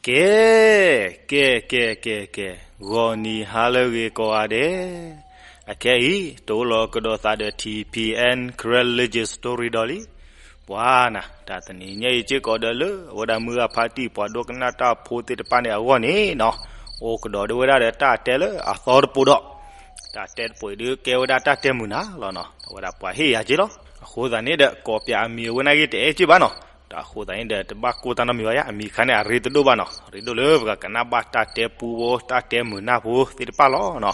ကဲ, ကဲ, ကဲ, ကဲ, ကဲ, ဂီၤနံၤဟါလၢအဂ့ၤကိးဂၤဒဲး, အခဲအံၤ တအိၣ်လီၤကဒီးသးဒီး ထံၣ်ဖံးအဲၣ် Karen Legend Story ဒီးလံ. ပှၤနၤ, တၢ်တနံၤညါအံၤစ့ၢ်ကီးဒီးလၢ အဝဲဒၣ်မုၢ်ဂၢ်ဖါတံၢ်ပှၤဒိကနၣ်တၢ်ဖိသ့ၣ်တဖၣ်န့ၣ်အဂီၢ်န့ၣ်နီၤ, အိၣ်ကဒီးဒၣ်ဝဲဒၣ်ဒီးတၢ်တဲလၢအသီတပူၤဒီး, တၢ်တဲတပူၤအံၤဒုးကဲဝဲဒၣ်တၢ်တဲမုာ်နၢ်လီၤနီၤ, အဝဲဒၣ်ပှၤဟ့ၣ်ယၤက့လီၤ. အဃိသတးန့ၣ်ဒီး ကိးပၠးအမံၤအဝဲန့ၣ်ဂ့ၤတအဲၣ်က့ဘၣ်နီၤ. တၢ်အဃိသတးန့ၣ်ဒီး တဘၣ်ကိၢ်တၢ်နီတမံၤဘၣ်ယါ, အမံၤအခါန့ၣ်အရ့တဒိၣ်ဘၣ်နီၤ, ရ့ဒိၣ်လၢပကကနၣ်ဘၣ်တၢ်တဲပူဖိ တၢ်တဲမုာ်နၢ်ဖိသ့ၣ်တဖၣ်လီၤနီၤ.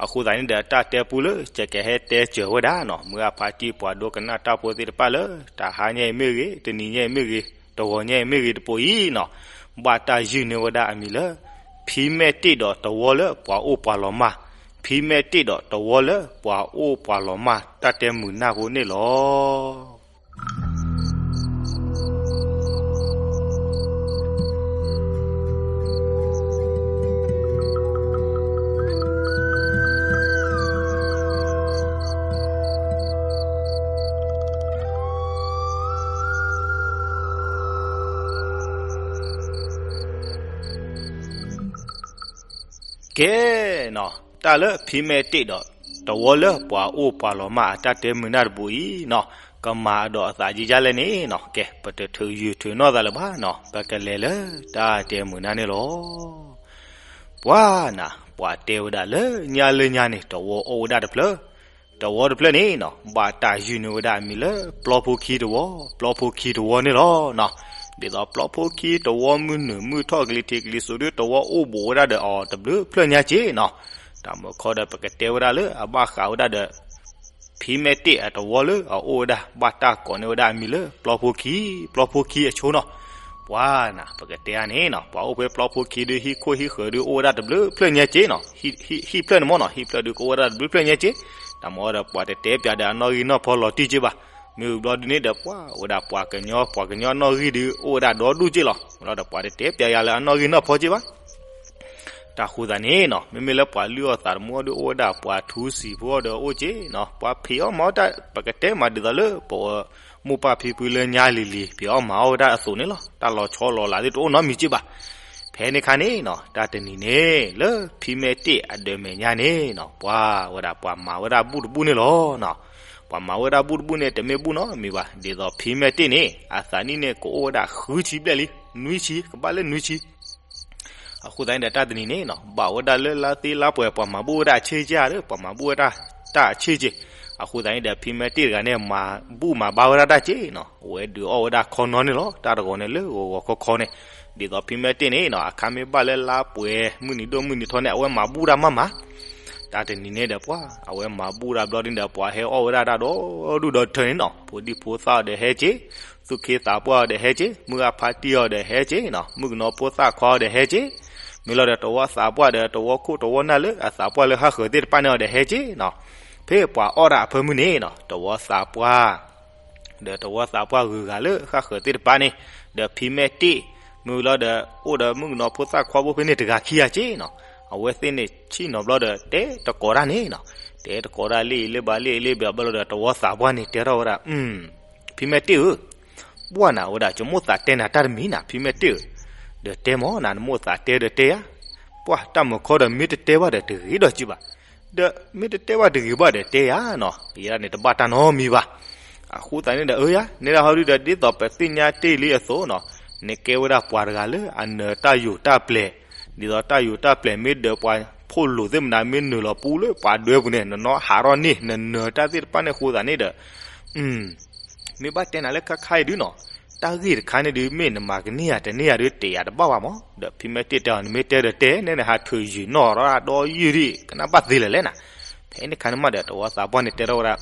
အဃိသတးန့ၣ်ဒီး တၢ်တဲပူလၢ ယကဟဲတဲစၢၤဝဲဒၣ်နီၤ, မုၢ်ဂၢ်ဖါတံၢ်ပှၤဒိကနၣ်တၢ်ဖိသ့ၣ်တဖၣ်လၢ တဟါညါအံၤမ့ၢ်ဂ့ၤ, တနံၤညါအံၤမ့ၢ်ဂ့ၤ, တဂီၤညါအံၤမ့ၢ်ဂ့ၤတပူၤအံၤနီၤ, ဘၣ်တၢ်ယုၢ်န့ၢ်ဝဲဒၣ်အမံၤလၢ ဖံမဲတ့ၢ်ဒီးတဝီလၢပှၤအိၣ်ပှၤလီၤမၢ်, ဖံမဲတ့ၢ်ဒီးတဝီလၢပှၤအိၣ်ပှၤလီၤမၢ် တၢ်တဲမုာ်နၢ်ဖိန့ၣ်လီၤ. ကဲနီၤ, တၢ်လၢဖံမဲတ့ၢ်ဒီး တဝီလၢပှၤအိၣ်ပှၤလီၤမၢ်အတၢ်တဲမုာ်နၢ်တပူၤအံၤနီၤ, ကမၤအဒီးအသးယံာ်ယါလဲၣ်န့ၣ်နီၤ, ကဲ ပတထုးယုာ်ထုးနီၢ်သးလၢၤဘၣ်နီၤ, ပကလဲၤလၢတၢ်တဲမုာ်နၢ်န့ၣ်လီၤ. ပှၤနၤ, ပှၤတဲဝဲဒၣ်လၢညါလၢညါန့ၣ် တဝီအိၣ်ဝဲဒၣ်တဖျၢၣ်, တဝီတဖျၢၣ်န့ၣ်နီၤ ဘၣ်တၢ်ယုၢ်န့ၢ်ဝဲဒၣ်အမံၤလၢ ပျီဖိခံတဝီ, ပျီဖိခံတဝီန့ၣ်လီၤနီၤ. ဒ်သိးပျီဖိခံတဝီမုၢ်နုာ်မုၢ်ထီၣ်ကလံၤထံးကလံၤစိးဒီး တဝီအိၣ်ဘူးဝဲဒၣ်ဒီးအီၤတဘျုးဖျၢၣ်ညါက့နီၤ. တၢ်မုာ်ခီဒီး ပကတဲဝဲဒၣ်လၢအဘၣ်ဃးဝဲဒၣ်ဒီး ဖံမဲတ့ၢ်အတဝီလၢအအိၣ်ဝဲဒၣ် ဘၣ်တၢ်ကိးန့ၢ်ဝဲဒၣ်အမံၤလၢ ပျီဖိခံ, ပျီဖိခံအဆိနီၤ. ပှၤနၤ, ပကတဲအါန့ၣ်နီၤ, ပှၤအိၣ်ဖဲပျီဖိခံဒုး ဟံၣ်ခိၣ်ဟံၣ်ဃၢၤဒုးအိၣ်ဝဲဒၣ်တဘျုးဖျၢၣ်ညါက့နီၤ, ဟံၣ်ဖျၢၣ်န့ၣ်မ့ၢ်နီၤ, ဟံၣ်ဖျၢၣ်ဒုးကအိၣ်ဝဲဒၣ်တဘျုးဖျၢၣ်ညါက့, တၢ်မ့ၢ်ဒီးပှၤတတဲပၠးဒီးအနီၣ်ဂံၢ်နီၣ်ဖီလီၤတံၢ်က့ဘၣ်. မ့ၢ်ဝံၤဘျီဒုးန့ၣ်ဒီး ပှၤအိၣ်ဝဲဒၣ်ပှၤကညီ, ပှၤကညီအနီၣ်ဂံၢ်ဒုးအိၣ်ဝဲဒၣ်ဒီဒူၣ်က့လီၤ. မ့ၢ်လီၤဒီးပှၤတတဲပၠးယၤလၢအနီၣ်ဂံၢ်နီၣ်ဖီက့ဘၣ်. တၢ်ဃိသတးန့ၣ်နီၤ, မ့မ့ၢ်လၢပှၤလုၢ်အီၣ်သးတမူအီၣ်ဒုးအိၣ်ဝဲဒၣ်ပှၤထူစံာ်ဖိအီၤဒီးအိၣ်က့နီၤ, ပှၤဖံးအီၣ်မၤအီၣ်တၢ် ပကတဲမးဒ်သိးလၢပဝဲမိၢ်ပၢ်ဖံဖုလၢညါလံၤလံၤ ဖံးအီၣ်မၤအီၣ်ဝဲဒၣ်အသိးန့ၣ်လီၤ. တၢ်လီၤဆီလီၤလးသ့ၣ်တအိၣ်နီတမံၤက့ဘၣ်. ဖဲန့ၣ်အခါန့ၣ်နီၤ, တၢ်တနံၤန့ၣ် လၢဖံမဲတ့ၢ်အဒၢးမဲာ်ညါန့ၣ်နီၤ, ပှၤဝဲဒၣ်ပှၤမၤဝဲဒၣ်ဘူၣ်တဘူၣ်န့ၣ်လီၤနီၤ. ပှၤမၤဝဲဒၣ်ဘူၣ်တဘူၣ်န့ၣ် တမ့ၢ်ဘူၣ်နီတမံၤဘၣ်, ဒ်သိးဖံမဲတ့ၢ်န့ၣ် အသးနံၣ်န့ၣ်ကအိၣ်ဝဲဒၣ်ဃုဆံဘျဲၣ်လံ, နွံဆံ, ကဘၣ်လၢနွံဆံ အဃိသတးန့ၣ်ဒီး တၢ်တနံၤန့ၣ်နီၤ, ဘၣ်ဝဲဒၣ်လၢလါသ့လါပှဲၤ ပှၤမၤဘူၣ်ဝဲဒၣ်အဆ့က့ဧါဒီး ပှၤမၤဘူၣ်ဝဲဒၣ်တၢ်အဆ့က့. အဃိသတးန့ၣ်ဒီး ဖံမဲတ့ၢ်တဂၤန့ၣ် မၤဘူၣ်မၤဘါဝဲဒၣ်တၢ်က့နီၤ, အဝဲဒုးအီၣ်ဝဲဒၣ်ခီနီန့ၣ်လီၤ. တၢ်တဂီၤန့ၣ်လၢဂီၤဂီၤခီခီန့ၣ်, ဒ်သိးဖံမဲတ့ၢ်န့ၣ်နီၤ, အခါမ့ၢ်ဘၣ်လၢလါပှဲၤ မုၢ်နံၤဒိၣ်မုၢ်နံၤထီန့ၣ် အဝဲမၤဘူၣ်တၢ်မးမး တၢ်တနံၤန့ၣ်ဒီးပှၤ အဝဲမၤဘူၣ်တၢ်ဘျီဒ်န့ၣ်ဒီး ပှၤဟဲအီၣ်ဝဲဒၣ်တၢ်ဒီဒူၣ်ဒီထၢန့ၣ်နီၤ, ဖိဒံဖိသၣ်အီၤဒီးဟဲက့, သူၣ်က့သးပှၢ်အီၤဒီးဟဲက့, မုၢ်ဂၢ်ဖါတံၢ်အီၤဒီးဟဲက့နီၤ, မုၣ်ကနီၤဖိသၣ်ခွါအီၤဒီးဟဲက့, မ့ၢ်လီၤဒီးတဝီသးပှၢ်ဒီး တဝီခိၣ်တဝီနၢ်လၢ အသးပှၢ်လၢဃၣ်ဃၢၤသ့ၣ်တဖၣ်န့ၣ်အီၤဒီးဟဲက့နီၤ. ဖဲပှၤအီၣ်တၢ်အဖၢမုၢ်န့ၣ်နီၤ, တဝီသးပှၢ် ဒီးတဝီသးပှၢ်ဂုၤဂၤလၢဃၣ်ဃၢၤသ့ၣ်တဖၣ်န့ၣ်, ဒီးဖံမဲတ့ၢ်, မ့ၢ်လီၤဒီး အိၣ်ဒီးမုၣ်ကနီၤဖိသၣ်ခွါဖိဖဲန့ၣ်တဂၤခံဂၤက့နီၤ, အဝဲသ့ၣ်န့ၣ်ဆ့ၣ်နီၤဘျီဒီး တဲတကိးတၢ်န့ၣ်နီၤ, တဲတကိးတၢ်လၢအံၤလၢဘၣ်လၢအံၤလၢဘၣ်ဘျီဒီး တဝီသးပှၢ်န့ၣ်တဲထီၣ်ဝဲဒၣ်, ဖံမဲတ့ၢ်ဧၢ, ပှၢ်နၤဝဲဒၣ် ယမိၣ်သးတဲနၤတၢ်တမံၤနၤ ဖံမဲတ့ၢ်ဧၢ, ဒီးတဲမးနၤ နမိၣ်သးတဲဒီးတဲယၤ, ပှၢ်တၢ်မုာ်ခီဒီးမ့ၢ်တတဲဘၣ်ဒီးတဂ့ၤဒီးက့ဘၣ် ဒီးမ့ၢ်တတဲဘၣ်တဂ့ၤဘၣ်ဒီးတဲယၤနီၤ, ယဲဒၣ်န့ၣ်တဘၣ်တၢ်နီတမံၤဘၣ်. အဃိသတးန့ၣ်ဒီး အၢယၤ နဲဒၣ်ဟီဒုဒီး ဒ်သိးပသ့ၣ်ညါတ့ၢ်လံအသိးနီၤ, နကဲဝဲဒၣ်ပှၤတဂၤလၢအနၢၤတၢ်ယိာ်တၢ်ပျဲၤ, ဒ်သိးတၢ်ယိာ်တၢ်ပျဲၤမ့ၢ်ဒၢးပှၤဖိလိာ်သ့ၣ်မနုၤ မ့ၢ်နၢၤလီၤပူလၢပှၤဒွဲပူၤန့ၣ် နနီၢ်ဟးထီၣ်န့ၢ် နနၢၤတၢ်သ့ၣ်တဖၣ်န့ၣ်အဃိသတးန့ၣ်ဒီး မ့ၢ်ဘၣ်တဲနၤလၢခါခါအံၤဒုနီၤ, တၢ်ဂ့ၢ်တခါန့ၣ်ဒု မ့ၢ်နမၤကန့ၢ်ယၤတန့ၢ်ယၤဒု တဲယၤတဘၣ်ဘၣ်မး, ဒီးဖံမဲတ့ၢ်တဲအီၤ နမ့ၢ်တဲဒီးတဲ နဲနဟးထုးယုာ်နီၢ်ထီၣ်ဒီးယုာ်ဒံး ကနၣ်ဘၣ်သ့လၢာ်လဲၣ်နၤ. ဖဲန့ၣ်အခါန့ၣ်မးဒီး တဝီသးပှၢ်န့ၣ်တဲထီၣ်ဝဲဒၣ်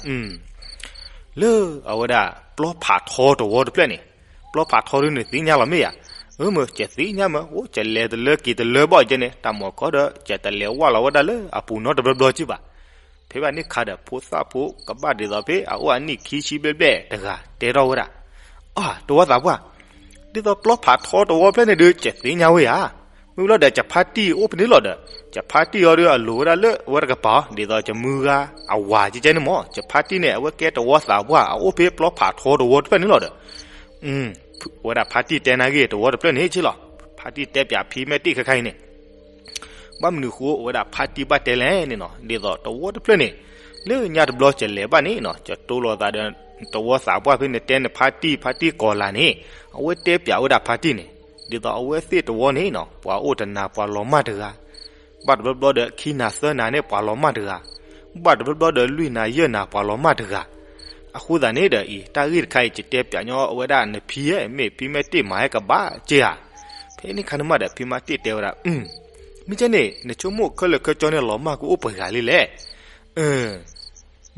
လၢအဝဲဒၣ် ပျီဖးထီတဝီတဖျၢၣ်န့ၣ်, ပျီဖးထီဒုန့ၣ်သ့ၣ်ညါလီၤမ့ၢ်ဧါ, အၢမ့ၢ် ကသ့ၣ်ညါမ့ၢ် အိၣ် ကလဲၤတလၢက့ၤတလၢဘၣ်ကဲန့ၣ် တၢ်မုာ်ခီဒီး ကတလဲၤဝၢ်လီၤဝဲဒၣ်လၢအပူၤနီတဘျီဘျီက့ဘၣ်. ဖဲဘၣ်န့ၣ်ခါဒီး ဖိသၣ်ဖိကဘၣ်ဒ်သိးဖဲ အအိၣ်အနံၣ်ခံဆံဘျဲၣ်ဘျဲၣ်တဂၤတဲထီၣ်ဝဲဒၣ်, အၢ တဝီသးပှၢ်, ဒ်သိးပျီဖးထီတဝီဖျၢၣ်န့ၣ်ဒု ကသ့ၣ်ညါဝဲဧါ, မ့ၢ်လီၤဒီး ကဖါတံၢ်အိၣ်ဖဲန့ၣ်လီၤဒီး ကဖါတံၢ်အီၤဒု အလိၤဝဲဒၣ်လၢအဝဲတကပၤ, ဒ်သိးကမုၢ်ဂၤအဝၤကဲကဲန့ၣ်မး, ကဖါတံၢ်န့ၣ် အဝဲကဲတဝီသးပှၢ် အအိၣ်ဖဲပျီဖးထီတဝီတဖျၢၣ်န့ၣ်လီၤဒီး ဝဲဒၣ်ဖါတံၢ်တဲနၤဂ့ၢ်တဝီတဖျၢၣ်န့ၣ်က့လီၤ. ဖါတံၢ်တဲပၠးဖံမဲာ်တ့ၢ်ခဲခါအံၤန့ၣ် ဘၣ်မနုၤဃိအဝဲဒၣ်ဖါတံၢ်ဘၣ်တဲလဲၣ်န့ၣ်နီၤ, ဒ်သိးတဝီတဖျၢၣ်န့ၣ် လၢညါတဘျီကလဲၤဘၣ်န့ၣ်နီၤ, ကတိၤလိာ်သးဒီးတဝီသးပှၢ်ဖဲနတဲနဖါတံၢ် ဖါတံၢ်ကိးလၢ်န့ၣ်, အဝဲတဲပၠးဝဲဒၣ်ဖါတံၢ်န့ၣ်, ဒ်သိးအဝဲသ့ၣ်တဝီန့ၣ်နီၤ ပှၤအိၣ်တနၤပှၤလီၤမၢ်တဂၤ, ဘၣ်တဘျီဘျီဒီးခံနၤသၢနၤန့ၣ်ပှၤလီၤမၢ်တဂၤ, ဘၣ်တဘျီဘျီဒီးလွံၢ်နၤယဲၢ်နၤပှၤလီၤမၢ်တဂၤ, အဃိသတးန့ၣ်ဒီးအံၤ တၢ်ဂ့ၢ်တခါအံၤ ယတဲပၠးညီအဝဲဒၣ်နဖံဧၢ, မ့ၢ်ဖံမဲာ်တ့ၢ်မၤဟဲကဘၣ်က့ဧါ. ဖဲန့ၣ်ခါန့ၣ်မးဒီး ဖံမဲာ်တ့ၢ်တဲဝဲဒၣ်, မ့ၢ်ကဲန့ၣ် နဆိကမိၣ်ခဲလၢာ်ခဲဆ့န့ၣ် လီၤမၢ်ကအိၣ်ပှဲၤဂၤလံလဲၣ်.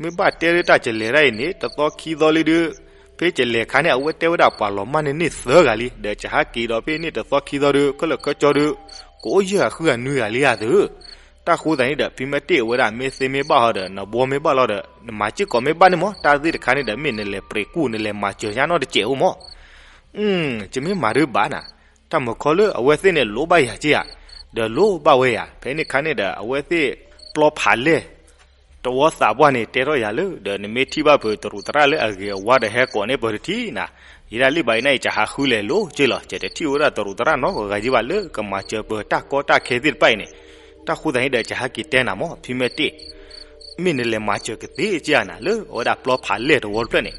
မ့ၢ်ဘၣ်တဲလၢတၢ်ကလဲၤဒၣ်အံၤန့ၣ် တသီခံသီလံဒုး, ဖဲကလဲၤခါန့ၣ် အဝဲတဲဝဲဒၣ်ပှၤလီၤမၢ်န့ၣ်န့ၢ်သၢဂၤလံ, ဒီးကဟးက့ၤဒီးဖဲန့ၣ်တသီခံသီဒုး ခဲလၢာ်ခဲဆ့ဒုး ကအိၣ်ယဲၢ်ဂၤဃုဂၤနွံဂၤလံဧါသု. တၢ်ဃိသတးန့ၣ်ဒီး ဖံမဲာ်တ့ၢ်ဝဲဒၣ် မ့ၢ်သ့မ့ၢ်ဘၣ်ဟီဒီး နဘှီမ့ၢ်ဘၣ်လီၤဒီး နမၤစ့ၢ်ကီးမ့ၢ်ဘၣ်န့ၣ်မး, တၢ်သ့ၣ်တခါန့ၣ်ဒီး မ့ၢ်နလဲၤပြဲးကူၣ် နလဲၤမၤစၢၤညါနီတစဲးအိၣ်မး. ယမ့ၢ်မၤဒုးဘၣ်နၤ, တၢ်မုၢ်ခီလၢအဝဲသ့ၣ်န့ၣ် လိၣ်ဘၣ်ယၤက့ဧါ, ဒီးလိၣ်ဘၣ်ဝဲယၤ, ဖဲန့ၣ်ခါန့ၣ်ဒီး အဝဲသ့ၣ်ပျီဖးလဲၢ် တဝီသးပှၢ်န့ၣ် တဲထီၣ်ယၤလၢ ဒီးနမ့ၢ်ထံၣ်ဘၣ်ပတရူးသရၣ်လၢအဂ့ၤအဝါဒီးဟဲကိးန့ၢ်ပတထံၣ်နၤ, ယဲဒၣ်လံၣ်ဘၣ်အံၤန့ၣ် ယကဟးဃုလဲၤလိၤက့လီၤ, ယတထံၣ်ဝဲဒၣ်တရူးသရၣ်နီတဂၤက့ဘၣ်လၢကမၤစၢၤပတၢ်ကီတၢ်ခဲသ့ၣ်တဖၣ်အံၤန့ၣ်, တၢ်ဃိသတးန့ၣ်ဒီး ယဟဲက့ၤတဲနၤမး ဖံမဲာ်တ့ၢ် မ့ၢ်နလဲၤမၤစၢၤကသ့က့ဧါနၤ လၢအဝဲဒၣ်ပျီဖးလဲၢ်တဝီတဖျၢၣ်န့ၣ်,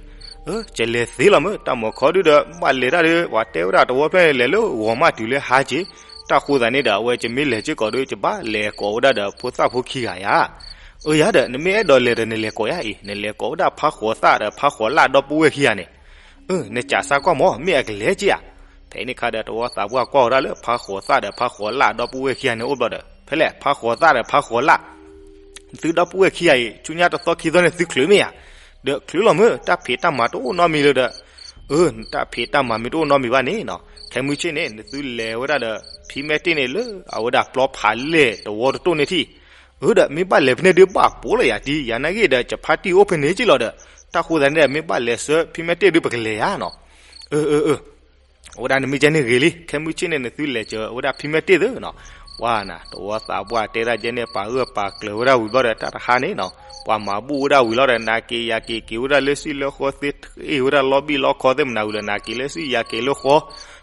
ကလဲၤသ့လီၤမး တၢ်မုၢ်ခီဒုဒီး ဘၣ်လဲၤတၢ်ဒီး ပှၤတဲဝဲဒၣ်တဝီတဖျၢၣ်န့ၣ် လဲၤလၢဂီၤမးတုၤလၢဟါက့, တၢ်ဃိသတးန့ၣ်ဒီး အဝဲကမ့ၢ်လဲၤစ့ၢ်ကီးဒီး ကဘၣ်လဲၤကိးဝဲဒၣ်ဒီးဖိသၣ်ဖိခံဂၤယါ, အၢယၤဒီး နမ့ၢ်အဲၣ်ဒိးလဲၤဒီးနလဲၤကိးယါအံၤ နလဲၤကိးဝဲဒၣ်ဖါဃိးသၣ်ဒီးဖါဃိးလၣ်ဒီပုၢ်ဝဲၢ်ခံဂၤန့ၣ်, နကးစၢ်ကွၢ်မး မ့ၢ်အကလဲၤက့ဧါ. ဖဲန့ၣ်ခါဒီး တဝီသးပှၢ်ကွၢ်ဝဲဒၣ်လၢဖါဃိးသၣ်ဒီးဖါဃိးလၣ်ဒီပုၢ်ဝဲၢ်ခံဂၤန့ၣ်အိၣ်ဘျီဒီး ဖဲလဲၣ် ဖါဃိးသၣ်ဒီးဖါဃိးလၣ် သုဒီပုၢ်ဝဲၢ်ခံဂၤအံၤ ဆူညါတသီခံသီန့ၣ် သုချုးမ့ၢ်ဧါ, ဒီးချုးလီၤမး တၢ်ဖံးတၢ်မၤတအိၣ်နီတမံၤလၢၤဒီး, အၢ တၢ်ဖံးတၢ်မၤမ့ၢ်တအိၣ်နီတမံၤဘၣ်န့ၣ်နီၤ ခဲမုၢ်ဆ့ၣ်န့ၣ် နသုလဲၤဝဲဒၣ်ဒီး ဖံမဲာ်တ့ၢ်န့ၣ်လၢအဝဲဒၣ်ပျီဖးလဲၢ်တဝီတတိၢ်န့ၣ်ထံၣ်, အၢ ဒီးမ့ၢ်ဘၣ်လဲၤဖဲန့ၣ်ဒုးဘၣ်ပိာ်လီၤယၤတံၢ် ယၤနာ်ဂ့ၢ်ဒီး ယဖါတံၢ်အိၣ်ဖဲန့ၣ်က့လီၤဒီး, တၢ်ဃိသတးန့ၣ်ဒီး မ့ၢ်ဘၣ်လဲၤဆှၢဖံမဲာ်တ့ၢ်ဒုး ပကလဲၤယါနီၤ, အၢ အၢ အၢ အဝဲဒၣ်နမ့ၢ်ကဲန့ၣ်ဂ့ၤလံ ခဲမုၢ်ဆ့ၣ်န့ၣ် နသုလဲၤစၢၤဝဲဒၣ်ဖံမဲာ်တ့ၢ်သုနီၤ, ပှၤနၤ တဝီသးပှၢ်တဲဒၣ်ကဲန့ၣ် ပာ်ဂၢၢ်ပာ်ကျၢၤဝဲဒၣ်ဝံၤဘျီဒီး တၢ်တဟါန့ၣ်နီၤ ပှၤမၤဘူၣ်ဝဲဒၣ်ဝံၤလီၤဒီး နၤက့ၤယၤက့ၤက့ၤဝဲဒၣ်လၢစံၣ်လၢဃီသ့ အ့ၣ်ဝဲဒၣ်လီဘံၣ်လီခီသ့ၣ်မနၤဝံၤလီၤ နၤက့ၤလၢစံၣ်ယၤက့ၤလၢ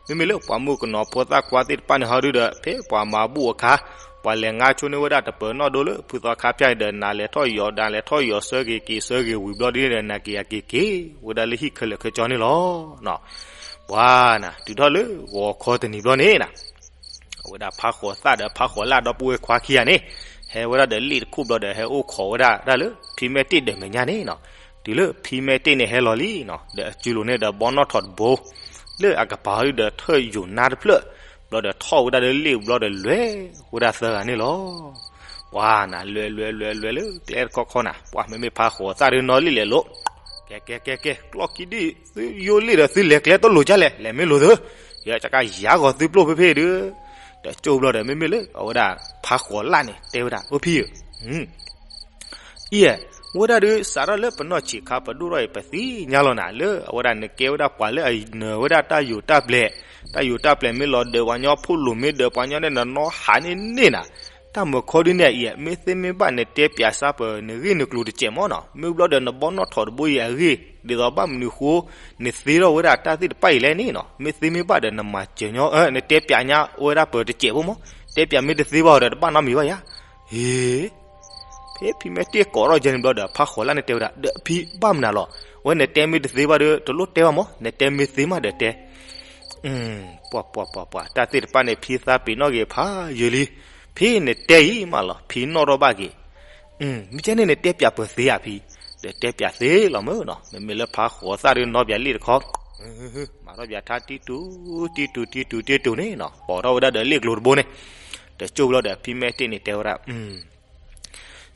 ဃီ, မ့မ့ၢ်လၢပှၤမုၣ်ကနီၤဖိသၣ်ခွါသ့ၣ်တဖၣ်န့ၣ်ဟီဒုဒီး ဖဲပှၤမၤဘူၣ်အခါ ပှၤလဲၤငါဆိန့ၢ်ဝဲဒၣ်တပၢၤနီၣ်ဒိလၢဖုသီခါဖၠၣ်န့ၣ်ဒီး နၤလဲၤထီၣ်ယီၤ နၤလဲၤထီၣ်ယီၤဆၢဂ့ၤက့ၤဆၢဂ့ၤဝံၤဘျီဒ်န့ၣ်ဒီး နၤက့ၤယၤက့ၤက့ၤဝဲဒၣ်လၢဟံၣ်ခဲလၢာ်ခဲဆ့န့ၣ်လီၤ. ပှၤနၤ တုၤထီၣ်လၢဂီၤခီတနံၤဘျီန့ၣ်နၤ အဝဲဒၣ်ဖါဃိးသၣ်ဒီးဖါဃိးလၣ်ဒီပုၢ်ဝဲၢ်ခွါခံဂၤန့ၣ် ဟဲဝဲဒၣ်ဒီးလ့ၣ်တခိၣ်ဘျီဒီး ဟဲအိၣ်ခိးဝဲဒၣ်တၢ်လၢဖံမဲာ်တ့ၢ်ဒီးမဲာ်ညါန့ၣ်နီၤ, တုၤလၢဖံမဲာ်တ့ၢ်န့ၣ်ဟဲလီၤလံနီၤ ဒီးအစုလိၤန့ၣ်ဒီးဘီနီၣ်ထိးတဘိ လၢအကပၤဟီဒုဒီးထၢၣ်ယိာ်နါတဖျၢၣ်, ဘျီဒီးထီၣ်ဝဲဒၣ်လၢလ့ၣ်ဘျီဒီးလဲၤဝဲဒၣ်သၢဂၤန့ၣ်လီၤ. ပှၤနၤ လဲၤလဲၤလဲၤလဲၤလၢကျဲတခီခီနၤ ပှၤမ့မ့ၢ်ဖါဃိးသၣ်ဒုနီၤလံလဲၤလိၤ ကဲကဲကဲကဲ ကျီၢ်ခံဒံၣ် သုယိလ့ၣ်ဒီးသုလဲၤကျဲတလိၤကလဲၣ် လဲၤမ့ၢ်လိၤသု, ယကယၤဂီၤသုပျိၢ်ဖ့ဖ့ဒု, ဒီးကၠိဘျီဒီး မ့မ့ၢ်လၢအဝဲဒၣ်ဖါဃိးလၣ်န့ၣ် တဲဝဲဒၣ် အိၣ်ဖံဧၢ, အံၤ ဝဲဒၣ်ဒုး စးထီၣ်လၢပနီၢ်ဆံးခါပဒိၣ်ထီၣ်အံၤ ပသ့ၣ်ညါလီၤနၤ လၢအဝဲဒၣ်နကဲဝဲဒၣ်ပှၤလၢအနၢၤဝဲဒၣ်တၢ်ယိာ်တၢ်ပျဲၤ, တၢ်ယိာ်တၢ်ပျဲၤမ့ၢ်လီၤဒၢးပှၤညီဖိလိာ်မ့ၢ်ဒၢးပှၤညီန့ၣ် နနီၢ်ဟးန့ၢ်န့ၢ်နၤ, တၢ်မုၢ်ခီဒုန့ၣ်အံၤ မ့ၢ်သ့မ့ၢ်ဘၣ်နတဲပၠးစၢ်ပၢၤနဂ့ၢ်နကျိၤတစဲးမးနီၤ, မ့ၢ်ဘျီဒီးနဘီနီၣ်ထိးတဘိအံၤအဂ့ၢ် ဒ်သိးဘၣ်မနုၤဃိ နသ့ထီၣ်ဝဲဒၣ်တၢ်သ့ၣ်တဖၣ်အံၤလဲၣ်န့ၣ်နီၤ, မ့ၢ်သ့မ့ၢ်ဘၣ်ဒီးနမၤစၢၤညီ နတဲပၠးညါဝဲဒၣ်ပၢၤတစဲးဖိမး, တဲပၠးမ့ၢ်တသ့ဘၣ်ဒီးတဘၣ်နီတမံၤဘၣ်ယါ, ဟ့ ဖဲဖံမဲာ်တ့ၢ်ကိးထီၣ်ယဲန့ၣ်ဘျီဒီး ဖါဃိးလၣ်န့ၣ်တဲဝဲဒၣ် ဒီးဖံဘၣ်မနုၤလီၤ, ဝဲနတဲမ့ၢ်တသ့ဘၣ်ဒီး တလိၣ်တဲဘၣ်မး, နတဲမ့ၢ်သ့မးဒီးတဲ, ပှၤပှၤပှၤပှၤ တၢ်သ့ၣ်တဖၣ်န့ၣ် ဖံသးပ့ၤနီၣ်က့ၤဖးယံာ်လံ, ဖံနတဲအံၤမးလီၤ ဖံနီၣ်ထီၣ်ဘၣ်က့ၤ, မ့ၢ်ကဲန့ၣ်နတဲပၠးပၢၤသ့ဧါဖံ, ဒီးတဲပၠးသ့လီၤမးနီၤ, မ့မ့ၢ်လၢဖါဃိးသၣ်ဒီးနီၣ်ပၠးလ့ၣ်တခီ, မၤထီၣ်ပၠးထါတံတူာ် တံတူာ်တံတူာ်တံတူာ်န့ၣ်နီၤ, ပိာ်ထီၣ်ဝဲဒၣ်ဒီးလ့ၣ်ကျိၤတဘိန့ၣ်, ဒီးကၠိဘျီဒီးဖံမဲာ်တ့ၢ်န့ၣ်တဲဝဲဒၣ်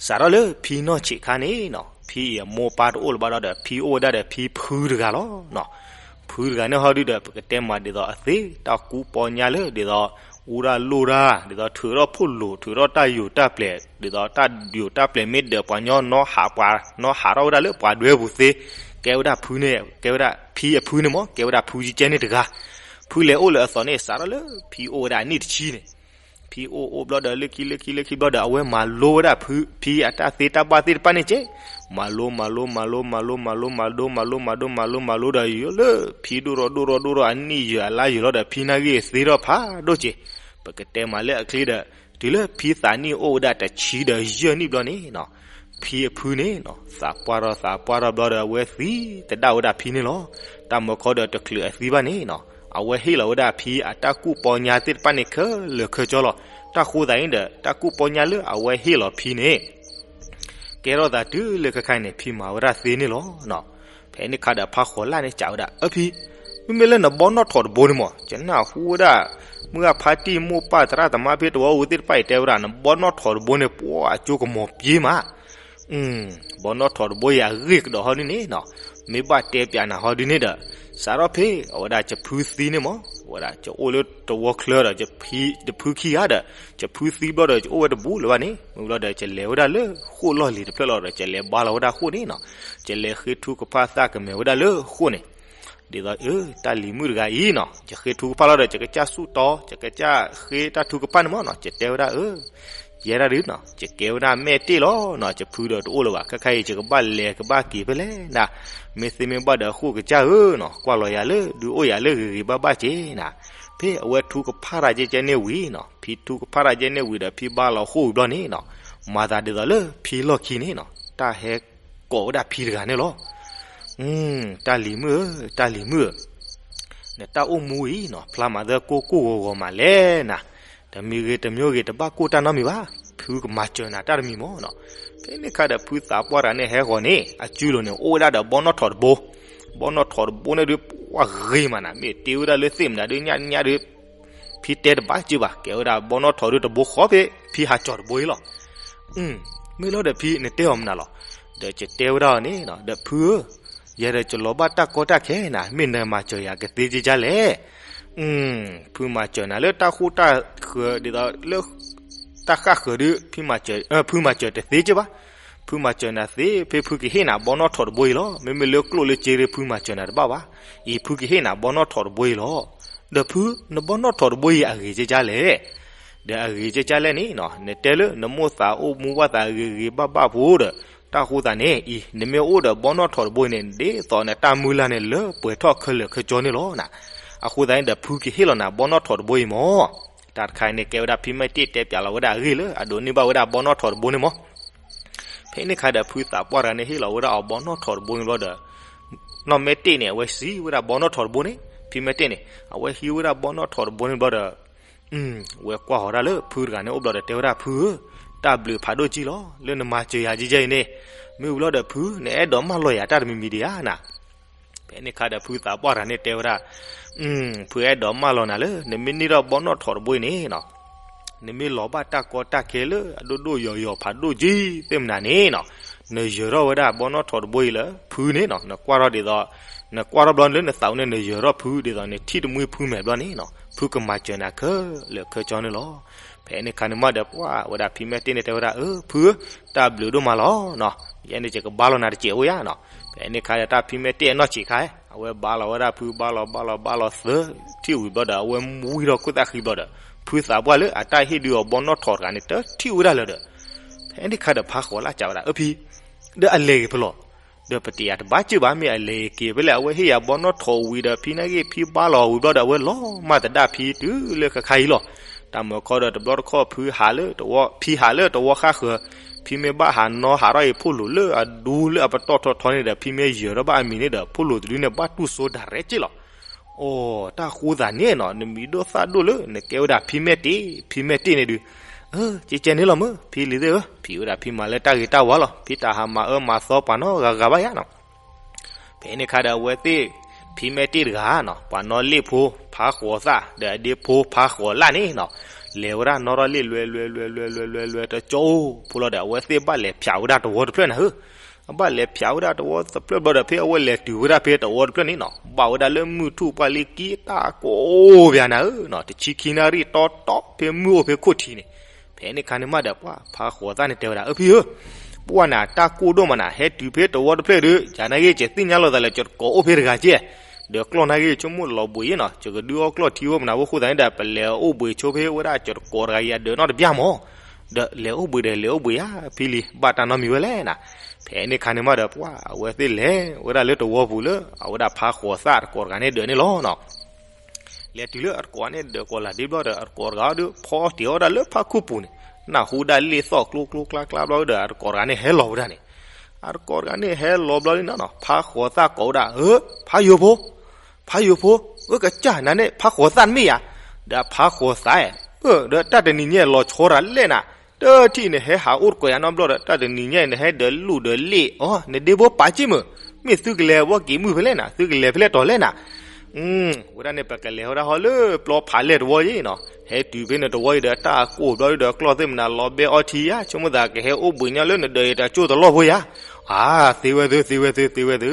စးထီၣ်လၢဖံနီၢ်ဆံးခါန့ၣ်နီၤ, ဖံအံၤအမိၢ်ပၢ်တအိၣ်လၢၤဘၣ်ဒီး ဖံအိၣ်ဝဲဒၣ်ဒီးဖံဖုတဂၤလီၤနီၤ, ဖုတဂၤန့ၣ်ဟီဒုဒီး ပကတဲမးဒ်သိးအသ့ တၢ်ကူပီညါလၢ ဒ်သိး အူဒၣ်လိၣ်ဒၣ် ဒ်သိးထုးထီၣ်ဖိၣ်လိာ် ထုးထီၣ်တၢ်ယိာ်တၢ်ပျဲၤ ဒ်သိးတၢ်ယိာ်တၢ်ပျဲၤမ့ၢ်ဒၢးပှၤညီနီၢ်ဟးပှၤ နီၢ်ဟးထီၣ်ဝဲဒၣ်လၢပှၤဒွဲပူၤသ့, ကဲဝဲဒၣ်ဖုန့ၣ် ကဲဝဲဒၣ်ဖံအဖုန့ၣ်မး ကဲဝဲဒၣ်ဖုကဲန့ၣ်တဂၤ, ဖုလဲၤအိၣ်လၢအသိးန့ၣ် စးထီၣ်လၢဖံအိၣ်ဝဲဒၣ်အနံၣ်တဆံန့ၣ် ဖံအိၣ်အိၣ်ဘျီဒီး လၢခံလၢခံလၢခံဘျီဒီး အဝဲမၤလိဝဲဒၣ်ဖံ ဖံအတၢ်သ့တၢ်ဘၣ်သ့ၣ်တဖၣ်န့ၣ်က့, မၤလိမၤလိမၤလိမၤလိမၤလိမၤဒိမၤလိမၤဒိမၤလိမၤဒိမၤလိဒီး ယိၤလၢဖံဒိၣ်ထီၣ်ဒိၣ်ထီၣ်ဒိၣ်ထီၣ် အနံၣ်ယဲၢ်အလါယဲၢ်လီၤဒီး ဖံနာ်ဂ့ၢ်သ့ထီၣ်ဖးဒိၣ်က့, ပကတဲမးလၢအချ့ဒီး တုၤလၢဖံသးနံၣ်အိၣ်ဝဲဒၣ်တဆံဒီးယဲၢ်နံၣ်ဘျီန့ၣ်နီၤ, ဖံအဖုန့ၣ်နီၤ သးပှၢ်ထီၣ်သးပှၢ်ထီၣ်ဘျီဒီး အဝဲသံတဒၣ်ဝဲဒၣ်ဖံန့ၣ်လီၤ. တၢ်မၤခီဒီးတချုးအသံဘၣ်န့ၣ်နီၤ, အဝဲဟ့ၣ်လီၤဝဲဒၣ်ဖံအတၢ်ကူၣ်ပီညါသ့ၣ်တဖၣ်န့ၣ် ခဲလၢာ်ခဲဆ့လီၤ. တၢ်ဃိသးန့ၣ်ဒီး တၢ်ကူၣ်ပီညါလၢအဝဲဟ့ၣ်လီၤဖံန့ၣ် ကဲထီၣ်သးတုၤလၢခဲခါန့ၣ် ဖံမၤဝဲဒၣ်သ့န့ၣ်လီၤ. ဖဲန့ၣ်ခါဒီး ဖါဃိးလၣ်န့ၣ် စံးဝဲဒၣ် အၢဖံ, မ့မ့ၢ်လၢနဘီနီၣ်ထိးတဘိန့ၣ်မး ယနၢ်ဟူဝဲဒၣ် မုၢ်အဖါတံၢ်မိၢ်ပၢ်သရၣ်သမါဖဲတဝီဧိၤသ့ၣ်တဖၣ်အံၤတဲဝဲဒၣ် နဘီနီၣ်ထိးတဘိန့ၣ် ပှၤအကၠိကမီၤပှ့ၤမး ဘီနီၣ်ထိးတဘိအံၤ အဂ့ၢ်ကဒီးဟီဒ်န့ၣ်နီၤ, မ့ၢ်ဘၣ်တဲပၠးနၤဟီဒ်န့ၣ်ဒီး စးထီၣ်ဖဲအဝဲဒၣ်ယဖုသံန့ၣ်မး အဝဲဒၣ်ယအိၣ်လၢတဝီချၢဒီး ယဖုခံဂၤဒီး ယဖုသံဘျီဒီး ယအိၣ်ဝဲတဘူးလၢၤဘၣ်န့ၣ် မ့ၢ်ဘျီဒီး ယလဲၤဝဲဒၣ်လၢဃိၣ်လီၢ်လံၤတဖျၢၣ်လီၤဒီး ယလဲၤဘါလီၤဝဲဒၣ်ဃိၣ်န့ၣ်နီၤ, ယလဲၤဃ့ထုကဖၣ်သၣ်ကမဲာ်ဝဲဒၣ်လၢဃိၣ်န့ၣ် ဒ်သိးအၢ တၢ်လံၤမုၣ်တဂၤအံၤနီၤ ယဃ့ထုကဖၣ်လီၤဒီး ယကစၢ်ဆူၣ်တီ ယကစၢ်ဃ့တၢ်ထုကဖၣ်န့ၣ်မးနီၤ ယတဲဝဲဒၣ်အၢ ယဲဒၣ်ဒုနီၤ ယကဲဝဲဒၣ်မဲာ်တ့ၢ်လီၤနီၤ ယဖုဒီးတအိၣ်လၢၤဘၣ် ခဲခါအံၤ ယကဘၣ်လဲၤကဘၣ်က့ၤဖဲလဲၣ်နၤ, မ့ၢ်သ့မ့ၢ်ဘၣ်ဒီး ဃိၣ်ကစၢ်ဧၢနီၤ ကွၢ်လီၤယၤလၢ ဒုးအိၣ်ယၤလၢဂ့ၤဂ့ၤဘၣ်ဘၣ်က့ၤနၤ, ဖဲအဝဲထုကဖၣ်တၢ်ကဲကဲန့ၣ်ဝံၤနီၤ ဖံထုကဖၣ်တၢ်ကဲန့ၣ်ဝံၤဒီး ဖံဘါလီၤဃိၣ်ဝံၤဘျီန့ၣ်နီၤ, မၤသးဒ်သိးလၢဖံလီၢ်ခံန့ၣ်နီၤ တၢ်ဟဲကိးဝဲဒၣ်ဖံတဂၤန့ၣ်လီၤ. တၢ်လံၤမုၣ်ဧၢ, တၢ်လံၤမုၣ်ဧၢ, နတၢ်အိၣ်မူအံၤနီၤ ဖျါမးသၢကိၢ်ကိၢ်ဂီၤဂီၤမးလဲၣ်နၤ, တမံၤဂ့ၤတမံၤဂ့ၤ တဘၣ်ကိၢ်တၢ်နီတမံၤဘၣ်, ဖုကမၤစၢၤနၤတၢ်တမံၤမးနီၤ. ဖဲန့ၣ်ခါဒီး ဖုသးပှၢ်တဂၤန့ၣ်ဟဲဂီၤန့ၣ် အစုလိၤန့ၣ် အိၣ်ဝဲဒၣ်ဒီးဘီနီၣ်ထိးတဘိ, ဘီနီၣ်ထိးတဘိန့ၣ်ဒုး ပှၤဂ့ၤမးနၤ မ့ၢ်တ့ဝဲဒၣ်လၢသ့ၣ်မနၤဒုး ညၣ်ညၣ်ဒုး ဖံတဲတဘၣ်က့ဘၣ် ကဲဝဲဒၣ်ဘီနီၣ်ထိးဒုးတဘိဃီဖဲ ဖံဟးကၠီၤတဘိအံၤလီၤ. မ့ၢ်လီၤဒီးဖံနတဲအီၤမနုၤလီၤ, ဒီးယတဲဝဲဒၣ်အီၤန့ၣ် ဒီးဖုဧၢ, ယဲဒီးယလီၤဘၣ်တၢ်ကီတၢ်ခဲနၤ မ့ၢ်နမၤစၢၤယၤကသ့ကကါလဲၣ်. ဖုမၤစၢၤနၤလၢတၢ်ဃိၣ်တၢ်ဃၢၤဒ်သိးလၢ တၢ်ဃၣ်ဃၢၤဒုး ဖုမၤစၢၤတသ့က့ဘၣ်. ဖုမၤစၢၤနၤသ့ ဖဲဖုကဟ့ၣ်နၤဘီနီၣ်ထိးတဘိအံၤလီၤ. မ့မ့ၢ်လၢကျိၣ်လၢစ့ဒုး ဖုမၤစၢၤနၤတဘၣ်ဘၣ်. အံၤဖုကဟ့ၣ်နၤဘီနီၣ်ထိးတဘိအံၤလီၤ. ဒီးဖု နဘီနီၣ်ထိးတဘိအံၤအဂ့ၤကကါလဲၣ်. ဒီးအဂ့ၤကကါလဲၣ်န့ၣ်နီၤ နတဲလၢနမိၢ်သးအိၣ်မူဘၣ်သးဂ့ၤဂ့ၤဘၣ်ဘၣ်ဖိဒီး တၢ်ဃိသးန့ၣ် အံၤ နမ့ၢ်အိၣ်ဒီးဘီနီၣ်ထိးတဘိအံၤန့ၣ် ဒ်သိးနတၢ်မုၢ်လၢ်န့ၣ်လၢပှဲၤထီၣ်ခဲလၢာ်ခဲဆ့န့ၣ်လီၤ. အဃိသတးန့ၣ်ဒီး ဖုကဟ့ၣ်လီၤနၤဘီနီၣ်ထိးတဘိအံၤမး. တၢ်တခါအံၤန့ၣ် ကဲဝဲဒၣ်ဖံမဲာ်တ့ၢ်တဲပၠးလီၤဝဲဒၣ်အဂ့ၢ်လၢအဒိးန့ၢ်ဘၣ်ဝဲဒၣ်ဘီနီၣ်ထိးတဘိန့ၣ်မး. ဖဲန့ၣ်ခါဒီး ဖုသးပှၢ်တဂၤန့ၣ် ဟ့ၣ်လီၤဝဲဒၣ်အီၤဘီနီၣ်ထိးတဘိန့ၣ်ဘျီဒီး နီၢ်မဲာ်တ့ၢ်န့ၣ် အဝဲစံးဝဲဒၣ်ဘီနီၣ်ထိးတဘိန့ၣ် ဖံမဲာ်တ့ၢ်န့ၣ် အဝဲဟံးဝဲဒၣ်ဘီနီၣ်ထိးတဘိန့ၣ်ဘျီဒီး ဝဲကွၢ်ဃီၤဒၣ်လၢဖုတဂၤန့ၣ်အိၣ်ဘျီဒီး တဲဝဲဒၣ်ဖုဧၢ, တၢ်ဘျုးဖးဒိၣ်ကံလီၤ လၢနမၤစၢၤယၤကကါအံၤန့ၣ်, မ့ၢ်ဝံၤလီၤဒီးဖု နအဲၣ်ဒိးမၢလီၤယၤတၢ်တမံၤမံၤဒံးဧါနၤ. ဖဲန့ၣ်ခါဒီး ဖုသးပှၢ်တဂၤန့ၣ်တဲဝဲဒၣ်, ဖုအဲၣ်ဒိးမၢလီၤနၤလၢ နမ့ၢ်န့ၢ်ထီၣ်ဘီနီၣ်ထိးတဘိအံၤန့ၣ်နီၤ နမ့ၢ်လီၤဘၣ်တၢ်ကီတၢ်ခဲလၢအဒိၣ်ဒိၣ်ယိာ်ယိာ်ဖးဒိၣ်ကံသ့ၣ်မနၤန့ၣ်နီၤ, နယၢၤထီၣ်ဝဲဒၣ်ဘီနီၣ်ထိးတဘိအံၤလၢဖုန့ၣ်နီၤ, နကွၢ်ထီၣ်ဒ်သိး နကွၢ်ထီၣ်ဘျီလၢနသးအိၣ်န့ၣ် နယၢၤထီၣ်ဖုဒ်သိး နထံၣ်တမှံဖုမဲာ်ဘျီန့ၣ်နီၤ ဖုကမၤစၢၤနၤခဲလၢာ်ခဲဆ့န့ၣ်လီၤ. ဖဲန့ၣ်ခါန့ၣ်မးဒီး ပှၤဝဲဒၣ်ဖံမဲာ်တ့ၢ်န့ၣ်တဲဝဲဒၣ် အၢ ဖုဧၢ, တၢ်ဘျုးဒိၣ်မးလီၤနီၤ, ယဲန့ၣ်ယကဘါလီၤနၤတစဲးအိၣ်ယါနီၤ. ဖဲန့ၣ်ခါဒီးတၢ်ဖံမဲာ်တ့ၢ်အနီၢ်ဆံးခါ အဝဲဘါလီၤဝဲဒၣ်ဖု ဘါလီၤဘါလီၤဘါလီၤသၢထံၣ်ဝံၤဘျီဒီး အဝဲဝံထီၣ်ခိၣ်သၣ်ဃံဘျီဒီး ဖုသးပှၢ်လၢအတၢ်ဟ့ၣ်ဒုးအီၤဘီနီၣ်ထိးတဂၤန့ၣ် တထံၣ်ဝဲဒၣ်လၢၤဒီး ဖဲန့ၣ်ခါဒီးဖါဃိးလၢ်စံးဝဲဒၣ် အၢဖံ, ဒီးအလဲၤဂ့ၤဖဲလဲၣ်, ဒီးပတယၤတဘၣ်စၢၢ်ဘၣ် မ့ၢ်အလဲၤက့ၤဖဲလဲၣ် အဝဲဟ့ၣ်ယၤဘီနီၣ်ထိးဝံၤဒီး ဖံနာ်ဂ့ၢ်ဖံဘါလီၤဝံၤဘျီဒီး အဝဲလီၤမၢ်သဒၣ်ဖံတုၤလၢခဲခါအံၤလီၤ. တၢ်မၢခီဒီးတဘျီတခီၣ် ဖံဟးလၢတဝီ ဖံဟးလၢတဝီဃၣ်ဃၢၤ, ဖံမ့ၢ်ဘၣ်ဟးနီၣ်ဟးထီၣ်အံၤ ဖိလိာ်လၢအဒူလၢအပတီၢ်ထီထီန့ၣ်ဒီး ဖံမ့ၢ်ယၢၤထီၣ်ဘၣ်အမံၤန့ၣ်ဒီး ဖိလိာ်တဒုန့ၣ် ဘၣ်တူၢ်စိဒၣ်ရဲၣ်က့လီၤ. အိ, တၢ်ဃိသးန့ၣ်နီၤ နမံၤဒိၣ်သၣ်ဒိၣ်လၢ နကဲဝဲဒၣ်ဖံမဲာ်တ့ၢ်, ဖံမဲာ်တ့ၢ်န့ၣ်ဒုး, အၢ ကဲကဲန့ၣ်လီၤမၢ် ဖံလံၤသ့ၣ်ဧၢ, ဖံဝဲဒၣ်ဖံမၤလၢတၢ်ဂ့ၤတၢ်ဝါလီၤ, ဖံတၢ်ဟးမၤအၢမၤသီပှၤနီတဂၤဂၤဘၣ်ယါနီၤ. ဖဲန့ၣ်ခါဒီးအဝဲသ့ၣ် ဖံမဲာ်တ့ၢ်တဂၤနီၤ ပှၤနီၣ်လ့ၣ်ဖိ ဖါဃိးသၣ် ဒီးအဒ့ဖိ ဖါဃိးလၢ်န့ၣ်နီၤ, လဲၤဝဲဒၣ်နီၣ်ထီၣ်လ့ၣ်လွဲလွဲလွဲလွဲလွဲလွဲလွဲ တကၠိဖိလီၤဒီး အဝဲသ့ၣ်ဘၣ်လဲၤဖျးဝဲဒၣ်တဝီတဖျၢၣ်နၤဧၢ. အဘၣ်လဲၤဖျးဝဲဒၣ်တဝီတဖျၢၣ်ဘျီဒီး ဖဲအဝဲလဲၤတုၤဝဲဒၣ်ဖဲတဝီတဖျၢၣ်န့ၣ်နီၤ ဘၣ်ဝဲဒၣ်လၢမုၢ်ထူၣ်ပှၢ်လံကံတၢ်ကိၢ်ဘၣ်နၤဧၢနီၤ, တဆံခံနၣ်ရံၣ်တီတီ ဖဲမုၢ်အိၣ်ဖဲခိၣ်ထံးန့ၣ်. ဖဲန့ၣ်ခါန့ၣ်မးဒီး ပှၤဖါဃိးသၣ်န့ၣ်တဲဝဲဒၣ် အၢဖံဧၢ, ပှၢ်နၤ တၢ်ကိၢ်ဒိၣ်မးနၤ ဟဲတုၤဖဲတဝီတဖျၢၣ်ဒီး ယၤနာ်က့ ယသ့ၣ်ညါလိာ်သးလၢ ယတကိးအိၣ်ဖဲတဂၤကဲ, ဒီးကျီၢ်နာ်က့ ဆိကမိၣ်လီၤဘှံးအံၤနီၤ, ယကဒုးအီၣ်ကျီၢ်ထံဝဲမနုၤဖိအဃိသတးန့ၣ်ဒီး ပလဲၤအိၣ်ဘှံးဆိဖဲဝဲဒၣ်ကၠီၤတကိးတဂၤအံၤအဒၢးနီတဘျီမၢ်, ဒီးလဲၤအိၣ်ဘှံးဒီး လဲၤအိၣ်ဘှံးယါ ဖံလံၤ ဘၣ်တၢ်နီတမံၤဝဲလဲၣ်နၤ. ဖဲန့ၣ်ခါန့ၣ်မးဒီး ပှၢ်အဝဲသ့ၣ်လဲၤဝဲဒၣ်လၢတဝီပူၤလၢ အဝဲဒၣ်ဖးဃိးသၣ်တကိးတဂၤန့ၣ်ဒၢးန့ၣ်လီၤနီၤ. လဲၤတုၤလၢအတကိးန့ၣ်ဒၢးကိးလၢ်ဒ့ဘျီဒီး အတကိးတဂၤဒီး ဖီအီၣ်တ့ၤအီၣ်ဒၣ်လၢဖးခိၣ်ပူၤန့ၣ်, နၢ်ဟူဒၣ်လ့ၣ်သီၣ်ကျိကျိကျါကျါဘျီဒီး အတကိးတဂၤန့ၣ်ဟဲလီၤဝဲဒၣ်န့ၣ်, အတကိးတဂၤန့ၣ်ဟဲလီၤဘျီဒ်နီၤနီၤ ဖးဃိးသၣ်ကိးဝဲဒၣ်, ဧၢ, ဖးယိၤဖိ, ဖးယိၤဖိ, အၢ ကစၢ်နၤန့ၣ် ဖးဃိးသၣ်တမ့ၢ်ဧါ, ဒီးဖးဃိးသၣ်, အၢ ဒီးတၢ်တနံၤညါလီၤဆီတၢ်လဲၣ်နၤ, တထံၣ်နဟဲဟးအိၣ်တကိးယၤနီတဘျီဒီး တၢ်တနံၤညါနဟဲဒၢးလူၢ်ဒၢးလ့ၣ်အီၤ နဒ့ဖိပာ်စ့ၢ်မုၢ်, မ့ၢ်သုကလဲၤဝဲက့ၤမုၢ်ဖဲလဲၣ်နၤ, သုကလဲၤဖဲလဲၣ်တီၤလဲၣ်နၤ. ဝဲဒၣ်န့ၣ် ပကလဲၤဝဲဒၣ်ဟီလၢပျီဖးလဲၢ်တဝီယ့ၣ်နီၤ, ဟဲတုၤဖဲန့ၣ်တဝီအံၤဒီး တၢ်ကိၢ်ဘျီဒီး ကျီၢ်သ့ၣ်မနၤလီၤဘဲအီထံယါ, ဆိကမိၣ်သးကဟဲအိၣ်ဘှံးညါလၢနဒၢးအံၤတၢ်ကၠိၣ်တလီၢ်ဖိယါ. အါ, သ့ဝဲသု, သ့ဝဲသု, သ့ဝဲသု,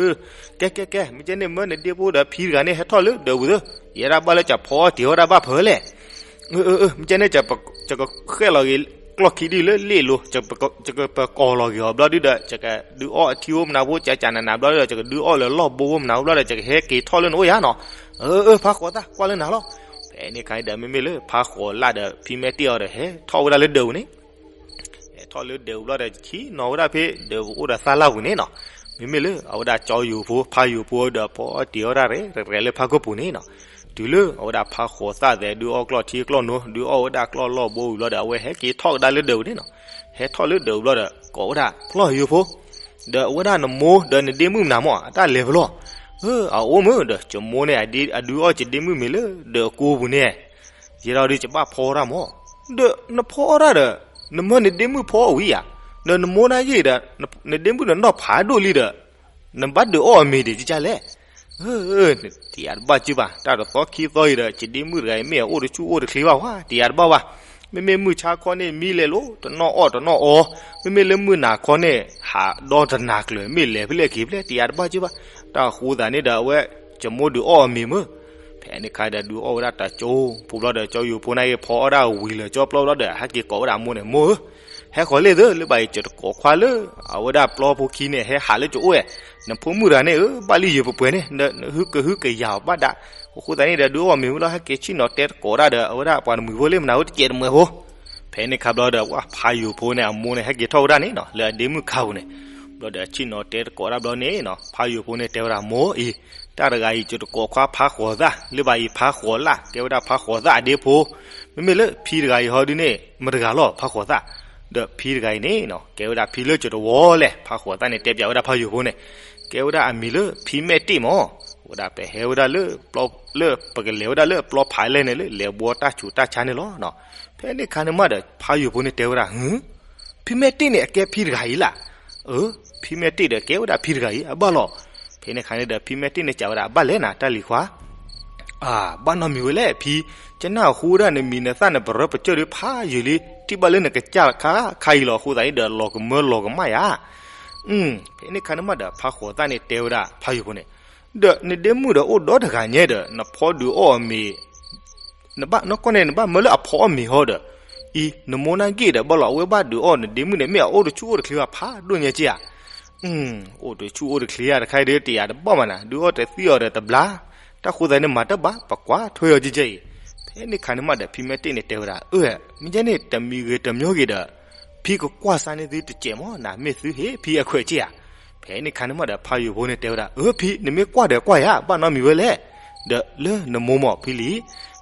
ကဲ ကဲ ကဲ မ့ၢ်ကဲန့ၣ် မၢနဒ့ဖိဒီးဖံတဂၤန့ၣ် ဟဲထီၣ်လၢဒၢးပူၤသု, ယဲဒၣ်ဘၣ်လၢကဖီအီၣ်တ့ၤဝဲဒၣ်ဘၣ်ဖဲလဲၣ်. အၢ အၢ အၢ မ့ၢ်ကဲန့ၣ် ယကဃဲၣ်လီၤက့ၤကျီၢ်ခံဒုလၢလ့ၣ်လိၤ, ယကပကိးလီၤက့ၤအီၤဘျီဒုဒီး ယကဒုးအီၣ်အထံအိၣ်မနၤဖိ ကကနးနးဘျီဒီး ယကဒုးအီၣ်လၢလီၢ်ဘိဖိမနၤဖိဘျီဒီး ယကဟဲက့ၤထီၣ်လၢနအိၣ်ယါနီၤ. အၢ အၢ ဖးဃိးသၣ် ကွၢ်လၢနၤလီၤ. ဖဲန့ၣ်ခါန့ၣ်ဒီး မ့မ့ၢ်လၢဖးဃိးလၢ်ဒီး ဖံမဲာ်တ့ၢ်အီၤဒီး ဟဲထီၣ်ဝဲဒၣ်လၢဒၢးပူၤန့ၣ် ဟဲထီၣ်လၢဒၢးပူၤဘျီဒီး ဆ့ၣ်နီၤဝဲဒၣ်ဖဲဒၢးပူၤအိၣ်ဒီးသၣ်လၢ်ပူၤန့ၣ်နီၤ. မ့မ့ၢ်လၢအဝဲဒၣ်ကၠီယိၤဖိ ဖးယိၤဖိဒီး ဖီအီၣ်တ့ၤအီၣ်ဒၣ်ရဲၣ်ရဲၣ်လၢဖးခိၣ်ပူၤန့ၣ်နီၤ. တုၤလၢအဝဲဒၣ်ဖးဃိးသၣ်သဲး ဒုးအီၣ်ကျီၢ်ထံကျီၢ်နိ ဒုးအီၣ်ဝဲဒၣ်ကျီၢ်လီၢ်ဘိဝံၤဘျီဒီး အဝဲဟဲက့ၤထီၣ်ကဒါလၢဒၢးပူၤန့ၣ်နီၤ. ဟဲထီၣ်လၢဒၢးပူၤဘျီဒီး ကိးဝဲဒၣ် ဖျီၣ်ယိၤဖိ, ဒီးအဝဲဒၣ်နမိၢ်ဒီးနဒ့မုၣ်မနုၤမၢ် အတၢ်လဲၤဖဲလဲၣ်. အအိၣ်မုၢ်ဒီး ယမိၢ်န့ၣ် အဒုးအီၣ်ယဒ့မုၣ်မ့ၤလၢဒၢးအကိပူၤန့ၣ် ယဲဒီးဒုးယဘၣ်ဖီအီၣ်တၢ်မၢ်, ဒီးနဖီအီၣ်တၢ်ဒီး နမၢနဒ့မုၣ်ဖီအီၣ်ဝံၤဧါ, ဒီးနမိၢ်နာ်က့ဒီး နဒ့မုၣ်ဒီးနီၢ်ဖးဒိၣ်လံဒီး နဘၣ်ဒုးအီၣ်အမ့ၤဒံးကကလဲၣ်. တယၤတဘၣ်စုဘၣ်, တၢ်တသီခံသီအံၤဒီး ယဒ့မုၣ်တဂၤအံၤ မ့ၢ်အအိၣ်တဆူၣ်အိၣ်တချ့ဘၣ်ဝဲ တယၤတဘၣ်ဘၣ်. မ့မ့ၢ်မုၢ်ဆါခီန့ၣ် မံလဲၤလိၤ တနီၣ်အီၣ်တနီၣ်အီ, မ့မ့ၢ်လၢမုၢ်နၤခီန့ၣ် ဟးဒီတနၤကျၢၤ မ့ၢ်လဲၤဖဲလဲၣ်က့ၤဖဲလဲၣ် တယၤတဘၣ်စုဘၣ်. တၢ်ဃိသးန့ၣ်ဒီး အဝဲ ယမိၢ်ဒုးအီၣ်အမ့ၤမၢ်. ဖဲန့ၣ်ခါဒီး ဒုးအီၣ်ဝဲဒၣ်တၢ်ကၠိဖိဘျီဒီး ကၠီယိၤဖိနာ်က့ ဖီအီၣ်ဒၣ်ဝံၤလၢာ်ကၠီပျီဘျီဒီး ဟဲက့ၤကိးဝဲဒၣ်အမိၢ်န့ၣ်, မိၢ်ဧၢ, ဟဲဃီၤလ့ၣ်သု လၢဘၣ်အံၤ ယတကိးခွါလၢ အဝဲဒၣ်ပျီဖိခံန့ၣ် ဟဲဟးလၢယအိၣ်ဧါ, နဖိမုၣ်တဂၤန့ၣ်ဧၢ ဘၣ်လံယုာ်ပှဲၤပှဲၤန့ၣ် နဟုကဟုကယာ်အီၤဘၣ်ဒၣ်. အဃိသတးန့ၣ်ဒီး ဒုးအီၣ်မ့ၤဝံၤလီၤ ဟဲက့ၤဆ့ၣ်နီၤတဲသကိးဒၣ်ဒီး အဝဲဒၣ်ပှၤတမှံၤဖိလၢမနုၤဝဲတကဲးတမှဲၤဖိ. ဖဲန့ၣ်ခါဘျီဒီး ပှၤဖးယိၤဖိန့ၣ် အမိၢ်န့ၣ် ဟဲက့ၤထီၣ်ဝဲဒၣ်န့ၣ်နီၤ လၢအဒ့မုၣ်ခါပူၤန့ၣ်. ဘျီဒီးဆ့ၣ်နီၤတဲသကိးဒၣ်ဘျီန့ၣ်နီၤ ဖးယိၤဖိန့ၣ်တဲဝဲဒၣ် မိၢ်အံၤ တၢ်တဂၤအံၤ ယတကိးခွါဖးဃိးသၣ် လၢဘၣ်အံၤဖးဃိးလၢ် ကဲဝဲဒၣ်ဖးဃိးသၣ်အဒ့ဖိ. မ့မ့ၢ်လၢဖံတဂၤအံၤဟီဒုန့ၣ် မတဂၤလီၤ ဖးဃိးသၣ်. ဒီးဖံတဂၤအံၤန့ၣ်နီၤ ကဲဝဲဒၣ်ဖံလၢကၠီၤတဝီလဲၣ် ဖးဃိးသၣ်န့ၣ် တဲပၠးဝဲဒၣ်ဖးယိၤဖိန့ၣ် ကဲဝဲဒၣ်အမံၤလၢဖံမဲာ်တ့ၢ်မၢ်. ဝဲဒၣ်ပဟဲဝဲဒၣ်လၢ လၢပကလဲၤဝဲဒၣ်လၢပျီဖးလဲၢ်န့ၣ်လၢ လဲၤဘှီတၢ်ဆူးတၢ်ဆါန့ၣ်လီၤ. ဖဲန့ၣ်ခါန့ၣ်မးဒီး ဖးယိၤဖိန့ၣ်တဲဝဲဒၣ် ဟၢ ဖံမဲာ်တ့ၢ်န့ၣ် အကဲဖံတဂၤအံၤလၢ်. အၢ ဖံမဲာ်တ့ၢ်ဒီးကဲဝဲဒၣ်ဖံတဂၤအံၤ အဘၣ်လီၤ. ဖဲန့ၣ်ခါန့ၣ်ဒီး ဖံမဲာ်တ့ၢ်န့ၣ်စံးဝဲဒၣ် အဘၣ်လဲၣ်နၤ တၢ်လံၤခွါ အၢ ဘၣ်နီတမံၤဝဲလဲၣ်ဖံ, ကနၢ်ဟူဒၣ်နမံၤနသၣ်နပရၢပကၢၢ်ဒီးဖးယံာ်လံ ထံၣ်ဘၣ်လၢနကစၢ်ခါခါအံၤလီၤ အဃိသတးန့ၣ်ဒီး လီၤကမၢလီၤကမၣ်ယၤ. ဖဲန့ၣ်ခါန့ၣ်မးဒီး ဖးဃိးသၣ်န့ၣ်တဲဝဲဒၣ်ဖးယိၤဖိန့ၣ်, ဒီးနဒ့မုၣ်ဒီးအိၣ်ဒီတဂၤညါဒီး နဖီဒုးအီၣ်အမ့ၤ နဘၣ်နီၢ်ကီၢ်န့ၣ် နဘၣ်မၢလၢအဖီအီၣ်မ့ၤဟီဒီး, အံၤ နမိၢ်နာ်က့ဒီး ဘၣ်လီၤ အဝဲဘၣ်ဒုးအီၣ်နဒ့မုၣ်န့ၣ် မ့ၢ်အအိၣ်တဆူၣ်အိၣ်တချ့ဘၣ်ဖးဒိၣ်ညါက့ဧါ. အိၣ်တဆူၣ်အိၣ်တချ့ဧါ တခါအံၤဒီး တယၤတဘၣ်မးနၤ ဒုးအီၣ်တသံအီၤဒီးတဘျါ, တၢ်ဃိသတးန့ၣ်မၤတဘၣ် ပကွၢ်ထွဲအီၤကဲကဲအံၤ. ဖဲန့ၣ်ခါန့ၣ်မးဒီး ဖံမဲာ်တ့ၢ်န့ၣ်တဲဝဲဒၣ် အၢ မ့ၢ်ကဲန့ၣ် တမံၤဂ့ၤတမံၤဂ့ၤဒီး ဖံကကွၢ်စါန့ၢ်သုတစဲးမၢ် နမ့ၢ်သုဟ့ၣ်ဖံအခွဲးက့ဧါ. ဖဲန့ၣ်ခါန့ၣ်မးဒီး ဖးယိၤဖိန့ၣ်တဲဝဲဒၣ် အၢ ဖံ နမ့ၢ်ကွၢ်ဒီးကွၢ်ယၤ ဘၣ်နီတမံၤဝဲလဲၣ်, ဒီးလၢနမိၢ်မၢ်ဖံလံ.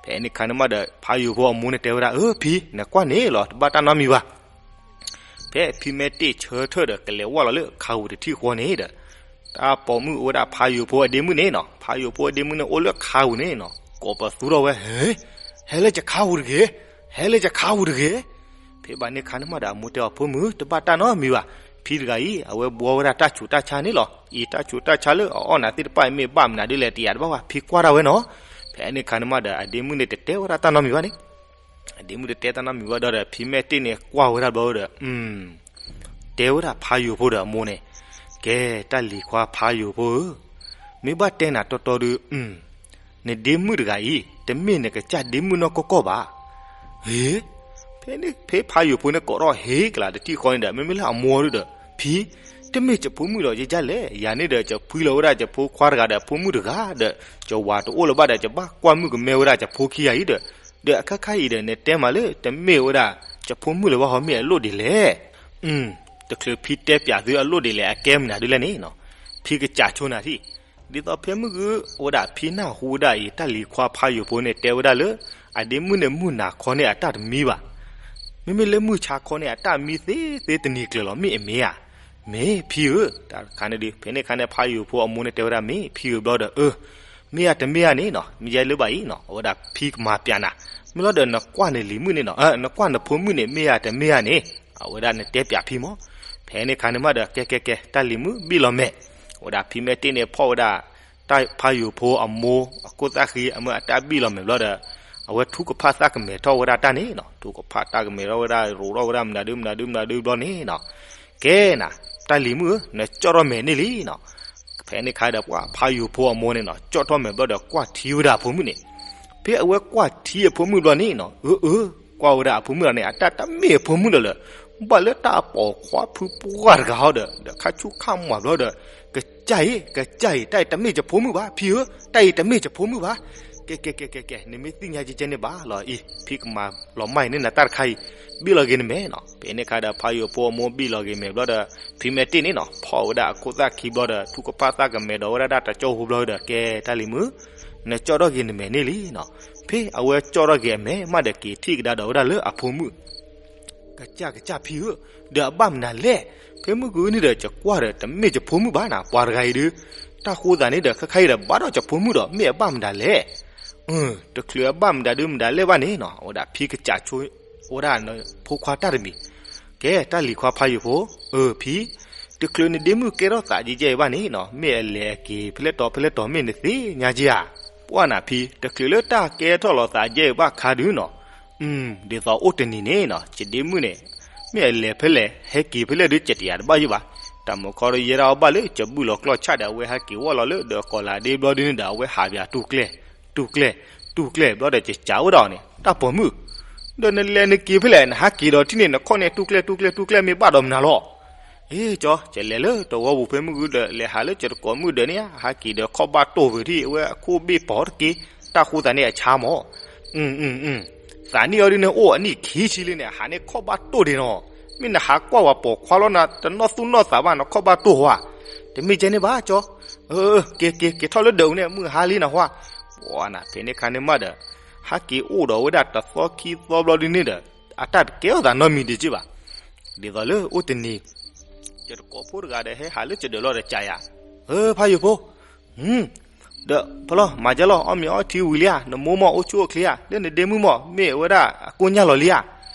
ဖဲန့ၣ်ခါန့ၣ်မးဒီး ဖးယိၤဖိအမိၢ်န့ၣ်တဲဝဲဒၣ် အၢ ဖံ နကွၢ်န့ၣ်လီၤ တဘၣ်တၢ်နီတမံၤဘၣ်. ဖဲဖံမဲာ်တ့ၢ်ဆၢထၢၣ်ဒီးကလဲၤဝဲလီၤလၢခါပူၤတထံၣ်ဃီန့ၣ်ဒီး တၢ်ပိာ်မုၣ်အိၣ်ဝဲဒၣ်ဖးယိၤဖိအဒ့မုၣ်န့ၣ်နီၤ, ဖးယိၤဖိအဒ့မုၣ်န့ၣ်အိၣ်လၢခါပူၤန့ၣ်နီၤ, ကိးပသူထီၣ်ဝဲ ဟဲ, ဟဲလၢယခါပူၤတဂ့ၤ, ဟဲလၢယခါပူၤတဂ့ၤ. ဖဲဘၣ်န့ၣ်ခါန့ၣ်မးဒီး အမိၢ်တဲအီၤ ဖိမုၣ် တဘၣ်တၢ်နီတမံၤဘၣ်, ဖံတဂၤအံၤ အဝဲဘှီဝဲဒၣ်တၢ်ဆူးတၢ်ဆါန့ၣ်လီၤ. အံၤတၢ်ဆူးတၢ်ဆါလၢအအီၣ်နၤသ့ၣ်တဖၣ်အံၤ မ့ၢ်ဘၣ်မနုၤဒ်လဲၣ် တယၤတဘၣ်ဘၣ်, ဖံကွၢ်ဒၣ်ဝဲနီၤ. ဖဲန့ၣ်ခါန့ၣ်မးဒီး အဒ့မုၣ်န့ၣ်တတဲဝဲဒၣ်တၢ်နီတမံၤဘၣ်န့ၣ် အဒ့မုၣ်တတဲတၢ်နီတမံၤဘၣ်ဒီး ဖံမဲာ်တ့ၢ်န့ၣ်ကွၢ်ဝဲဒၣ်ဘျီဒီး တဲဝဲဒၣ်ဖးယိၤဖိဒီးအမိၢ်န့ၣ်, ကဲ တၢ်လံၤခွါဖးယိၤဖိဧၢ, မ့ၢ်ဘၣ်တဲနၤတီတီဒီး နဒ့မုၣ်တဂၤအံၤ တမ့ၢ်နကစၢ်ဒ့မုၣ်နီၢ်ကီၢ်ကီၢ်ဘၣ်. ဟ့, ဖဲဖးယိၤဖိန့ၣ်ကိးထီၣ်ဟ့ကလၤတထံၣ်ဃီန့ၣ်ဒီး မ့မ့ၢ်လၢအမိၢ်ဒုဒီး ဖံ, တမ့ၢ်ယဖိမုၣ်ဒီးယကလဲၣ်, ယၤန့ၣ်ဒီးယဖှံလီၤဝဲဒၣ်ယဖိခွါတဂၤဒီးအဖိမုၣ်တဂၤဒီး ယဝၤတအိၣ်လၢၤဘၣ်ဒီး ယဘၣ်ကွၢ်မုၣ်ကမဲဝဲဒၣ်ယဖိခံဂၤအံၤဒီး, ဒီးအခါခါအံၤဒီး နတဲမးလၢတမ့ၢ်ဝဲဒၣ်ယဖိမုၣ်လၢၤဘၣ် ဟီမ့ၢ်အလိၣ်ဒ်လဲၣ်. တချုးဖံတဲပၠးသုအလိၣ်ဒ်လဲၣ် အကဲမနုၤဒ်လဲၣ်န့ၣ်နီၤ, ဖံကစးဆိနၤထံၣ်. ဒ်သိးဖဲမုၢ်ဂုၢ် ဝဲဒၣ်ဖံနၢ်ဟူဝဲဒၣ်အံၤ တၢ်လံၤခွါဖးယိၤဖိန့ၣ် တဲဝဲဒၣ်လၢ အဒ့မုၣ်န့ၣ် မုၢ်နၤခီန့ၣ်အတၢ်တမံဘၣ်. မ့မ့ၢ်လၢမုၢ်ဆါခီန့ၣ် အတၢ်မံသ့သ့တနံၤကျၢၤလီၤ မ့ၢ်အမ့ၢ်ဧါ. မ့ၢ်ဖံဧၢ, တၢ်တခါန့ၣ်ဒီး ဖဲန့ၣ်အခါန့ၣ် ဖးယိၤဖိအမိၢ်န့ၣ်တဲဝဲဒၣ် မ့ၢ်ဖံဧၢဘျီဒီး အၢ မ့ၢ်ယၤတမ့ၢ်ဧါန့ၣ်နီၤ, မ့ၢ်ယဲလၢၤဘၣ်အံၤနီၤ, အဝဲဒၣ်ဖံကမၤပၠးနၤ, မ့ၢ်လီၤဒီးနကွၢ်နလံၤမုၣ်န့ၣ်နီၤ, နကွၢ်နဖိမုၣ်န့ၣ် မ့ၢ်ယၤတမ့ၢ်ဧါန့ၣ်, အဝဲဒၣ်နတဲပၠးဖံမး. ဖဲန့ၣ်အခါန့ၣ်မးဒီး ကဲကဲကဲ တၢ်လံၤမုၣ်ဘံၣ်လီၤမဲာ်, အဝဲဒၣ်ဖံမဲာ်တ့ၢ်န့ၣ် ဖီၣ်ဝဲဒၣ် တၢ်ဖးယိၤဖိအမိၢ်အခိၣ်သၣ်ဃံ အမ့ၢ်အတၢ်ဘံၣ်လီၤမဲာ်ဘျီဒီး အဝဲထုကဖၣ်သၣ်ကမဲာ်ထီၣ်ဝဲဒၣ်တၢ်န့ၣ်နီၤ, ထုကဖၣ်တၢ်ကမဲာ်ထီၣ်ဝဲဒၣ် ရိးထီၣ်ဝဲဒၣ်မနုၤဒုမနုၤဒုမနုၤဒုဘျီန့ၣ်နီၤ, ကဲနၤ တၢ်လံၤမုၣ်ဧၢ နကၠီၣ်ထီၣ်မဲာ်န့ၣ်လံနီၤ. ဖဲန့ၣ်အခါဒီး ပှၤဖးယိၤဖိအမိၢ်န့ၣ်နီၤ ကၠီၣ်ထီၣ်မဲာ်ဘျီဒီးကွၢ်ထံဝဲဒၣ်အဖိမုၣ်န့ၣ်, ဖဲအဝဲကွၢ်ထံအဖိမုၣ်ဘျီန့ၣ်နီၤ, အၢ အၢ ကွၢ်ဝဲဒၣ်အဖိမုၣ်လီၤန့ၣ် အတၢ်တမ့ၢ်အဖိမုၣ်လၢၤလၢၤ, ဘၣ်လၢတၢ်အပိာ်ခွါဖုပှၢ်တဂၤဟီဒီး ဒီးခါဆူၣ်ခါမီၤဘျီဒီး ကစၢ်အံၤ ကစၢ်အံၤ တၢ်အံၤတမ့ၢ်ယဖိမုၣ်ဘၣ် ဖံဧၢ, တၢ်အံၤတမ့ၢ်ယဖိမုၣ်ဘၣ်. ကဲကဲကဲကဲကဲ နမ့ၢ်သ့ၣ်ညါကဲကဲန့ၣ်ဘၣ်လီၤအံၤ ဖံကမၤလီၤမၢ်အံၤန့ၣ်နတၢ်တခါအံၤ, ဘံၣ်လီၤက့ၤနမဲာ်နီၤ. ဖဲန့ၣ်အခါဒီး ဖးယိၤဖိအမိၢ်ဘံၣ်လီၤက့ၤမဲာ်ဘျီဒီး ဖံမဲာ်တ့ၢ်န့ၣ်နီၤ ဖီၣ်ဝဲဒၣ်အခိၣ်သၣ်ခံဘျီဒီး ထုကဖၣ်သၣ်ကမဲာ်ဒီးဝဲဒၣ်တၢ်တကၠီၢ်ဖိဘျီဒီး ကဲတၢ်လံၤမုၣ် နကၠီၣ်ထီၣ်က့ၤနမဲာ်န့ၣ်လံနီၤ. ဖဲအဝဲကၠီၣ်ထီၣ်က့ၤအမဲာ်မးဒီး က့ၤထံၣ်ကဒါဒီးဝဲဒၣ်လၢအဖိမုၣ် ကစၢ်ကစၢ်ဖံဧၢ, ဒီးအဘၣ်မနုၤလဲၣ်, ဖဲမုၢ်ဂုၢ်န့ၣ်ဒီး ယကွၢ်ဒီး တမ့ၢ်ယဖိမုၣ်ဘၣ်နၤ ပှၤတဂၤအံၤဒီး, တၢ်ဃိသးန့ၣ်ဒီး ခဲခါအံၤဒီး ဘၣ်ဒီးယဖိမုၣ်ဒီး မ့ၢ်အဘၣ်မနုၤလဲၣ်. တချုးအဘၣ်မနုၤဒုမနုၤလဲၣ်ဘၣ်န့ၣ်နီၤ အဝဲဒၣ်ဖံကစးဆိ ဝဲဒၣ်ဖိခွါတၢ်တမံၤ, ကဲတၢ်လံၤခွါဖးယိၤဖိ, အၢ ဖံ, တချုးနဒ့မုၣ်ကဲထီၣ်သးကဲကဲအံၤဘၣ်န့ၣ်နီၤ မ့ၢ်အလဲၤအက့ၤဖဲလဲၣ်တီၤဖဲလဲၣ်တီၤ မ့ၢ်နသ့ၣ်ညါကဲဧါ. ပှၢ်နၤဖံ, တချုးလၢတၢ်ကဲထီၣ်လီၤသးကဲအံၤဘၣ်ခါဒုနီၤ ဒ်သိးအိၣ်တနံၤန့ၣ်နီၤ ယဒ့မုၣ်န့ၣ် မ့ၢ်အလဲၤဖဲလဲၣ် ဟဲက့ၤဖဲလဲၣ်ဒု ယတယာ်တဘၣ်ယုၢ်ဘၣ်. တၢ်မုၢ်ခီဒီးယဲဒၣ်အီၤဘၣ်လၢ ယဘူၣ်လီၤကျီၢ်ဆၣ်ဒီး အဝဲဟဲက့ၤဝီၢ်လီၤလၢဒီးကီးလးဒ့ဘျီဒုန့ၣ်ဒီး အဝဲဟးပၠးတူၢ်ကျဲ တူၢ်ကျဲ တူၢ်ကျဲဘျီဒီး ယစံးဝဲဒၣ်အီၤန့ၣ် တၢ်ပိာ်မုၣ်, ဒီးနလဲၤနက့ၤဖဲလဲၣ် နဟးက့ၤဒီးထံၣ်န့ၣ် နခီၣ်န့ၣ်တူၢ်ကျဲ တူၢ်ကျဲ တူၢ်ကျဲ မ့ၢ်ဘၣ်ဒီးမနုၤလီၤ. အ့ ကၠီ, ယလဲၤလၢတဝီပူၤဖဲမုၢ်ဂုၢ်ဒီး လဲၤဟးလၢယတကိးမုၣ်ဒၢးန့ၣ်ဧါ, ဟးက့ၤဒီးခီၣ်ဘၣ်တိၢ်ဝဲထံၣ် အဝဲအခိၣ်ဘ့ၣ်ပိာ်တက့ၢ်, တၢ်ဃိသးန့ၣ်အဆါမး. သးနံၣ်အီၤဒုန့ၣ် အိၣ်အနံၣ်ခံဆံလံန့ၣ် အဟးန့ၣ်ခီၣ်ဘၣ်တိၢ်ဒံးနီၤ. မ့ၢ်နဟးကွၢ်ဝဲပိာ်ခွါလီၤနၤ တနီၢ်သူၣ်နီၢ်သးဘၣ် နခီၣ်ဘၣ်တိၢ်ဝဲ. တမ့ၢ်ကဲန့ၣ်ဘၣ်ကၠီ, က့ၤ က့ၤ က့ၤထီၣ်လၢဒၢးအူန့ၣ် မုၢ်ဟါလံနဟါ. ပှၤနၤ ဖဲန့ၣ်ခါန့ၣ်မးဒီး ဟဲက့ၤအိၣ်ဒီးဝဲဒၣ်တသီခံသီဘျီဒုန့ၣ်ဒီး အတၢ်တကဲထီၣ်သးနီတမံၤဒံးက့ၢ်ဘၣ်. ဒ်သိးလၢအိၣ်တနံၤ ယတကိးဖိတဂၤဒီး ဟဲဟးလၢယဒၢးလီၤဒီး ကးယၤ, ဖးယိၤဖိ, ဒီးဖဲလီၤ မၤကဲလီၤ အီၣ်မ့ၤအီထံဝံၤလံဧါ, နမိၢ်မ့ၢ်အိၣ်ဆူၣ်အိၣ်ချ့ဧါ, လၢနဒ့မုၣ်မ့ၢ် မ့ၢ်ဝဲဒၣ်အကိညၢ်လီၤလံဧါ.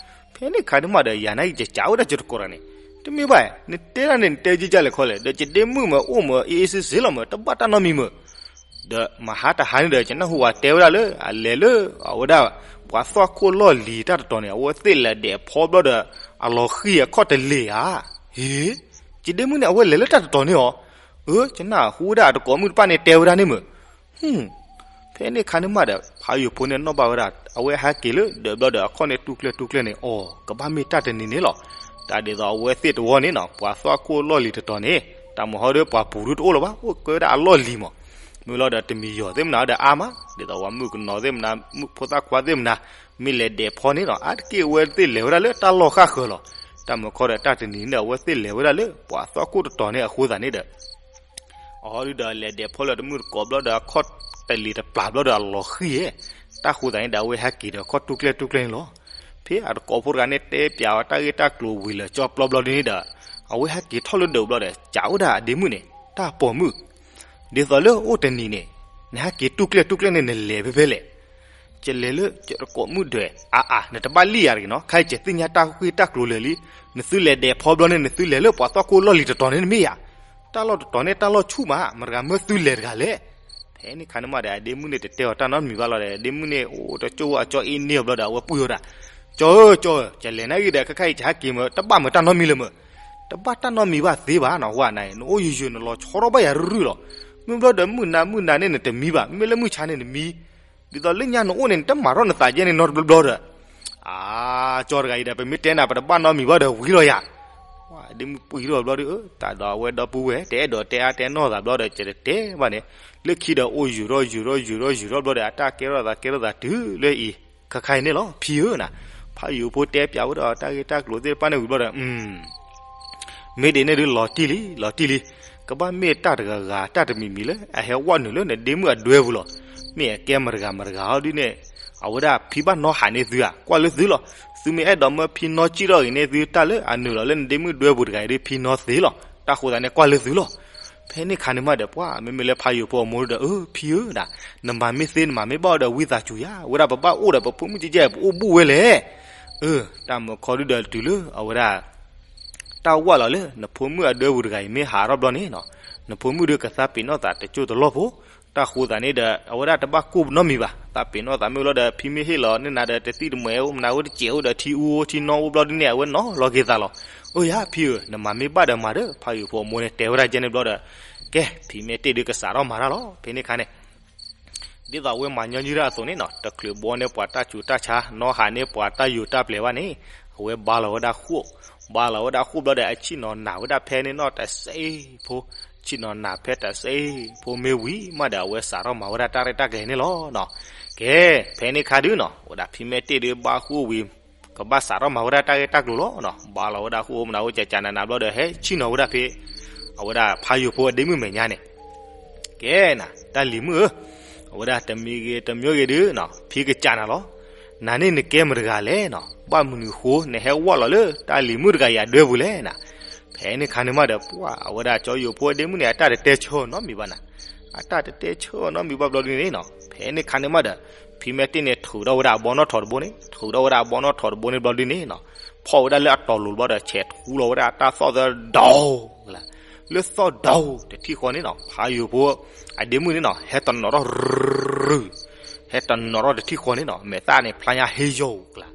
ဖဲန့ၣ်ခါန့ၣ်မးဒီး ယၤန့ၣ် ယစံးဝဲဒၣ်ယတကိးတဂၤန့ၣ်, တမ့ၢ်ဘၣ်, နတဲဒၣ်န့ၣ် နတဲကဲကဲလဲၣ်ခီလဲၣ်, ဒီးယဒ့မုၣ်မ့ၢ်အိၣ်မ့ၢ်အ့ၣ်အ့ၣ်စ့စ့လီၤမ့ၢ် တဘၣ်တၢ်နီတမံၤမ့ၢ် ဒီးမဟါတဟါန့ၣ်ဒီး ယနၢ်ဟူဝဲတဲဝဲဒၣ်လၢ အလဲၤလၢ အဝဲဒၣ် ပှၤသွၣ်ခိၣ်လီၢ်လံၤတၢ်တတီၤန့ၣ် အဝဲသ့ၣ်လဲၤဒဲးဖီဘျီဒီး အလီၤဃံၤအခီၣ်တလ့ၢ်ဧါ. ဟ့, ယဒ့မုၣ်န့ၣ် အဝဲလဲၤလၢတၢ်တတီၤန့ၣ်ဧါ. အၢ ယနၢ်ဟူဝဲဒၣ်အတကိးမုၣ်တဖၣ်န့ၣ်တဲဝဲဒၣ်န့ၣ်မ့ၢ် ဖဲန့ၣ်ခါန့ၣ်မးဒီး ဖးယိၤဖိန့ၣ်နီၣ်ဘၣ်ဝဲဒၣ် အဝဲဟဲက့ၤလၢဒၢးဘျီဒီး အခီၣ်န့ၣ်တူၢ်ကျဲတူၢ်ကျဲန့ၣ် အီၤ ကဘၣ်မ့ၢ်တၢ်တနံၤန့ၣ်လီၤ. တၢ်ဒ်သိးအဝဲသ့ၣ်တဝီန့ၣ်နီၤ ပှၤသွၣ်ခိၣ်လီၢ်လံၤတတီၤန့ၣ် တၢ်မုၢ်ဟီဒီးပှၤပူၤဒုတအိၣ်လၢၤဘၣ် အိၣ်ကဲဝဲဒၣ်အလီၢ်လံၤမး. မ့ၢ်လီၤဒီးတမံၤယီၤသ့ၣ်မနၤဒီးအါမး ဒ်သိးပှၤမုၣ်ကနီၤသ့ၣ်မနၤ မုၣ်ဖိသၣ်ခွါသ့ၣ်မနၤ မ့ၢ်လဲၤဒဲးဖီန့ၣ်နီၤ အါတက့ၢ်အဝဲသ့ၣ်လဲၤဝဲဒၣ်လၢတၢ်လီၢ်ဃၣ်ဃၢၤလီၤ. တၢ်မုၢ်ခီဒီးတၢ်တနံၤန့ၣ် အဝဲသ့ၣ်လဲၤဝဲဒၣ်လၢ ပှၤသွၣ်ခိၣ်တတီၤန့ၣ်အဃိသတးန့ၣ်ဒီး အဟီဒုဒီးလဲၤဒဲးဖီလၢတမုၢ်တကိးဘျီဒီး အခီၣ်တလ့ၢ်တပျၢ်ဘျီဒီးအလီၤဃံၤဧဲ. တၢ်ဃိသတးန့ၣ်ဒီး အဝဲဟဲက့ၤဒီးခီၣ်တူၢ်ကျဲတူၢ်ကျဲန့ၣ်လီၤ. ဖဲအတကိးဖိတဂၤန့ၣ် တဲပၠးအီၤတၢ်ဂ့ၢ်တၢ်ကျိၤဝံၤလၢာ်ကၠီပျီဘျီဒုန့ၣ်ဒီး အဝဲဟဲက့ၤထီၣ်လၢဒၢးဘျီဒီး စံးဝဲဒၣ်အဒ့မုၣ်န့ၣ် တၢ်ပိာ်မုၣ် ဒ်သိးလၢအိၣ်တနံၤန့ၣ် နဟဲက့ၤတူၢ်ကျဲတူၢ်ကျဲန့ၣ် နလဲၤဖဲဖဲလဲၣ်. ယလဲၤလၢယတကိးမုၣ်ဒၢး. အါအါ နတဘၣ်လံၣ်ယၤတဂ့ၤနီၤ ခဲအံၤယသ့ၣ်ညါတၢ်ဂ့ၢ်တၢ်ကျိၤလၢာ်လံ. နသုလဲၤဒဲးဖီဘျီန့ၣ် နသုလဲၤလၢပှၤသွၣ်ခိၣ်လီၢ်လံၤတတီၤန့ၣ် နမ့ၢ်ယၤ တၢ်လီၢ်တတီၤန့ၣ် တၢ်လီၢ်ဆူၣ်မး မတၤတဂၤမၢသုလဲၤတဂၤလဲၣ်. ဖဲန့ၣ်ခါန့ၣ်မးဒီး အဒ့မုၣ်န့ၣ်တတဲအီၤတၢ်နီတမံၤဘၣ်လီၤဒီး အဒ့မုၣ်န့ၣ် အိၣ်တကၠိၢ်အကၠီအ့န့ၢ်အီၤဘျီဒီး အဝဲပှံၢ်ဝဲဒၣ်, ကၠီဧၢ ကၠီဧၢ ယလဲၤနၤဂ့ၤဒီး ခဲခါအံၤယဟဲက့ၤမၢ တဘၣ်မၢတၢ်နီတမံၤလၢၤမၢ. တဘၣ်တၢ်နီတမံၤဘၣ်သ့ဘၣ်နီၤ ဝဲနၤအံၤ နအိၣ်ယုၢ်ယုၢ် နလီၤဆီထီၣ်ဘၣ်ယၤရုၢ်ရုၢ်လီၤ. မ့ၢ်ဘျီဒီးမုၢ်နၤမုၢ်နၤန့ၣ် နတမံဘၣ် မ့မ့ၢ်လၢမုၢ်ဆါန့ၣ်နမံ ဒ်သိးလၢညါနအိၣ်န့ၣ် နတမၤထီၣ်နသးကဲန့ၣ်နီတဘျီဘျီဒီး, အါ ကၠီတဂၤအံၤဒီး ပမ့ၢ်တဲနၤ ပတဘၣ်နီတမံၤဘၣ်ဒီးဝံၤလီၤယၤ. ဒ့မုၣ်ပှံၤထီၣ်ဘျီဒီး အၢ တၢ်ဒီးအဝဲဒီပုၢ်ဝဲၢ် တအဲၣ်ဒိးတဲအါတဲနီၢ်သးဘျီဒီး ကတတဲဘၣ်န့ၣ်, လၢခံဒီးအိၣ်ယူၤထီၣ်ယူၤထီၣ်ယူၤထီၣ်ယူၤထီၣ်ဘျီဒီး အတၢ်ကဲထီၣ်သးကဲထီၣ်သးတုၤလၢအံၤ ခါခါအံၤန့ၣ်လီၤ ဖံဧၢနၤ. ဖးယိၤဖိတဲပၠးဝဲဒီးတၢ်ဂ့ၢ်တၢ်ကျိၤသ့ၣ်တဖၣ်န့ၣ်ဝံၤဘျီဒီး မ့ၢ်ဒ်န့ၣ်ဒုး လီၤတံၢ်လံ လီၤတံၢ်လံ. ကဘၣ်မ့ၢ်တၢ်တဂၤဂၤ တၢ်တမံၤမံၤလၢအဟဲဝဲနုာ်လၢနဒ့မုၣ်အဒွဲပူၤလီၤ. မ့ၢ်အကဲမတၤဂၤမတၤဂၤအီၤဒ်န့ၣ်, အဝဲဒၣ်ဖံဘၣ်နီၣ်ဟးန့ၢ်သုဧါ, ကွၢ်လၢသုလီၤ. သုမ့ၢ်အဲၣ်ဒိးမၢဖံနီၣ်စံၣ်ထီၣ်ဂ့ၤန့ၢ်သု တၢ်လၢအနုာ်လီၤလၢနဒ့မုၣ်ဒွဲပူၤတဂၤအံၤဒီး ဖံနီၣ်သ့လီၤ. တၢ်ဃိသးန့ၣ် ကွၢ်လၢသုလီၤ. ဖဲန့ၣ်ခါန့ၣ်မးဒီး ပှၤမ့မ့ၢ်လၢဖးယိၤဖိအမိၢ်ဒီး အၢ ဖံဧၢဒၣ်, နမၤမ့ၢ်သ့နမၤမ့ၢ်ဘၣ်ဒီး ဝံသးစူၤယၤ, ဝဲဒၣ်ပဘၣ်အိၣ်ဒီးပဖိမုၣ်ကဲကဲ ပအိၣ်ဘူၣ်ဝဲလဲၣ်. အၢ တၢ်မုာ်ခီဒုဒီးတုၤလၢအဝဲဒၣ် တၢ်ဝၢ်လီၤလၢ နဖိမုၣ်အဒွဲပူၤတဂၤအံၤမ့ၢ်ဟးထီၣ်ဘျီန့ၣ်နီၤ, နဖိမုၣ်ဒီးကသးပ့ၤနီၣ်သးတကၠိၢ်တလီၢ်ဖိ, တၢ်ဃိသးန့ၣ်ဒီး အဝဲဒၣ်တဘၣ်ကိၢ်နီတမံၤဘၣ်, သးပ့ၤနီၣ်သးမ့ၢ်လီၤဒီး ဖံမ့ၢ်ဟ့ၣ်လီၤန့ၢ်နၤဒီး တသံၣ်တမဲအိၣ် မနၤဝဲတစဲးအိၣ်ဒီး ထံအူအိၣ်ထံနီၣ်အိၣ်ဘျီဒ်န့ၣ် အဝဲနီၤလီၤက့ၤသးလီၤ. အိၣ်ယၤဖံဧၢ, နမၤမ့ၢ်ဘၣ်ဒီးမၤဒီး, ဖးယိၤဖိအမိၢ်န့ၣ်တဲဝဲဒၣ်ကဲန့ၣ်ဘျီဒီး, ကဲ ဖံမ့ၢ်တ့ၢ်ဒုးကစးထီၣ်မၤတၢ်လီၤ. ဖဲန့ၣ်ခါန့ၣ် ဒ်သိးအဝဲမၤညီနုၢ်တၢ်အသိးန့ၣ်နီၤ, တချုးဘှီန့ၢ်ပှၤတၢ်ဆူးတၢ်ဆါ နီၣ်ဟးန့ၢ်ပှၤတၢ်ယိၤတၢ်ပျဲၤဘၣ်န့ၣ်, အဝဲဘါလီၤဝဲဒၣ်ဃိၣ်, ဘါလီၤဝဲဒၣ်ဃိၣ်ဘျီဒီး အဆ့ၣ်နီၤနၤဝဲဒၣ်ဖဲန့ၣ်နီၤတစဲးဖိ, ဆ့ၣ်နီၤနၤဖဲတစဲးဖိမ့ၢ်ဝံၤမးဒီး အဝဲစးထီၣ်မၤဝဲဒၣ်တၢ်ရဲၣ်တၢ်ကျဲၤန့ၣ်လီၤ. ကဲ ဖဲန့ၣ်ခါဒုနီၤ, ဝဲဒၣ်ဖံမဲာ်တ့ၢ်ဒုးဘါဃိၣ်ဝံၤ ကဘၣ်စးထီၣ်မၤဝဲဒၣ်တၢ်ဂ့ၢ်တၢ်ကျိၤလီၤနီၤ. ဘါလီၤဝဲဒၣ်ဃိၣ်မနၤဝဲ ကကးနၤနၤဘျီဒီး ဟဲဆ့ၣ်နီၤဝဲဒၣ်ဖဲ အဝဲဒၣ်ဖးယိၤဖိအဒ့မုၣ်မဲာ်ညါန့ၣ်, ကဲနၤ တၢ်လံၤမုၣ်ဧၢ, အဝဲဒၣ်တမံၤဂ့ၤတမံၤဂ့ၤဒုနီၤ ဖံကစးနၤလီၤ. နၤန့ၣ်နကဲမတၤတဂၤလဲၣ်နီၤ, ဘၣ်မနုၤဃိနဟဲဝၢ်လီၤလၢတၢ်လံၤမုၣ်တဂၤအံၤအဒွဲပူၤလဲၣ်နၤ. ဖဲန့ၣ်ခါန့ၣ်မးဒီး ပှၤအဝဲဒၣ်ကၠီယိၤဖိအဒ့မုၣ်န့ၣ် အတၢ်တတဲဆၢအီၤနီတမံၤဘၣ်နၤ, အတၢ်တတဲဆၢအီၤနီတမံၤဘၣ်ဘျီဒုန့ၣ်နီၤ. ဖဲန့ၣ်ခါန့ၣ်မးဒီး ဖံမဲာ်တ့ၢ်န့ၣ် ထုးထီၣ်ဝဲဒၣ်အဘီနီၣ်ထိးတဘိန့ၣ်, ထုးထီၣ်ဝဲဒၣ်အဘီနီၣ်ထိးတဘိန့ၣ်ဘျီဒုန့ၣ်နီၤ, ဖီၣ်ဝဲဒၣ်လၢအတီၤလိၤဘျီဒီး ဆဲးထူလီၤဝဲဒၣ်တၢ်သီၣ်သၢဒီးကလၤ, လၢသီၣ်ဒီးတထံၣ်ဃီန့ၣ်နီၤ ဖးယိၤဖိအဒ့မုၣ်န့ၣ်နီၤ ဟဲတနီၤထီၣ်ရူၤ, ဟဲတနီၤထီၣ်တထံၣ်ဃီန့ၣ်နီၤ မဲာ်သၣ်န့ၣ်ဖျါညါဟ့ယီၤကလၤ.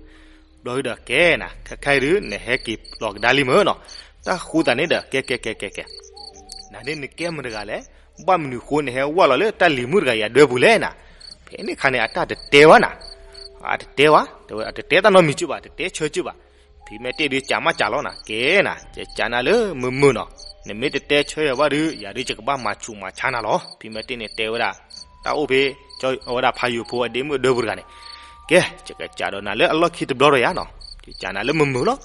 ဘျီဒုဒီးကဲနၤ ခဲခါအံၤဒု နဟဲက့ၤလီၤကဒါလံမ့ၢ်နီၤ. တၢ်ဃိသးန့ၣ်ဒီး ကဲ ကဲ ကဲ ကဲ ကဲ နၤန့ၣ်နကဲမတၤတဂၤလဲၣ်, ဘၣ်မနုၤဃိနဟဲဝၢ်လီၤလၢတၢ်လံၤမုၣ်တဂၤအံၤအဒွဲပူၤလဲၣ်နၤ. ဖဲန့ၣ်ခါန့ၣ် အတၢ်တတဲဘၣ်နၤ, အတတဲဘၣ်, တတဲတၢ်နီတမံၤကၢဘၣ်, တတဲဆၢကၢဘၣ်. ဖံမဲာ်တ့ၢ်ဒုးကးမးကးလီၤနၤ, ကဲနၤ ယကးနၤလၢမုာ်မုာ်နီၤ, နမ့ၢ်တတဲဆၢယၤဘၣ်ဒု ယၤဒု ယကဘၣ်မၤဆူးမၤဆါနၤလီၤ. ဖံမဲာ်တ့ၢ်န့ၣ်တဲဝဲဒၣ် တၢ်အိၣ်ဖဲ ဝဲဒၣ်ဖးယိၤဖိအဒ့မုၣ်အဒွဲပူၤတဂၤန့ၣ်, ကဲ ယကးဒီးနၤလၢအလီၢ်ခံတဘျီဒီးယၤနီၤ, ယကးနၤလၢမုာ်မုာ်လီၤ.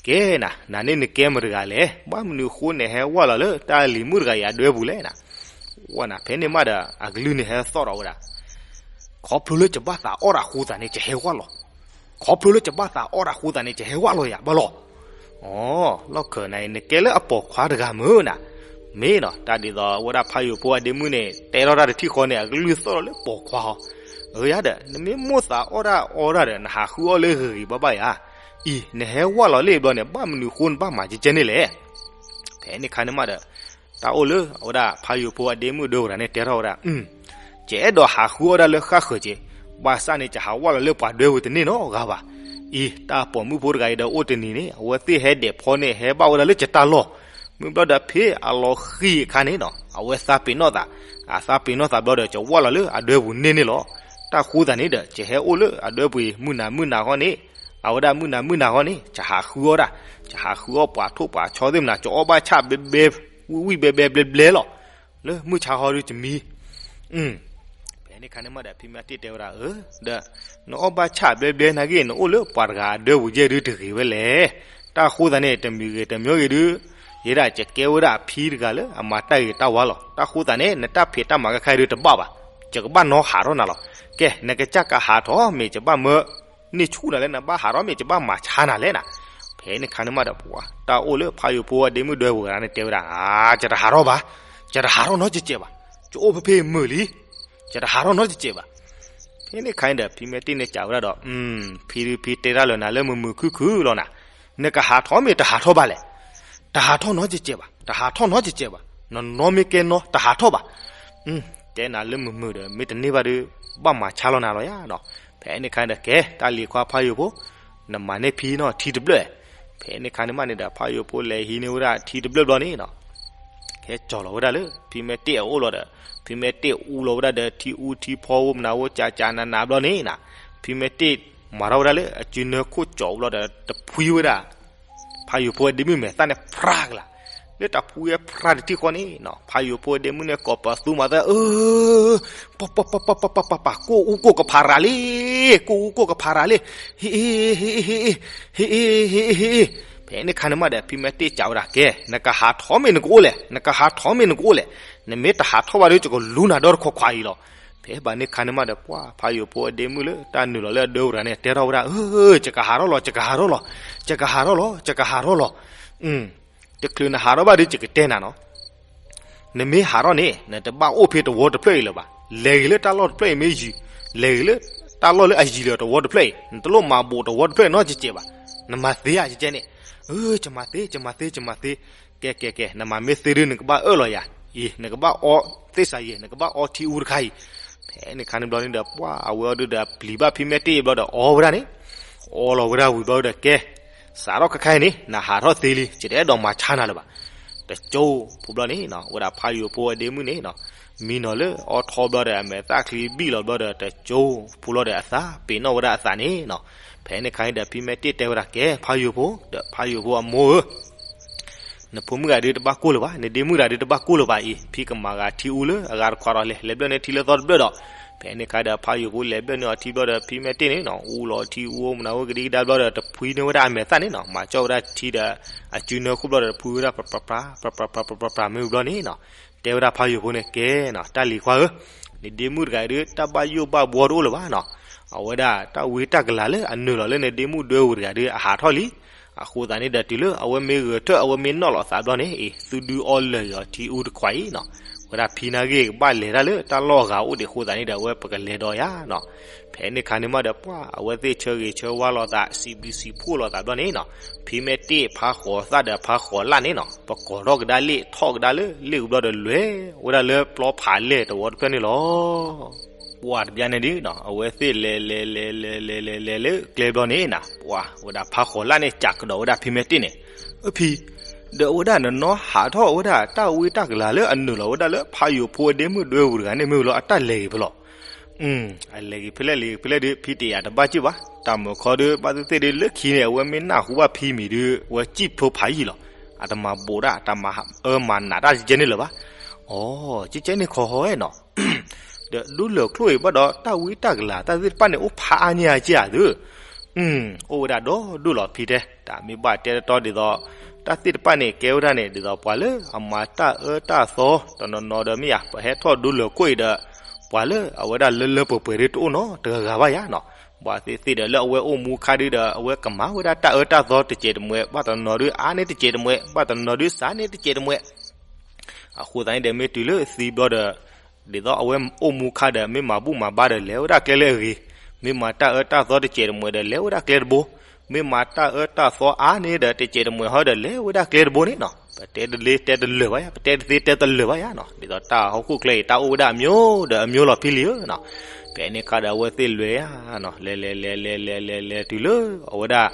ကဲနၤ နၤန့ၣ်နကဲမတၤတဂၤလဲၣ်, ဘၣ်မနုၤဃိနဟဲဝၢ်လီၤလၢတၢ်လံၤမုၣ်တဂၤအံၤအဒွဲပူၤလဲၣ်နၤ. ဝဲနၤ ဖဲန့ၣ်မးဒီး အကလုၢ်န့ၣ်ဟဲသီၣ်ထီၣ်ဝဲဒၣ် ခီဖျိလၢယဘၣ်သးအီၣ်တၢ်ဃိသးန့ၣ် ယဟဲဝၢ်လီၤ, ခီဖျိလၢယဘၣ်သးအီၣ်တၢ်ဃိသးန့ၣ် ယဟဲဝၢ်လီၤယၤဘၣ်လီၤ. အီ လီၢ်ခၢၣ်နၤအံၤ နကဲလၢအပိာ်ခွါတဂၤမ့ၢ်နၤ, မ့ၢ်နီၤ တၢ်ဒ်သိးဝဲဒၣ်ဖးယိၤဖိအဒ့မုၣ်န့ၣ် တဲထီၣ်တၢ်တထံၣ်ဃီန့ၣ် အကလုၢ်သီၣ်ထီၣ်လၢပိာ်ခွါအီၤ, အၢ ယၤဒီး နမ့ၢ်မိၣ်သးအီၣ်တၢ်အီတၢ်ဒီး နဟးဃုအီၣ်လၢဂ့ၤဂ့ၤဘၣ်ဘၣ်ယၤ, အံၤ နဟဲဝၢ်လီၤလၢဘျီန့ၣ် ဘၣ်မနုၤဃိနဘၣ်မၤကဲကဲန့ၣ်လဲၣ်. ဖဲန့ၣ်ခါန့ၣ်မးဒီး တၢ်အိၣ်လၢအဝဲဒၣ်ဖးယိၤဖိအဒ့မုၣ်ဒွဲပူၤတဂၤန့ၣ် တဲထီၣ်ဝဲဒၣ်, ယအဲၣ်ဒိးဟးဃုအီၣ်ဒၣ်လၢဃၣ်ဃၢၤက့ၤ, ဘၣ်ဆၣ်န့ၣ် ယဟးဝၢ်လီၤလၢပှၤဒွဲပူၤတန့ၢ်နီတဂၤဘၣ်. အံၤ တၢ်ပိာ်မုၣ်ဖိတဂၤအံၤဒီးအိၣ်တနံၤန့ၣ် အဝဲသ့ၣ်ဟဲဒဲးဖီန့ၣ် ဟဲဘၣ်ဝဲဒၣ်လၢယတၢ်လီၢ်, မ့ၢ်ဘျီဒီးဖဲအလီၤဃံၤအခါန့ၣ်နီၤ အဝဲသးပ့ၤနီၣ်သး, အသးပ့ၤနီၣ်သးဘျီဒီး ယဝၢ်လီၤလၢအဒွဲပူၤန့ၢ်န့ၣ်လီၤ. တၢ်ဃိသးန့ၣ်ဒီး ယဟဲအိၣ်လၢအဒွဲပူၤအံၤ မုၢ်နၤမုၢ်နၤဃီန့ၣ်, အဝဲဒၣ်မုၢ်နၤမုၢ်နၤဃီန့ၣ် ယဟးဃုအီၣ်ဒၣ်, ယဟးဃုအီၣ်ပှၤထိၣ်ပှၤဆီသ့ၣ်မနၤ ယအီၣ်ဘၣ်ဆၣ်ဘဲဘဲ, ဝံၣ်ဝံၣ်ဘဲဘဲဘျဲဘျဲလီၤ. လၢမုၢ်ဆါဟီဒုတမံၤ ဖဲန့ၣ်ခါန့ၣ်မးဒီး ဖံမ့ၢ်တ့ၢ်တဲဝဲဒၣ် အၢ ဒီး နအီၣ်ဘၣ်ဆၣ်ဘျဲဘျဲနာ်က့ နအိၣ်လၢပှၤတဂၤအဒွဲပူၤယဲၢ်ဒုတဂ့ၤဝဲလဲၣ်. တၢ်ဃိသးန့ၣ် တမံၤဂ့ၤတမံၤဂ့ၤဒု ယဲဒၣ်ယကဲဝဲဒၣ်အဖံတဂၤလၢအမၤတၢ်ဂ့ၤတၢ်ဝါလီၤ. တၢ်ဃိသးန့ၣ် နတၢ်ဖံးတၢ်မၤခဲခါဒုတဘၣ်ဘၣ်, ယကဘၣ်နီဟးထီၣ်နၤလီၤ. ကဲ နကစၢ်ကဟးထီၣ်မ့ၢ် ယဘၣ်မၢ န့ၢ်ဆူၣ်နၤလဲၣ် နဘၣ်ဟးထီၣ်မ့ၢ် ယဘၣ်မၤဆါနၤလဲၣ်နၤ. ဖဲန့ၣ်ခါန့ၣ်မးဒီး ပှၤတၢ်အိၣ်လၢဖးယိၤဖိအဒ့မုၣ်ဒွဲပူၤတဂၤန့ၣ်တဲဝဲဒၣ် အါ ယတဟးထီၣ်ဘၣ်, ယတဟးထီၣ်နီတစဲးဘၣ်, ယအိၣ်ဖဲဖဲမုာ်လံ, ယတဟးထီၣ်နီတစဲးဘၣ်. ဖဲန့ၣ်ခါန့ၣ်ဒီး ဖံမ့ၢ်တ့ၢ်န့ၣ်စံးဝဲဒၣ်ဒီး ဖံဒု ဖံတဲတၢ်လၢနၤလၢမုာ်မုာ်ခုၣ်ခုၣ်လီၤနၤ, နကဟးထီၣ်မ့ၢ်တဟးထီၣ်ဘၣ်လဲၣ်. တဟးထီၣ်နီတစဲးဘၣ်, တဟးထီၣ်နီတစဲးဘၣ်, နနီမ့ၢ်ကဲနီတဟးထီၣ်ဘၣ်. တဲနၤလၢမုာ်မုာ်ဒီး မ့ၢ်တန့ၢ်ဘၣ်ဒု ဘၣ်မၤဆါလီၤနၤလီၤယၤနီၤ. ဖဲန့ၣ်ခါန့ၣ်ဒီး ကဲ တၢ်လံၤခွါဖးယိၤဖိ, နမၤန့ၢ်ဖံနီၤထံတဘျၢၣ်. ဖဲန့ၣ်ခါန့ၣ်မးန့ၣ်ဒီး ဖးယိၤဖိလဲၤဟံးန့ၢ်ဝဲဒၣ်ထံတဘျၢၣ်ဘျီန့ၣ်နီၤ ကဲကၠီၤလီၤဝဲဒၣ်လၢ ဖံမဲာ်တ့ၢ်အအိၣ်လီၤဒီး ဖံမဲာ်တ့ၢ်အူလီၤဝဲဒၣ်ဒီး ထံအူထံဖီဧိၤမနၤဧိၤ ကးကးနးနးဘျီန့ၣ်နီၤ ဖံမဲာ်တ့ၢ်မၤထီၣ်ဝဲဒၣ်လၢအစုနၢခိၣ်ကၠီၤဘျီဒီး တဖှံဝဲဒၣ် ဖ ဖးယိၤဖိအဒ့မုၣ်မဲာ်သၣ်န့ၣ်ဖြးကလာ်, လၢတၢ်ဖှံဝဲဖြးတထံၣ်ဃီန့ၣ်နီၤ ဖးယိၤဖိအဒ့မုၣ်န့ၣ် ကိးပသူမၤသၣ် အၢ ပပပပပပပ ကိၢ်အူကိၢ်ကဖးရၤလံ, ကိၢ်အူကိၢ်ကဖးရၤလံ, ဟ့ၣ်အ့ၣ် ဟ့ၣ်အ့ၣ် ဟ့ၣ်အ့ၣ် ဟ့ၣ်အ့ၣ် ဟ့ၣ်အ့ၣ် ဟ့ၣ်အ့ၣ် ဟ့ၣ်အ့ၣ် ဟ့ၣ်အ့ၣ် ဟ့ၣ်အ့ၣ် ဟ့ၣ်အ့ၣ် ဟ့ၣ်အ့ၣ် ဟ့ၣ်အ့ၣ် ဟ့ၣ်အ့ၣ် ဟ့ၣ်အ့ၣ် ဟ့ၣ်အ့ၣ် နကဟးထီၣ်မ့ၢ်နကအိၣ်လဲၣ်, နကဟးထီၣ်မ့ၢ်နကအိၣ်လဲၣ်, နမ့ၢ်တဟးထီၣ်ဘၣ်ဒီး ယကလူနၤဒီတခွးခွးအံၤလီၤ. ဖဲဘၣ်န့ၣ်ခါန့ၣ်မးဒီး ပှၤဖးယိၤဖိအဒ့မုၣ်လၢတၢ်နုာ်လီၤလၢအဒၢပူၤတဂၤန့ၣ် တဲထီၣ်ဝဲဒၣ် အၢ ယကဟးထီၣ်လီၤ ယကဟးထီၣ်လီၤ, ယကဟးထီၣ်လီၤ ယကဟးထီၣ်လီၤ, တချုးနဟးထီၣ်ဘၣ်ဒီး ယကတဲနၤနီၤ နမ့ၢ်ဟးထီၣ်န့ၣ် နတဘၣ်အိၣ်ဖဲတဝီတဖျၢၣ်အံၤလၢၤဘၣ်. လဲၤဂ့ၤလၢတၢ်လီၢ်တဖျၢၣ်အံၤမ့ၢ်ယံၤ, လဲၤဂ့ၤလၢတၢ်လီၢ်လၢအယံၤလၢၤတဝီတဖျၢၣ်အံၤ, နတလိၣ်မၤဘူးတဝီတဖျၢၣ်နီတစဲးဘၣ်. နမၤသ့ဧါ ကကဲန့ၣ်, အၢ ယမၤသ့ ယမၤသ့ ယမၤသ့, ကဲ ကဲ ကဲ နမၤမ့ၢ်သ့ဒုး နကဘၣ်အၢၣ်လီၤယၤအံၤ, နကဘၣ်အီသ့ၣ်စၤယဲၢ်, နကဘၣ်အီထံအူတခါအံၤ. ဖဲန့ၣ်ခါန့ၣ်ဘျီန့ၣ်ဒီး ပှၤအဝဲအီၤဒုးဒီး ပျံၤဘၣ်ဖံမဲာ်တ့ၢ်ဘျီဒီး အီဝဲဒၣ်န့ၣ်, အီလီၤဝဲဒၣ်ဝံၤဘျီဒီး ကဲ စးထီၣ်ခဲခါအံၤန့ၣ် နဟးထီၣ်သ့လံ, ယတအဲၣ်ဒိးမၤဆါနၤလၢၤဘၣ်. တကၠိဖိဘျီန့ၣ်နီၤ ဝဲဒၣ်ဖးယိၤဖိအဒ့မုၣ်န့ၣ်နီၤ မံနီၤလၢအီထီဘျီဒီး အမဲာ်သၣ်ချံဘံၣ်လီၤဘျီဒီး တကၠိဖိလီၤဒီး အသးပ့ၤနီၣ်ဝဲဒၣ်အသးန့ၣ်နီၤ. ဖဲန့ၣ်ခါအံၤဒီး ဖံမဲာ်တ့ၢ်တဲဝဲဒၣ် ကဲ ဖးယိၤဖိ ဒီးဖးယိၤဖိအမိၢ်ဧၢ နဖိမုၣ်ဂၤဒုးတဘၣ်ကိၢ်လၢၤဘၣ်, နဒ့မုၣ်တဂၤဒုးတဘၣ်ကိၢ်လၢၤဘၣ်အံၤ, ဖံကမၤဂၤထံအူလၢအဂၤတခွးဒီး လဲၤလဲၤဘျၢၣ်န့ၢ်ထံလၢသီတဘျၢၣ်ဒီး. ဖဲန့ၣ်ခါဒီး ဖးယိၤဖိလဲၤဘျၢၣ်န့ၢ်အီၤထံဘျီဒီး ဖံမဲာ်တ့ၢ်န့ၣ်နီၤ အူလီၤထံအူမနၤဝဲကဒံကဒါဘျီဒီး တဖှံန့ၢ်ဝဲဒၣ်အမဲာ်သၣ်န့ၣ်နီၤ မၤကၠီၣ်ဝဲဒၣ်ထံဒီး အစုနၢခိၣ်ဘျီဒီး တဖှံဝဲဒၣ်ပြးပြးပြးပြးပြးပြးပြးမ့ၢ်ဘျီန့ၣ်နီၤ. တဲဝဲဒၣ်ဖးယိၤဖိန့ၣ် ကဲနီၤ တၢ်လံၤခွါဧၢ, နဒ့မုၣ်တဂၤအံၤဒုး တၢ်ဘၣ်ယိၣ်ဘၣ်ဘှီတအိၣ်လၢၤဘၣ်နီၤ. အဝဲဒၣ်တၢ်ဝံတၢ်ကလၤလၢအနုာ်လီၤလၢနဒ့မုၣ်ဒွဲပူၤတဂၤဒီး အဟးထီၣ်လံ. အဃိသတးန့ၣ်ဒီး တုၤလၢအဝဲမ့ၢ်ဂဲၤထၢၣ် အဝဲမ့ၢ်နီၣ်လီၤသးဘျီန့ၣ် အ့ သုဒုးအီလၢာ်အီၤထံအူတခွးအံၤနီၤ. ဝဲဒၣ်ဖံနာ်ဂ့ၢ်ကဘၣ်လဲၤတၢ်လၢတၢ်လီၢ်အဂၤအိၣ်ဒံးအဃိသတးန့ၣ်ဒီး အဝဲပကလဲၤဒီးယၤနီၤ. ဖဲန့ၣ်ခါန့ၣ်မးဒီး ပှၤအဝဲသ့ၣ်ဆၢဂ့ၤဆၢဝါလိာ်သး စံးဘျုးစံးဖှိၣ်လိာ်သးဘျီန့ၣ်နီၤ ဖံမဲာ်တ့ၢ်ဖးဃီၤသၣ်ဒီးဖးဃီၤလၣ်န့ၣ်နီၤ ပကိးထီၣ်ကဒါလ့ၣ်ထီၣ်ကဒါလၢလ့ၣ်အူဘျီဒီး လဲၤဝဲဒၣ်လၢပျီဖးလဲၢ်တဝီတဖျၢၣ်န့ၣ်လီၤ. ပှၤတဘျီန့ၣ်ဒုးနီၤ အဝဲသ့ၣ်လဲၤလဲၤလဲၤလဲၤလဲၤလဲၤလဲၤလၢကျဲဘျီန့ၣ်နီၤ ပှၤဝဲဒၣ်ဖးဃီၤလၣ်န့ၣ် စးကဒီးဝဲဒၣ်ဖံမဲာ်တ့ၢ်န့ၣ်, အဖံ ဒီးအဝဲဒၣ်နနီၢ်ဟးထီၣ်ဝဲဒၣ်တၢ်ဝံတၢ်ကလၤလၢအနုာ်လီၤဝဲဒၣ်လၢဖးယိၤဖိအဒ့မုၣ်ဒွဲပူၤတဂၤန့ၣ်မ့ၢ်လီၤ အတၢ်လဲၤဂ့ၤဖဲလဲၣ်. အလဲၤဂ့ၤဖဲလဲၣ် လဲၤဂ့ၤဖဲလဲၣ်ဒုး ဖံတယာ်တဘၣ်စ့ၢ်ဘၣ်. တၢ်မုာ်ခီဒုး ဘၣ်သ့ၣ်သ့ၣ်ဒုး လၢခံန့ၣ် အဝဲမ့ၢ်နၢ်ဟူဘၣ်ဖံမံၤဒုး အဝဲစံၣ်ဖျိဖးယံာ်လီၤ. အတမၤဘူးတၢ် တမၤအၢမၤနးတၢ်ကဲန့ၣ်လၢၤဘၣ်. အိ ကဲကဲန့ၣ်ခီဟီနီၤ ဒီးဒိလၢာ်ချိၣ်အံၤဘၣ်ဒီး တၢ်ဝံတၢ်ကလၤတၢ်သ့ၣ်တဖၣ်န့ၣ် အိၣ်ဖးအါန့ၢ်အါကဲဧါသု အိၣ်ဝဲဒၣ်ဒီဒိၣ်လီၤဖံတဲ, တၢ်မ့ၢ်ဘၣ်တဲတတီဒ်သိး တၢ်သ့ၣ်တဖၣ်န့ၣ် ကဲဝဲဒၣ်န့ၣ် ဒ်သိးပှၤလၢအမၤတၢ်အၢတၢ်သီ တနီၤနီၤဒီးမ့ၢ်ယါ ပဟဲထီၣ်ဒိလၢာ်ခိၣ်အံၤဒီး ပှၤလၢအဝဲဒၣ်လၢလၢပှဲၤပှဲၤဒုးတအိၣ်နီတဂၤဂၤဘၣ်ယါနီၤ. ပှၤသ့ၣ်သ့ၣ်ဒီးလၢအဝဲအိၣ်မူခါဒုးဒီး အဝဲကမၤဝဲဒၣ်တၢ်အၢတၢ်သီတစဲးတမှဲး ဘၣ်တနီၤနီၤဒုးအါန့ၢ်တစဲးတမှဲး ဘၣ်တနီၤနီၤဒုးစှၤန့ၢ်တစဲးတမှဲး အဃိသတးန့ၣ်ဒီး မ့ၢ်တုၤလၢသံဘျီဒီး ဒ်သိးအဝဲအိၣ်မူခါဒီး မ့ၢ်မၤဘူၣ်မၤဘါဒီး လဲၤဝဲဒၣ်ကျဲလၢအဂ့ၤ, မ့ၢ်မၤတၢ်အၢတၢ်သီတစဲးတမှဲးဒီး လဲၤဝဲဒၣ်ကျဲတဘိ, မ့ၢ်မၤတၢ်အၢတၢ်သီအါန့ၢ်ဒီး တစဲးတမှဲးဟီဒီး လဲၤဝဲဒၣ်ကျဲတဘိန့ၣ်နီၤ. ပတဲတလ့တဲတလၢာ်ဘၣ်ယါ, ပတဲတသ့တဲတလၢာ်ဘၣ်ယါနီၤ. ဒ်သိးတၢ်ဟီၣ်ခိၣ်ချၢအံၤ တၢ်အိၣ်ဝဲဒၣ်အမျိုးဒီးအမျိုးလီၤဖံလံဧၢနီၤ. ဖဲန့ၣ်ခါဒီး အဝဲသ့ၣ်လဲၤဧါနီၤ, လဲၤလဲၤလဲၤလဲၤလဲၤလဲၤလဲၤတုၤလၢ အဝဲဒၣ်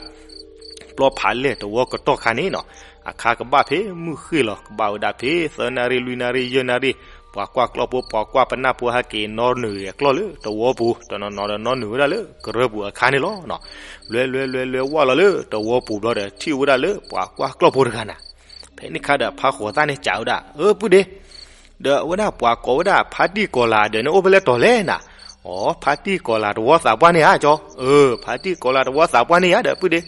ပျီဖးလဲၢ်တဝီကတီၢ်ခါန့ၣ်နီၤ, အခါကဘၣ်ဖဲမုၢ်ဃ့ၢ်လီၤ, ကဘၣ်ဝဲဒၣ်ဖဲသၢနၣ်ရံၣ် လွံၢ်နၣ်ရံၣ် ယဲၢ်နၣ်ရံၣ်, ပှၤကွၢ်ကျီၢ်ဖိ ပှၤကွၢ်ပနၢ်ဖိဟဲက့ၤနီၣ်နုာ်ဂဲၤကျီၢ်လၢတဝီပူၤ, တနီၤနီၤဒီးနီၣ်နုာ်ဝဲဒၣ်လၢကရၢၢ်ပူၤအခါန့ၣ်လီၤ. လဲၤလဲၤလဲၤလဲၤဝဲလီၤလၢတဝီပူၤဘျီဒီး ထံၣ်ဝဲဒၣ်လၢပှၤကွၢ်ကျီၢ်ဖိတဂၤနၤ, ဖဲန့ၣ်ခါဒီးဖးဃီၤသၣ်န့ၣ်စံးဝဲဒၣ်, အၢ ပုၢ်ဒ့ ဒီးအဝဲဒၣ်ပှၤကိးဝဲဒၣ်ဖါတံၢ်ကီၤလၤအဒၢးန့ၣ် အိၣ်ဖဲလဲၣ်တီၤလဲၣ်နၤ, အိ ဖါတံၢ်ကီၤလၤတဝီသးပှၢ်န့ၣ်ဧါကၠီ, အၢ ဖါတံၢ်ကီၤလၤတဝီသးပှၢ်န့ၣ်ယါဒီး ပုၢ်ဒ့,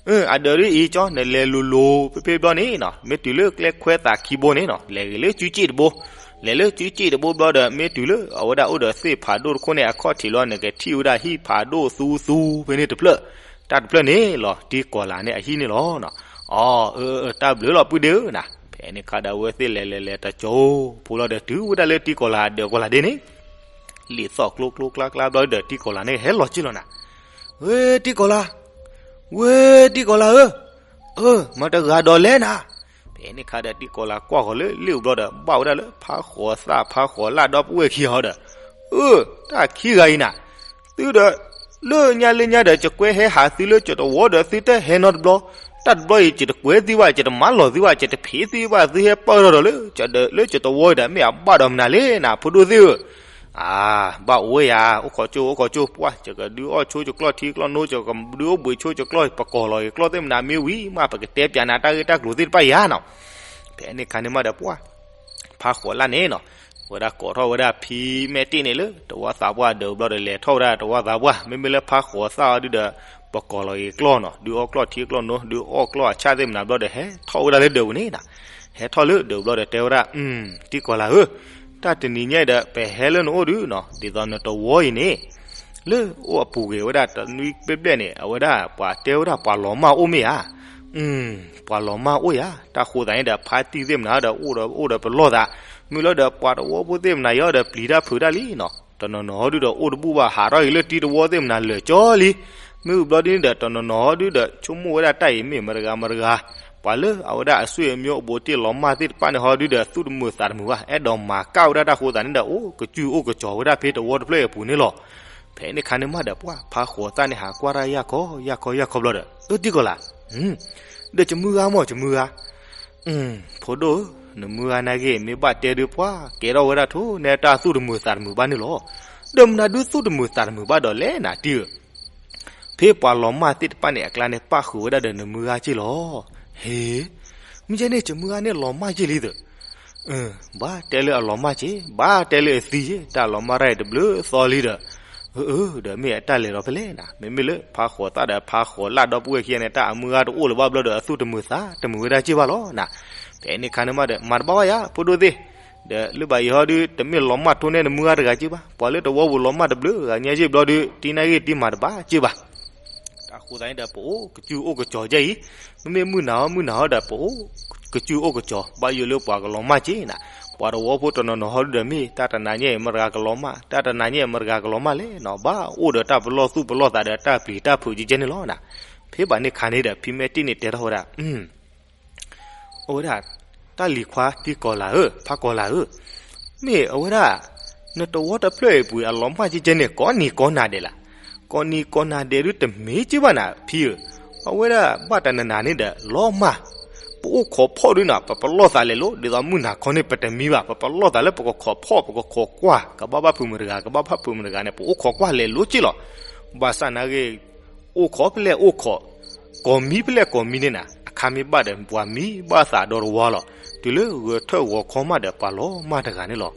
အၢ အဒၢးဒ်အံၤကၠီ နလဲၤလိၤလိၤဖဲဖဲဘျီန့ၣ်နီၤ မ့ၢ်တုၤလၢကျဲခွဲသးခံဘိန့ၣ်နီၤ လဲၤဂ့ၤလၢစုစ့ၣ်တဘိ, လဲၤလၢစုစ့ၣ်တဘိဘျီဒီး မ့ၢ်တုၤလၢအဝဲဒၣ်အိၣ်ဒီးသ့ၣ်ဖးဒိၣ်တခိၣ်န့ၣ် အခီၣ်ထံးလီၤ နကထံၣ်ဝဲဒၣ်ဟံၣ်ဖးဒိၣ်သူသူဖဲန့ၣ်တဖျၢၣ်, တၢ်တဖျၢၣ်န့ၣ်လီၤ တံၢ်ကီၤလၤန့ၣ်အဟံၣ်န့ၣ်လီၤနီၤ. အိ အၢ အၢ တၢ်ဘျုးလီၤ ပုၢ်ဒ့ဧၢနၤ. ဖဲန့ၣ်ခါဒီးအဝဲသ့ၣ်လဲၤလဲၤလဲၤတကၠိဖိလီၤဒီး တုၤဝဲဒၣ်လၢတံၢ်ကီၤလၤအဒၢးကီၤလၤဒ့န့ၣ် လံာ်သီၣ်ကျိကျိကျါကျါဘျီဒီး တံၢ်ကီၤလၤန့ၣ်ဟဲလီၤက့ၤလီၤနၤ. ဝ့ တံၢ်ကီၤလၤ, ဝ့ တံၢ်ကီၤလၤဧၢ, အၢ မတၤဂၤဒီးလဲၣ်နၤ. ဖဲန့ၣ်ခါဒီး တံၢ်ကီၤလၤကွၢ်ဃီၤလၢလ့ၣ်အူဘျီဒီး ဘၣ်ဝဲဒၣ်လၢဖးဃီၤသၣ်ဖးဃီၤလၣ်ဒီပုၢ်ဝဲၢ်ခံဂၤဒီး, အၢ တၢ်ခံဂၤအံၤနၤ, သုဒီး လၢညါလၢညါဒီး ယကွဲဟဲဟးသုလၢယတဝီဒီး သုတဟဲနီတဘျီ, တၢ်တဘျီအံၤ ယတကွဲသုဘၣ်, ယတမၤလီၤသုဘၣ်, ယတဖံးသုဘၣ်, သုဟဲပၢၢ်ထီၣ်ဒီးလၢ လၢယတဝီအံၤဒီး မ့ၢ်အဘၣ်ဒီးမနုၤလဲၣ်နၤ ဖိဒိၣ်သ့ၣ်ဧၢ. အၢ ဘၣ်အိၣ်ယၤ အိၣ်ခိးကၠိ အိၣ်ခိးကၠိပှၢ် ယကဒုးအီၣ်ဆိကၠိကျီၢ်ထံကျီၢ်နိ ယကဒုးအိၣ်ဘှံးဆိကၠိကျီၢ် ပကိးလီၤက့ၤကျီၢ်သ့ၣ်မနၤမ့ၢ်ဝံၤမး ပကတဲပၠးနၤတၢ်ဂ့ၢ်တၢ်ကျိၤသ့ၣ်တဖၣ်အံၤဧါနီၤ. ဖဲန့ၣ်ခါန့ၣ်မးဒီးပှၢ် ဖါဃိးလၢ်န့ၣ်နီၤ ဝဲဒၣ်ကိးထီၣ်ဝဲဒၣ်ဖံမဲာ်တ့ၢ်န့ၣ်လၢ တဝီသးပှၢ်ဒီးဘျီဒီးလဲၤထီၣ်ဝဲဒၣ်တဝီသးပှၢ် မ့မ့ၢ်လၢဖါဃိးသၣ်အီၤဒုဒီး ပကိးလီၤက့ၤကျီၢ်နီၤ ဒုးအီၣ်ကျီၢ်ထံကျီၢ်နိ ဒုးအီၣ်ကျီၢ်အဆၣ်သ့ၣ်မနၤဘျီဒီး ဟဲထီၣ်ဝဲဒၣ်လၢဒၢးပူၤန့ၣ်နီၤ. ဟဲထီၣ်လၢဒၢးပူၤဘျီဒီးတဲဝဲဒၣ် တံၢ်ကီၤလၤဧၢ, တၢ်တနံၤညါအံၤဒီး ပဟဲလၢနအိၣ်ဒုနီၤ ဒ်သိးနတဝီအံၤန့ၣ် လၢအိၣ်အပူၤကွံာ်ဝဲဒၣ်တနွံဘျဲၣ်ဘျဲၣ်န့ၣ် အဝဲဒၣ်ပှၤတဲဝဲဒၣ်ပှၤလီၤမၢ်အိၣ်မ့ၢ်ဧါ. ပှၤလီၤမၢ်အိၣ်ယၤ တၢ်ဃိသးန့ၣ်ဒီး ဖါတံၢ်သ့ၣ်မနၤဒီး အိၣ်ဒီးပလီၢ်သး, မ့ၢ်လီၤဒီးပှၤတဝီဖိသ့ၣ်မနၤအံၤဒီး ပျံၤတၢ်ဖုးတၢ်လံနီၤ တနီၤနီၤဟီဒုဒီး အိၣ်တဘူၣ်ဘၣ် ဟးထီၣ်က့ၤလၢတံၢ်တဝီသ့ၣ်မနၤလၢာ်ကၠီလံ. မ့ၢ်ဝံၤဘျီဒ်န့ၣ်ဒီး တနီၤနီၤဟီဒုဒီး ဆိကမိၣ်ဝဲဒၣ်တၢ်အံၤမ့ၢ်မတဂၤမတဂၤ, ပှၤလၢအဝဲဒၣ်အဆွေမျိုးအဘူးအတံၢ်လီၤမၢ်သ့ၣ်တဖၣ်န့ၣ်ဟီဒုဒီး သူၣ်တမုာ်သးတမုာ်ဘၣ် အဲၣ်ဒိးမၤကၢ်ဝဲဒၣ်တၢ်ဃိသးန့ၣ်ဒီး အိၣ်ကစူၢ်အိၣ်ကစီၤဝဲဒၣ်ဖဲတဝီတဖျၢၣ်အပူၤန့ၣ်လီၤ. ဖဲန့ၣ်ခါန့ၣ်မးဒီးပှၢ် ဖါဃိးသၣ်န့ၣ် ဟးကွၢ်တၢ်ယၢ်ခီယၢ်ခီယၢ်ခီဘျီဒီး အၢ တံၢ်ကီၤလၤ ဒီးကမုၢ်ဂၤမး ကမုၢ်ဂၤ ဖိဒိၣ်ဧၢ, နမုၢ်ဂၤနာ်က့ မ့ၢ်ဘၣ်တဲဒုးပှၢ် ကဲထီၣ်ဝဲဒၣ်ထိၣ်နဲတၢ်သူၣ်တမုာ်သးတမုာ်ဘၣ်န့ၣ်လီၤ. ဒီးမနုၤဒုသူၣ်တမုာ်သးတမုာ်ဘၣ်ဒီးလဲၣ်နၤတံၢ်ဧၢ, ဖဲပှၤလီၤမၢ်သ့ၣ်တဖၣ်န့ၣ် အကျါန့ၣ် ပၣ်ဃုာ်ဝဲဒၣ်ဒီးနမုၢ်ဂၤက့ၢ်လီၤ. ဟ့, မ့ၢ်ကဲန့ၣ် ကမုၢ်ဂၤန့ၣ်လီၤမၢ်က့ၢ်လံသၢ ဘၣ်တဲလၢအလီၤမၢ်က့ၢ် ဘၣ်တဲလၢအသံက့ၢ် တၢ်လီၤမၢ်တၢ်အံၤတဘျုးသီလံဒီး, အၢ အၢ ဒီးမ့ၢ်အတၢ်လဲၤဒီးဖဲလဲၣ်နၤ မ့မ့ၢ်လၢဖါဃိးသၣ်ဒီးဖါဃိးလၢ်ဒီပုၢ်ဝဲၢ်ခံဂၤန့ၣ် တၢ်အမုၢ်ဂၤတအိၣ်လၢၤဘၣ်ဘျီဒီး အသူၣ်တမုာ်သးတမုာ်ဝဲဒၣ်က့ၢ်ဘၣ်လီၤနၤ. ဖဲန့ၣ်ခါန့ၣ်မးဒီး မၤတဘၣ်ဘၣ်ယၤ ဖိဒိၣ်သ့ၣ်, ဒီးလၢဘၣ်အံၤဟီဒု တမ့ၢ်လီၤမၢ်ထိၣ်နဲနမုၢ်ဂၤတဂၤက့ၢ်ဘၣ် ပှၤလၢတဝီပူၤလီၤမၢ်တဘျုးဂၤညါက့ၢ်ဘျီဒု တံၢ်နာ်က့ၢ်တံၢ်မၤတဘၣ်က့ၢ်ဘၣ် တၢ်ဃိသးန့ၣ်ဒီး ပအိၣ်ကစူၢ်အိၣ်ကစီၤကဲအံၤ, မ့မ့ၢ်မုၢ်နၤဟီမုၢ်နၤဟီဒီး ပအိၣ်ကစူၢ်အိၣ်ကစီၤ ဘၣ်ယိၣ်လၢပှၤကလီၤမၢ်က့ၢ်နၤ, ပှၤတဝီဖိတနီၤနီၤဟီဒုဒီးမ့ၢ် တၢ်တနၤညါအံၤမတဂၤကလီၤမၢ် တၢ်တနၤညါအံၤမတဂၤကလီၤမၢ်လဲၣ်နီၤ ဘၣ်အိၣ်ဒီးတၢ်ပလီၢ်သူၣ်ပလီၢ်သးဒီးတၢ်ပျံၤတၢ်ဖုးကဲကဲန့ၣ်လီၤနၤ. ဖဲဘၣ်န့ၣ်ခါန့ၣ်ဒီး ဖံမဲာ်တ့ၢ်န့ၣ်တဲထီၣ်ဝဲဒၣ် အဝဲဒၣ် တၢ်လံၤခွါတံၢ်ကီၤလၤဧၢ ဖါကီၤလၤဧၢ, မ့ၢ်အဝဲဒၣ် နတဝီတဖျၢၣ်အံၤပူၤအလီၤမၢ်ကဲကဲန့ၣ် ကိးနံၤကိးနၤဒဲးလၢ်, ကိးနံၤကိးနၤဒဲးဒုတမ့ၢ်က့ၢ်ဘၣ်နၤဖံဧၢ, အဝဲဒၣ်ဘၣ်တနၤနၤန့ၣ်ဒီး လီၤမၢ် ပအိၣ်ခိးဖီၣ်ဒုနီၤ ပပလီၢ်သးလဲၤလိၤ ဒ်သိးမုၢ်နၤခီန့ၣ် ပတမံဘၣ် ပပလီၢ်သးလၢပကခိးဖီၣ် ပကခိးကွၢ် ကဘၣ်ဘၣ်ဖုးမုၢ်တဂၤ ကဘၣ်ဘၣ်ဖုးမုၢ်တဂၤန့ၣ် ပအိၣ်ခိးကွၢ်လဲၤလိၤက့ၢ်လီၤ. ဘၣ်ဆၣ်နာ်က့ အိၣ်ခိးဖဲလဲၣ်အိၣ်ခိး ကိးမံဖဲလဲၣ်ကိးမံန့ၣ်နၤ အခါမ့ၢ်ဘၣ်ဒီး ပှၤမံဘၣ်သးဒီးတဝီလီၤ. တုၤလၢဂဲၤထၢၣ်ဂီၤခီမးဒီး ပှၤလီၤမၢ်တဂၤန့ၣ်လီၤ.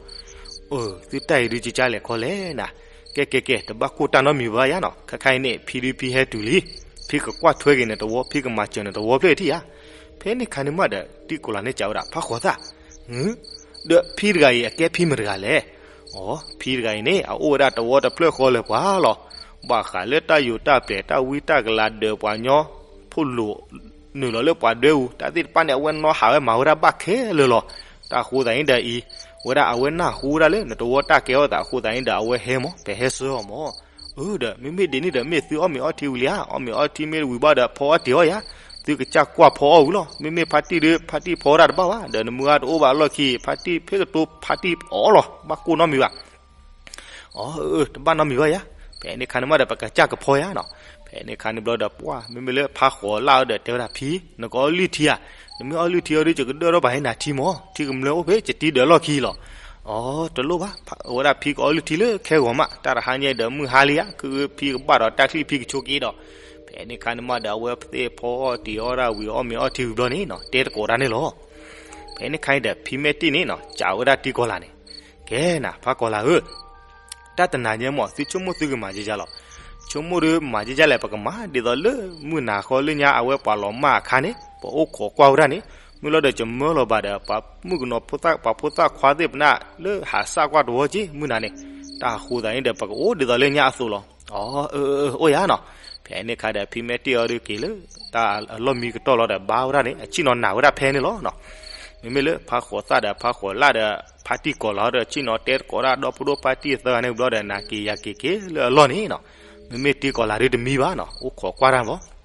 အၢ သုတၢ်အံၤဒုကကၢ်လဲၣ်ခီလဲၣ်နၤ, ကဲကဲကဲ တဘၣ်ကိၢ်တၢ်နီတမံၤဘၣ်ယါနီၤ ခဲခါအံၤန့ၣ် ဖံဒုဖံဟဲတုၤလံ, ဖံကကွၢ်ထွဲက့ၤနတဝီ ဖံကမၤစၢၤနတဝီဖျၢၣ်ထံၣ်ဧါ. ဖဲန့ၣ်ခါန့ၣ်မးဒီး တံၢ်ကီၤလၤန့ၣ်စံးဝဲဒၣ် ဖါဃိးသၣ် ဒီးဖံတဂၤအံၤ အကဲဖံမတဂၤလဲၣ်. အီ ဖံတဂၤအံၤန့ၣ် အအိၣ်ဝဲဒၣ်တဝီတဖျၢၣ်ဃီလၢၤပှၤလီၤ. ဘၣ်ဃးလၢတၢ်ယိးတၢ်ပျဲၤ တၢ်ဝံတၢ်ကလၤ ဒီးပှၤညီဖိလိာ် နုာ်လီၤလၢပှၤဒွဲပူၤ တၢ်သ့ၣ်တဖၣ်န့ၣ် အဝဲနီၢ်ဟးဝဲမၤဝဲဒၣ်ဘၣ်ခဲလၢာ်လီၤ. တၢ်အဃိသတးန့ၣ်ဒီးအံၤ ဝဲဒၣ်အဝဲနၢ်ဟူဝဲဒၣ်လၢ နတဝီတၢ်ကဲထီၣ်သးအဃိသတးန့ၣ်ဒီး အဝဲဟဲမး ပဟဲဆှၢအီၤမး. အၢ ဒီးမ့မ့ၢ်ဒ်န့ၣ်ဒီး မ့ၢ်သုအီၣ်မ့ၤအီထံဝံၤလံဧါ, အီၣ်မ့ၤအီထံမ့ၢ်ဝံၤဘၣ်ဒီး ဖီအီၣ်တ့ၢ်အီၣ်ယါ, သုကစၢ်ကွၢ်ဖီအီၣ်ဝံၤလီၤ. မ့မ့ၢ်ဖါတံၢ်ဒီး ဖါတံၢ်ဖီဝဲဒၣ်တဘၣ်ဘၣ်, ဒီးနမုၢ်ဂၤတအိၣ်ဘၣ်အလီၢ်ခံ ဖါတံၢ်ဖဲကတိၤဖါတံၢ်အီၣ်လီၤ. ဘၣ်ကိၢ်နီတမံၤဘၣ်. အၢ တဘၣ်နီတမံၤဘၣ်ယါ, ဖဲန့ၣ်ခါန့ၣ်မးဒီး ပကစၢ်ကဖီယါနီၤ. ဖဲန့ၣ်ခါန့ၣ်ဘျီဒီး ပှၢ် မ့မ့ၢ်လၢဖါဃိးလၢ်ဒီး တဲဝဲဒၣ်ဖံ, နကအီၣ်လုၢ်ထံဧါ, နမ့ၢ်အီၣ်လုၢ်ထံအီၤဒီး ယကဒၢထီၣ်ဘၣ်ဟဲနၤထံမး, ထံကမျၢၢ်အိၣ်ဖဲ ယတံၤဒၢးလီၢ်ခံလီၤ. အီ တလိၣ်ဘၣ်, အဝဲဒၣ်ဖံကအီၣ်လုၢ်ထံလၢခဲဂီၤမး, တၢ်တဟါညါဒီးမုၢ်ဟါလံဧါ, ခုဖံကဘၣ်ဒီးတၢ်ချံၣ်ဖံကဆိးက့ဒီး, ဖဲန့ၣ်ခါန့ၣ်မးဒီး အဝဲသ့ၣ်ဖီအီၣ်တ့ၢ်အီၣ်ဒၣ်ဝံၤ အီၣ်မ့ၤအီထံဝံၤဘျီန့ၣ်နီၤ, တဲတကိးတၢ်န့ၣ်လီၤ. ဖဲန့ၣ်ခါန့ၣ်ဒီး ဖံမဲာ်တ့ၢ်န့ၣ်နီၤ စံးဝဲဒၣ်တံၤကီၤလၤန့ၣ်, ကဲနၤ ဖါကီၤလၤဧၢ, တၢ်တနၤညါမး သုဆိကမိၣ်သုကမၤကကလီၤ. ဆိကမိၣ်ဒီးမၤကကလဲၣ် ပကမၤဒ်သိးလၢမုၢ်နၤဃီလၢညါ အဝဲပှၤလီၤမၢ်အခါန့ၣ် ပအိၣ်ခိးကွၢ်ဝဲဒၣ်န့ၣ်, မုၢ်လီၤဒီးကမၢလီၤဘၣ်ဒီး ပှၤမုၣ်ကနီၤဖိသၣ် ပှၤဖိသၣ်ခွါသ့ၣ်ပနၢ်လၢဟးစၢ်ကွၢ်တဝီက့ၤ မုၢ်နၤန့ၣ်, တၢ်ဃိသးန့ၣ်ဒီး ပကအိၣ်ဒ်သိးလၢညါအသိးလီၤ. အီ အၢ အၢ အိၣ်ယါနီၤ. ဖဲန့ၣ်ခါဒီး ဖံမဲာ်တ့ၢ်အီၤဒုးက့ၤလၢ တၢ်အလီၢ်မံကတီၢ်လီၤဒီး ဘါဝဲဒၣ်န့ၣ် အဆ့ၣ်နီၤနၤဝဲဒၣ်ဖဲန့ၣ်လီၤနီၤ. မ့မ့ၢ်လၢဖါဃိးသၣ်ဒီးဖါဃိးလၢ်ဒီး ဖါတံၢ်ကီၤလၤဒီး ဆ့ၣ်နီၤတဲတကိးဒၣ် ဒီဖိဒိၣ်ဖါတံၢ်သၢဂၤန့ၣ်ဘျီဒီး နၤက့ၤယၤက့ၤက့ၤလၢအလီၢ်န့ၣ်နီၤ. မ့မ့ၢ်တံၤကီၤလၤဒုးတမံဘၣ်နီၤ, အိၣ်ခိးကွၢ်တၢ်လီၤ.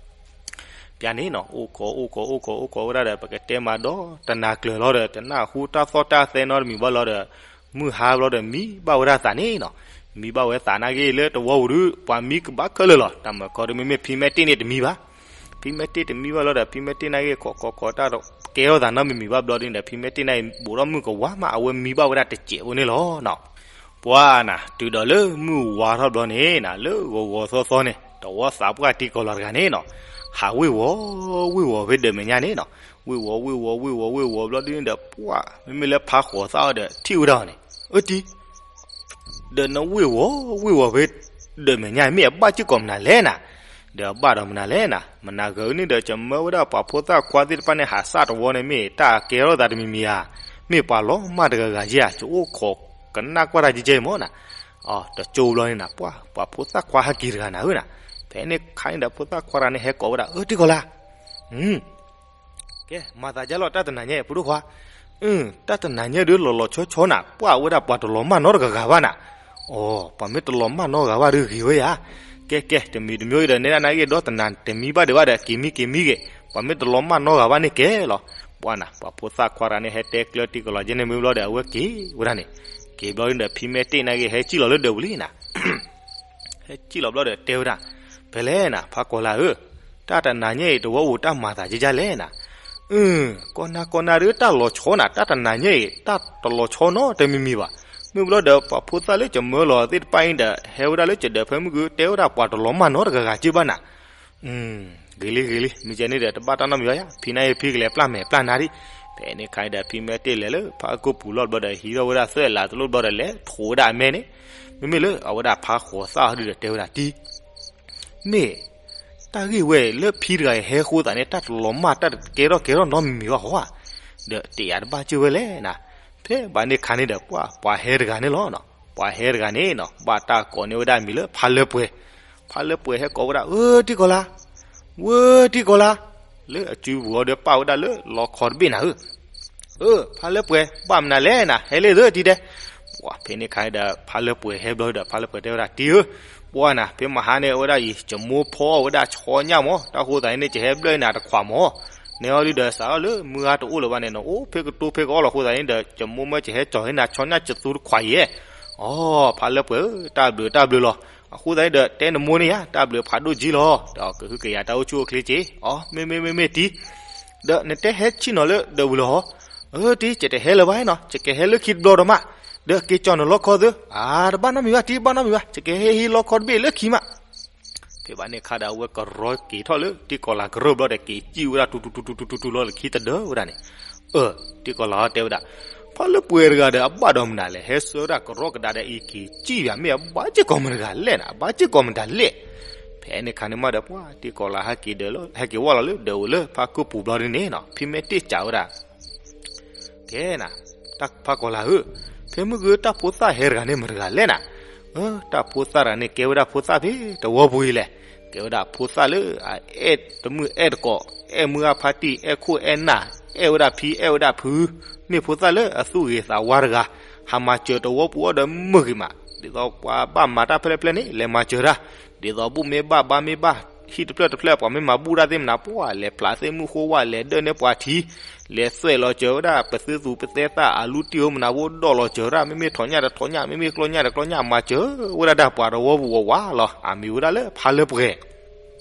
ပျၢန့ၣ်နီၤ အိၣ်ခိး အိၣ်ခိး အိၣ်ခိး အိၣ်ခိးဝဲဒၣ်ဒီး ပကတဲမးဒီးတနၤကျၢၤလီၤဒီး တနၢ်ဟူတၢ်သီၣ်တၢ်သဲနီတမံၤဘၣ်လီၤဒီး မုၢ်ဟါဘျီဒီး မံဘၣ်ဝဲဒၣ်သးန့ၣ်နီၤ. မံဘၣ်ဝဲသးနာ်က့လၢတဝီပူၤဒုး ပှၤမံကဘၣ်ခဲလၢာ်လီၤ. တၢ်မၤကီဒုး မ့မ့ၢ်ဖံမဲာ်တ့ၢ်န့ၣ်တမံဘၣ်. ဖံမဲာ်တ့ၢ်တမံဘၣ်လီၤဒီး ဖံမဲာ်တ့ၢ်နာ်က့ ခိးခိးခိးတၢ်ဒီး ကဲထီၣ်သးနီတမံၤမံၤဘၣ်ဘျီဒုးဒီး ဖံမဲာ်တ့ၢ်နာ်က့ ဘူးထီၣ်မုၢ်ကဝါမး အဝဲမံဘၣ်ဝဲဒၣ်တစဲးဖိန့ၣ်လီၤနီၤ. ပှၤနၤ တုၤဒီးလၢမုၢ်ဝါထီၣ်ဘျီန့ၣ်နၤ လၢဂီၤဂီၤသီသီန့ၣ် တဝီသးပှၢ်တံၤကီၤလၤတဂၤန့ၣ်နၤ ဟးဝ့ၢ်ဝီၤ ဝ့ၢ်ဝီၤဖဲဒၢးမဲာ်ညါန့ၣ်နၤ ဝ့ၢ်ဝီၤ ဝ့ၢ်ဝီၤ ဝ့ၢ်ဝီၤ ဝ့ၢ်ဝီၤဘျီဒ်န့ၣ်ဒီး ပှၤ မ့မ့ၢ်လၢဖးဃိးသၣ်အီၤဒီး ထံၣ်ဝဲဒၣ်အီၤန့ၣ် အၢတံၤ ဒီးနဝ့ၢ်ဝီၤ ဝ့ၢ်ဝီၤဖဲဒၢးမဲာ်ညါ မ့ၢ်အဘၣ်စ့ၢ်ကီးမနုၤလဲၣ်နၤ ဒီးအဘၣ်ဒီးမနုၤလဲၣ်နၤ မနၤဂၤန့ၣ်ဒီး ကမၢဝဲဒၣ်ပှၤဖိသၣ်ခွါသ့ၣ်တဖၣ်န့ၣ် ဟးစၢ်တဝီန့ၣ် မ့ၢ်တၢ်ကဲထီၣ်သးတမံၤမံၤဧါ မ့ၢ်ပှၤလီၤမၢ်တဂၤဂၤဧါ ကအိၣ်ခိးကနၣ်ကွၢ်တၢ်ကဲကဲမၢ်နၤ အတကၠိဘျီန့ၣ်နၤ ပှၤ ပှၤဖိသၣ်ခွါဟဲက့ၤတဂၤနၤဧၢနၤ ဖဲန့ၣ်ခါန့ၣ်ဒီး ဖိသၣ်ခွါတဂၤန့ၣ် ဟဲကိးဝဲဒၣ် အၢ တံၤကီၤလၤ ကဲ မၤသးဒ်လဲၣ် တၢ်တနၤညါ ဖိဒိၣ်ခွါ, အၢ တၢ်တနၤညါဒုး လီၤလီၤဆီဆီနၤ ပှၤဝဲဒၣ်ပှၤတလီၤမၢ်နီတဂၤဂၤဘၣ်နၤ, အိ ပှၤမ့ၢ်တလီၤမၢ်နီတဂၤဘၣ်ဒီးဂ့ၤဝဲယၤ, ကဲကဲ တမံၤတမံၤဒီး နဲဒၣ်နဂ့ၢ်ဒီးတနၤတမံၤဘၣ်ဒံးဘၣ်ဒီး က့ၤမံက့ၤမံဂ့ၤ, ပှၤမ့ၢ်တလီၤမၢ်နီတဂၤဘၣ်န့ၣ်ကဲလီၤ. ပှၤနၤ ပှၤဖိသၣ်ခွါတဂၤန့ၣ် ဟဲတဲကျၢၤတံၤကီၤလၤကဲန့ၣ်မ့ၢ်ဘျီဒီး အဝဲက့ၤဝဲဒၣ်န့ၣ်, က့ၤဘျီဒီး ဖံမဲတ့ၢ်နဂ့ၢ် ဟဲစံၣ်လီၤလၢဒၢးပူၤလံနၤ ဟဲစံၣ်လီၤဘျီဒီးတဲဝဲဒၣ်, ဖဲလဲၣ်နၤ ဖးကီၤလၤဧၢ, တၢ်တနၤညါအံၤ တဝီအိၣ်တၢ်မၤသးကဲကဲလဲၣ်နၤ, အၢ ကီနၤကီနၤဒုး တၢ်လီၤဆီနၤ တၢ်တနၤညါအံၤ တၢ်တလီၤဆီနီတမံၤမံၤဘၣ်. မ့ၢ်ဘျီဒီး ပှၤဖိသၣ်လၢကမၢလီၤသ့ၣ်တဖၣ်အံၤဒီး ဟဲဝဲဒၣ်လၢကဒၢးဖဲမုၢ်ဂုၤ တဲဝဲဒၣ်ပှၤတလီၤမၢ်နီတဂၤဂၤက့ဘၣ်နၤ ဂ့ၤလံဂ့ၤလံ မ့ၢ်ကဲန့ၣ်ဒီး တဘၣ်တၢ်နီတမံၤဘၣ်ယါ, ဖံနၤအံၤဖံကလဲၤပျၢ်မဲာ်ပျၢ်နါဒံး, ဖဲန့ၣ်ခါအံၤဒီး ဖံမဲတ့ၢ်လဲၤလၢဖးအကိာ်ပူၤလီၤဘျီဒီး ဟံးထီၣ်ဝဲဒၣ်သွဲၣ်လးတလိၣ်ဘျီဒီး လဲၤထိးဝဲဒၣ်အမဲန့ၣ်, မ့မ့ၢ်လၢအဝဲဒၣ်ဖးဃိးသၣ်အီၤဒုးဒီးတဲဝဲဒၣ်တံၤ မ့ၢ် တၢ်ဂ့ၢ်ဝဲလၢဖံတဂၤအံၤဟဲဃိသးန့ၣ် တၢ်တလီၤမၢ် တၢ်တကဲထီၣ်ကဲထီၣ်နီတမံၤမံၤဘၣ်ဃီဧါ, ဒီးတယာ်တဘၣ်စၢၤဝဲလဲၣ်နၤ, ဖဲဘၣ်န့ၣ်ခါန့ၣ်ဒီး ပှၤ ပှၤဟဲတဂၤန့ၣ်လီၤ, ပှၤဟဲတဂၤန့ၣ်နီၤ ဘၣ်တၢ်ကိးန့ၢ်ဝဲဒၣ်မံၤလၢဖးလၢပှဲၤ, ဖးလၢပှဲၤဟဲကိးဝဲဒၣ် အၢ တံၤကီၤလၤ, ဝၢ တံၤကီၤလၤ, လၢအစုပူၤအီၤဒီးပာ်ဝဲဒၣ်လၢလီခီတဘ့ၣ်နၤဧၢ အၢ ဖးလၢပှဲၤ ဘၣ်မနုၤလဲၣ်နၤ ဟဲလၢသၢတံၤဒဲး, ပှၤဖဲန့ၣ်ခါဒီး ဖးလၢပှဲၤဟဲဘျီဒီး ဖးလၢပှဲၤတဲဝဲဒၣ်တံၤဧၢ, ပှၤနၤ ဖဲမဟါန့ၣ် အဝဲဒၣ်အံၤ ကမိၢ်ဖီအီၣ်ဝဲဒၣ်ဆီညၣ်မၢ်, တၢ်ဃိသးန့ၣ် ကဟဲဘျၢၣ်နၤတခွးမၢ်, နဲအီၤဒုးဒီးစးထီၣ်လၢမုၢ်ဂၤတအိၣ်လၢၤဘၣ်န့ၣ် နအိၣ်ဖဲကတိၤဖဲကအီလီၤအဃိသတးန့ၣ်ဒီး ကမိၢ်မၢကဟဲကၠီၤဟဲနၤဆီညၣ်ကသူတခွးယဲၢ်, အိ ဖးလၢပှဲၤဧၢ တၢ်ဘျုးတၢ်ဘျုးလီၤ, အဃိသတးန့ၣ်ဒီး တဲနမိၢ်န့ၣ်ယါ တၢ်ဘျုးဖးဒိၣ်ကံလီၤ, ဒီးကဟုကယာ်တၢ်အိၣ်ဆူၣ်အိၣ်ချ့က့ၤ, အိ မ့မ့ၢ်မ့မ့ၢ်တံၤ ဒီးနတဲဟဲဆ့ၣ်နီၤလၢဒၢးဝံၤလီၤ, အၢ တံၤ ယတဟဲလၢၤဘၣ်နီၤ ယကဟဲလၢခံတဘျီဒီးမး, ဒီးက့ၤကၠီၤနလီခီသၢ, အါ တဘၣ်နီတမံၤဘၣ် တံၤ ဘၣ်နီတမံၤဘၣ် ယကဟဲဟံးလီခီတဘ့ၣ်လၢခံမး, ဖဲဘၣ်န့ၣ်ခါဒီး အဝဲကရီက့ၤထီၣ်လၢတံၤကီၤလၤကရၢၢ်ဘျီဒီး က့ၤစံၣ်ဝဲဒၣ် တူတူတူတူတူတူလီၤလၢခံတဒၢဝဲဒၣ်န့ၣ်, အၢ တံၤကီၤလၤတဲဝဲဒၣ်, ဖးလၢပှဲၤတဂၤဒီး အဘၣ်ဒီးမနုၤလဲၣ် ဟဲဆှၢဝဲဒၣ်ကရီကဒါဒီးအံၤ က့ၤစံၣ်ယၤ မ့ၢ်အဘၣ်စ့ၢ်ကီးမတၤတဂၤလဲၣ်နၤ အဘၣ်စ့ၢ်ကီးမတၤလဲၣ်, ဖဲန့ၣ်ခါန့ၣ်မးဒီး ပှၤတံၤကီၤလၤဟဲက့ၤဒၢးလၢ ဟဲက့ၤဝဲလီၤလၢဒၢးဝံၤလၢဖးကိာ်ပူၤဘျီဒ်န့ၣ်နီၤ ဖံမဲတ့ၢ်စံးဝဲဒၣ် ကဲနၤ, တၢ်ဖးကီၤလၤဧၢ, ဖဲမုၢ်ဂ့ၤတၢ်ဖိသၣ်ဟဲတဂၤန့ၣ်မတၤတဂၤလဲၣ်နၤ, အၢ တၢ်ဖိသၣ်တဂၤန့ၣ် ကဲဝဲဒၣ်ဖိသၣ်ဖဲတဝီပူၤအံၤလဲၣ်, ကဲဝဲဒၣ်ဖိသၣ်လၢအအဲၣ်တမုၢ်အဲၣ်တကိး, အဲၣ်မုၢ်ဂၢ်ဖါတံၢ် အဲၣ်ခိၣ်အဲၣ်နၢ်, အဲၣ်ဝဲဒၣ်ဖံအဲၣ်ဝဲဒၣ်ဖု, မ့ၢ်ဖိသၣ်လၢအသူၣ်ဂ့ၤသးဝါတဂၤ, ဟးမၤစၢၤတဝီပူၤအီၤဒီးမုၢ်ဂ့ၤမး, ဒ်သိးပှၤဘၣ်မၤတၢ်ဖဲလဲၣ်ဖဲလဲၣ်န့ၣ် လဲၤမၤစၢၤတၢ်, ဒ်သိးဘူၣ်မ့ၢ်ဘၣ်ဘါမ့ၢ်ဘၣ် ဟံၣ်တဖျၢၣ်တဖျၢၣ် ပှၤမ့ၢ်မၤဘူၣ်တၢ်သ့ၣ်မနၤ ပှၤလဲၤဖျးသ့ၣ်မုၢ်ဃိဝၣ် လဲၤဒၢၣ်န့ၢ်ပှၤထံ, လဲၤသွဲၣ်လီၤစၢၤဝဲဒၣ် ပသုသူၣ်ပသဲသၣ် အလူတံၢ်ဧိၤမနၤဖိ ဒီးလီၤစၢၤဝဲဒၣ် မ့မ့ၢ်ထိးညၣ်တထိးညၣ် မ့မ့ၢ်ကျီညၣ်တကျီညၣ် မ့မ့ၢ်ကျီညၣ် မၤစၢၤဝဲဒၣ်တၢ်ပှၤတဝီပူၤဝးဝးလီၤ. အမံၤဝဲဒၣ်လၢဖးလၢပှဲၤ.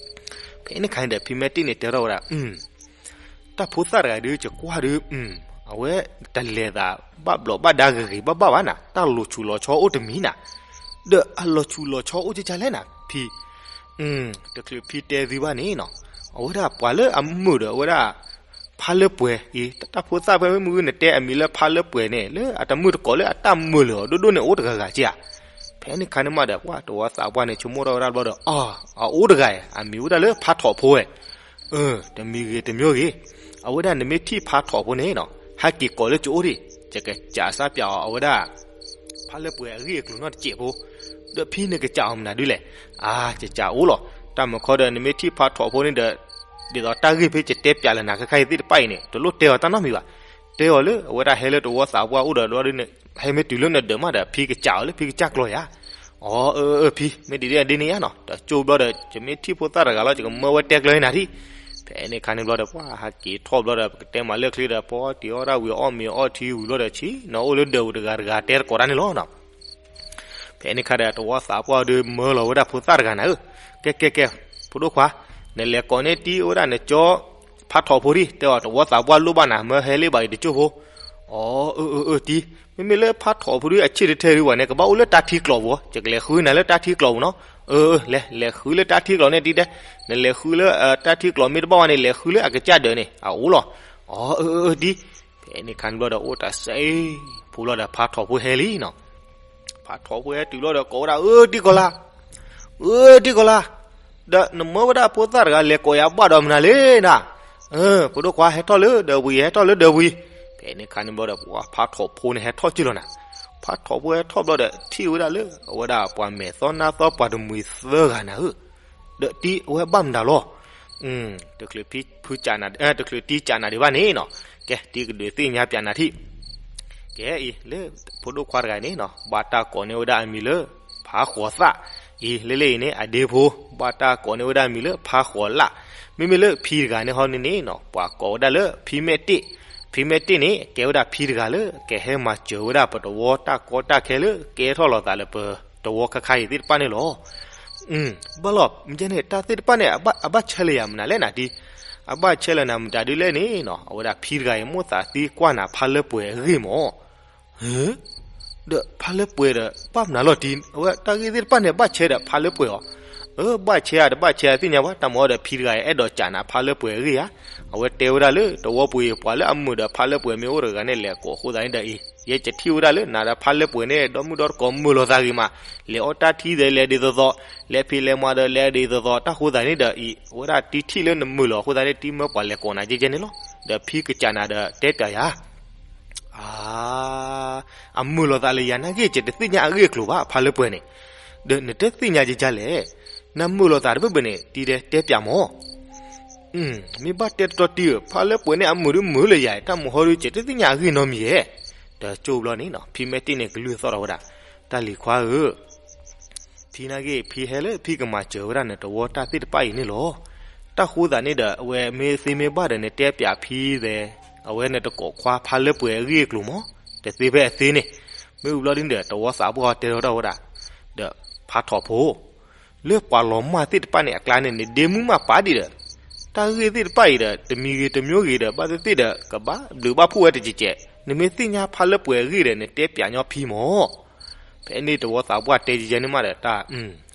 ဖဲန့ၣ်ခါန့ၣ်ဒီး ဖံမဲတ့ၢ်န့ၣ်တဲထီၣ်ဝဲဒၣ် တၢ်ဖိသၣ်တဂၤဒုး ယကွၢ်ဒုး အဝဲတလဲၤသး ဘၣ်ဘျီးဘၣ်ဒါဂ့ၤဂ့ၤဘၣ်ဘၣ်ဘၣ်နၤ, တၢ်လီၤဆူးလီၤဆီအိၣ်တမံၤနၤ, ဒီးအလီၤဆူးလီၤဆီအိၣ်ကကလဲၣ်နၤ ဖံ တချုးဖံတဲသ့ဘၣ်န့ၣ်နီၤ, အဝဲဒၣ်ပှၤလၢအမုာ်ဒီးအဝဲဒၣ် ဖးလၢပှဲၤအံၤ တၢ်ဖိသၣ်ဖဲမုၢ်ဂ့ၤ နတဲအမံၤလၢဖးလၢပှဲၤန့ၣ် လၢအတမုာ်တကိးလၢအတၢ်မုာ်လၢာ်အီၤဒိၣ်ဒိၣ်န့ၣ် အိၣ်တဂၤဂၤက့ဧါ. ဖဲန့ၣ်ခါန့ၣ်မးဒီး ပှၤတဝီသးပှၢ်န့ၣ် ဆိကမိၣ်ထီၣ်ဝဲဒၣ်ဘျီဒီး အီ အအိၣ်တဂၤဧါ အမံၤဝဲဒၣ်လၢဖးထီၣ်ဖိဝဲ အၢ တမံၤဂ့ၤတမံၤဂ့ၤ, အဝဲဒၣ်နမ့ၢ်ထံၣ်ဖးထီၣ်ဖိန့ၣ်နီၤ ဟဲက့ၤကိးလၢကအိၣ်ဒံး, ယကစးစၢ်ပျးအီၤ အဝဲဒၣ် ဖးလၢပှဲၤအဂ့ၢ်အကျိၤနီတစဲးဖိ, ဒီးဖံန့ၣ်ကစးအီၤမနုၤဒ်လဲၣ်, အါ ကစးအိၣ်လီၤ, တၢ်မုာ်ခီဒီး နမ့ၢ်ထံၣ်ဖးထီၣ်ဖိန့ၣ်ဒီး ဒ်သိးတၢ်ဂ့ၢ်ဖဲယတဲပျးလၢနၤခဲခါအံၤသ့ၣ်တဖၣ်အံၤန့ၣ် တလိၣ်တဲအီၤတၢ်နီတမံၤဘၣ်, တဲအီၤလၢအဝဲဒၣ်ဟဲလၢတဝီသးပှၢ်အိၣ်ဒီး ဟဲမ့ၢ်တုၤလၢနဒၢးမးဒီး ဖံကစးအီၤလၢဖံကစၢ်ကျီၤယါ အီ အၢ အၢ ဖံ မ့ၢ်ဒ်န့ၣ်ဒ်န့ၣ်ဧါနီၤ, တကၠိဘျီဒီး ယမ့ၢ်ထံၣ်ဖိသၣ်တဂၤလီၤ ယကမၢဝဲတဲကျၢၤနၤဒံး. ဖဲန့ၣ်ခါန့ၣ်ဘျီဒီး ပှၤဟးက့ၤထီၣ်ဘျီဒီး ပကတဲမးလၢချ့ဒီး ပှၤတ့ၤအီၣ်တၢ်ဝံၤအီၣ်မ့ၤအီထံဝံၤဘျီဒီး ဆ့ၣ်နီၤအိၣ်လၢဒၢးပူၤတဂၤတဂၤတဲတကိးတၢ်န့ၣ်လီၤနီၤ. ဖဲန့ၣ်ခါဒီး တဝီသးပှၢ်ဒီးမၢလီၤဝဲဒၣ်ဖိသၣ်တဂၤနၤဧၢ, ကဲကဲကဲ ဖိဒိၣ်ခွါ, နလဲၤကိးန့ၢ်တံၤဝဲဒၣ်နကၠီ ဖးထီၣ်ဖိဒံး တဲအီၤတဝီသးပှၢ်လိၣ်ဘၣ်နၤ မၢဟဲလၢဘၣ်အံၤတကၠိဖိ, အီ အၢ အၢ အၢ တံၤ မ့မ့ၢ်လၢဖးထီၣ်ဖိဒုအဆ့ၣ်တထၢၣ်ဒုဝဲန့ၣ် ကဘၣ်အိၣ်လၢတၢ်ထံကျိးပူၤ, ယကလဲၤဃုနၤလၢတၢ်ထံကျိးပူၤနီၤ. အၢ လဲၤ လဲၤဃုလၢတၢ်ထံကျိးန့ၣ်ဒ်လဲၣ်, နလဲၤဃုလၢတၢ်ထံကျိးမ့ၢ်တဘၣ်ဝဲန့ၣ် လဲၤဃုလၢအကစၢ်ဒၢးန့ၣ် အအိၣ်လီၤ. အၢ အၢ အၢ ဒ် ဖဲန့ၣ်ခါန့ၣ်ဘျီဒီး အိၣ်တၢ်ဆဲးဖိဘျီဒီး ဖးထီၣ်ဖိဟဲလံနီၤ. ဖးထီၣ်ဖိဟဲတုၤဘျီဒီး ကိးဝဲဒၣ် အၢ တံၤကီၤလၤ, အၢ တံၤကီၤလၤ, ဒီးနမၢဝဲဒၣ်ဖိသၣ်တဂၤလဲၤကိးယၤဘၣ်ဒီးမနုၤလဲၣ်နၤ. အၢ ဖိဒိၣ်ခွါ ဟဲထီၣ်လၢဒၢးဝံၤ ဟဲထီၣ်လၢဒၢးဝံၤ. ဖဲန့ၣ်ခါန့ၣ်ဘျီဒီး ပှၤဖးထီၣ်ဖိန့ၣ်ဟဲထီၣ်က့ၤလီၤနၤ. ဖးထီၣ်ဖိဟဲထီၣ်ဘျီဒီး ထံၣ်ဝဲဒၣ်လၢအဝဲဒၣ်ပှၤမဲာ်သီနါသီပှၤတမှံၤသၢဂၤနၤဧၢ, ဒီးတံၤအဝဲဘၣ်မနုၤလီၤ. တချုးဖုကးနၤ တချုးတံၤကးနၤဒံးဘၣ်န့ၣ်နီၤ, ကဲ တံၤကဒုးသ့ၣ်ညါပၠးနၤထံၣ်. ကဲအံၤ လၢဖိဒိၣ်ခွါတဂၤန့ၣ်နီၤ ဘၣ်တၢ်ကိးန့ၢ်ဝဲဒၣ်အမံၤလၢ ဖးဃိးသၣ်. အံၤ လၢလၢအံၤန့ၣ် အဒ့ဖိ ဘၣ်တၢ်ကိးန့ၢ်ဝဲဒၣ်အမံၤလၢ ဖးဃိးလၣ်. မ့မ့ၢ်လၢဖံတဂၤန့ၣ်ဟီန့ၣ်န့ၣ်နီၤ ပှၤကိးဝဲဒၣ်လၢ ဖံမဲာ်တ့ၢ်. ဖံမဲာ်တ့ၢ်န့ၣ် ကဲဝဲဒၣ်ဖံတဂၤလၢ ကဟဲမၤစၢၤဝဲဒၣ်ပတဝီတၢ်ကီတၢ်ခဲလၢ ကဲထီၣ်လိာ်သးလၢပတဝီခါခါအံၤသ့ၣ်တဖၣ်န့ၣ်လီၤ. ဘၣ်လီၤ မ့ၢ်ကဲန့ၣ် တၢ်သ့ၣ်တဖၣ်န့ၣ် အဘၣ်ဆဲးလၢယၤမနုၤလဲၣ်နၤတံၤ, အဘၣ်ဆဲးလၢနၤမတၤဒ်လဲၣ်န့ၣ်နီၤ အဝဲဒၣ်ဖံတဂၤအံၤ မိၣ်သးသံကွၢ်နၤဖါလၢပှဲၤအဂ့ၢ်မၢ်. ဒီးဖါလၢပှဲၤဒီး ဘၣ်မနုၤလီၤတံၤ, အဝဲတၢ်ဂ့ၢ်သ့ၣ်တဖၣ်န့ၣ် ဘၣ်ဆဲးဒီးဖါလၢပှဲၤအီၤ. အၢ ဘၣ်ဆဲးဧါ တဘၣ်ဆဲးဧါသ့ၣ်ညါဘၣ်, တၢ်မၤဒီးဖံတဂၤအံၤ အဲၣ်ဒိးကးနၤဖါလၢပှဲၤအဂ့ၢ်ဧါ. အဝဲတဲဝဲဒၣ်လၢ တဝီပူၤအံၤ ပှၤလၢအမုာ်ဒီးဖါလၢပှဲၤမ့ၢ်အိၣ်တဂၤန့ၣ် လဲၤကိးအဃိသတးန့ၣ်ဒီးအံၤ ယဲယထံၣ်ဝဲဒၣ်လၢနၤဒီးဖါလၢပှဲၤန့ၣ် ဒီမုၣ်ဒီတကိးမုာ်လိာ်သးဂ့ၤမး, လဲၤအီၣ်တၢ်ထံဒီးလဲၤဒ်သိးသိး, လဲၤဖံးလဲၤမၤဒီးလဲၤဒ်သိးသိး, တၢ်ဃိသတးန့ၣ်ဒီးအံၤ အဝဲဒၣ်တံၤထံၣ်လၢနမုာ်လီၤအဃိသတးန့ၣ် တံၤမၢပှၤလဲၤကိးနၤကဲကဲန့ၣ်လီၤ. ဒီးဖံကစးနၤဒီးတဲပၠးယၤ အမုာ်လိာ်သးလၢယၤနာ်က့ ယတသ့ၣ်ညါအဂ့ၢ်အကျိၤဘၣ် ဖါလၢပှဲၤန့ၣ်. ဒီးနတသ့ၣ်ညါကဲကဲလဲၣ်, နမုာ်လိာ်သးတဘၣ်ဘၣ်န့ၣ် တံၤတဲတဲပၠးမၢ်. မ့ၢ်ဘၣ်တဲတတီတံၤဧၢ, ဖါလၢပှဲၤန့ၣ် အမုာ်ဒုမုာ်လၢယၤ, တၢ်မုာ်ဟီဒု ယတသ့ၣ်ညါအဂ့ၢ်နီတမံၤဧါ. ဒီးကၠိဘျီန့ၣ်နီၤ ဖံမဲာ်တ့ၢ်န့ၣ် ကလုၢ်သီၣ်ထီၣ်ဝဲဒၣ်, တၢ်လံၤခွါဧၢ, ဖံနာ်က့ ဖံဟဲလၢဖံကမၤစၢၤဝဲဒၣ်နတဝီတၢ်သ့ၣ်တဖၣ်အံၤန့ၣ်လီၤ. တၢ်ဃိသတးန့ၣ်ဒီး အဝဲမ့ၢ်သ့မ့ၢ်ဘၣ်ဒီး နတဲပၠးဖံသဲး, အဝဲနတကိးခွါဖါလၢပှဲၤအဂ့ၢ်အကျိၤမၢ်, တသ့ဖဲအသ့န့ၣ်. မ့ၢ်ဝံၤဘျီဒ်န့ၣ်ဒီး တဝီသးပှၢ်တဲထီၣ်ဝဲဒၣ်, ဒီးဖးထီၣ်ဖိ လၢပှၤလီၤမၢ်သ့ၣ်တဖၣ်န့ၣ်အကျါန့ၣ် နဒ့မုၣ်မးပာ်ဒံးဒီး, တၢ်ဂ့ၢ်သ့ၣ်တဖၣ်အံၤဒီး တမံၤဂ့ၤတမံၤဂ့ၤဒီး ဘၣ်သ့ၣ်သ့ၣ်ဒီး ကဘၣ်ဘျုးဘၣ်ဖှိၣ်ဝဲတကဲးကဲး, နမ့ၢ်သ့ၣ်ညါဖါလၢပှဲၤအဂ့ၢ်ဒီး နတဲပၠးညီဖံမၢ်. ဖဲန့ၣ်တဝီသးပှၢ်တဲကဲကဲန့ၣ်မးဒီး တၢ်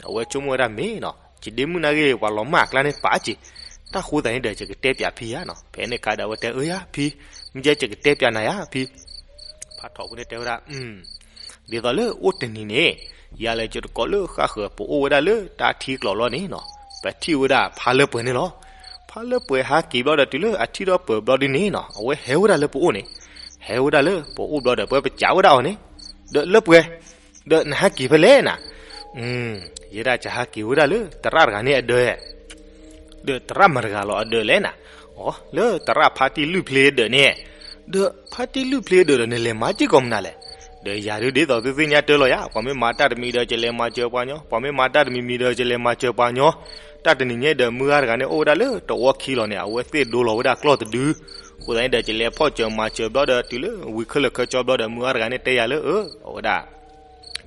အဝဲဆိကမိၣ်ဝဲဒၣ်မ့ၢ်နီၤ, ယဒ့မုၣ်နာ်က့ ပှၤလီၤမၢ်အကျါန့ၣ်ပာ်က့ၤ, တၢ်ဃိသတးန့ၣ်ဒီး ယကတဲပၠးဖံယါနီၤ. ဖဲန့ၣ်ခါဒီး အဝဲတဲအၢယၤဖံ, မ့ၢ်ကဲယကတဲပၠးနၤယါဖံ. ဖးထီၣ်ဖိန့ၣ်တဲဝဲဒၣ် ဒ်သိးလၢအိၣ်တနံၤန့ၣ် ယၤလၢယတကိးလၢဃၣ်ဃၢၤ ပအိၣ်ဝဲဒၣ်လၢတၢ်ထံကျိးလီၤန့ၣ်နီၤ, ပထံၣ်ဝဲဒၣ်ဖါလၢပှဲၤန့ၣ်လီၤ. ဖါလၢပှဲၤဟးက့ၤဘျီဒီး တုၤလၢအထံၣ်ထီၣ်ပၢၤဘျီဒ်န့ၣ်နီၤ, အဝဲဟဲဝဲဒၣ်လၢပအိၣ်န့ၣ်, ဟဲဝဲဒၣ်လၢပအိၣ်ဘျီဒီး ပဝဲပစံးဝဲဒၣ်အီၤန့ၣ်, ဒီးလၢပှဲၤ, ဒီးနဟးက့ၤဖဲလဲၣ်နၤ. ယဲဒၣ်ယဟးက့ၤဝဲဒၣ်လၢသရၣ်တဂၤန့ၣ်အဒၢး ဒီးသရၣ်မတၤတဂၤလီၤအဒၢးလဲၣ်နၤ. အိ လၢသရၣ်ဖါတံၢ်လွံၢ်ဖျ့ဒၢးန့ၣ်, ဒီးဖါတံၢ်လွံၢ်ဖျ့ဒၢးဒီး နလဲၤမၤစ့ၢ်ကီးမနုၤလဲၣ်. ဒီးယၤဒုးဒ်သိးသုသ့ၣ်ညါတၢ်လီၤယါ, ပှၤမ့ၢ်မၤတၢ်တမံၤဒီး ယလဲၤမၤစၢၤပှၤညီ, ပှၤမ့ၢ်မၤတၢ်တမံၤမံၤဒီး ယလဲၤမၤစၢၤပှၤညီ. တၢ်တနံၤညါဒီး မုၢ်ဂၤတဂၤန့ၣ် အိၣ်ဝဲဒၣ်လၢတဝီခံလီၤန့ၣ် အဝဲသ့ၣ်ဒိလီၤဝဲဒၣ်ကျီၢ်တဒု, အဃိသတးန့ၣ်ဒီး ယလဲၤဖီၣ်စၢၤမၤစၢၤဘျီဒီး တုၤလၢဝံၤခဲလၢာ်ခဲဆ့ဘျီဒီး မုၢ်ဂၤတဂၤန့ၣ်တဲယၤလၢ အဝဲဒၣ်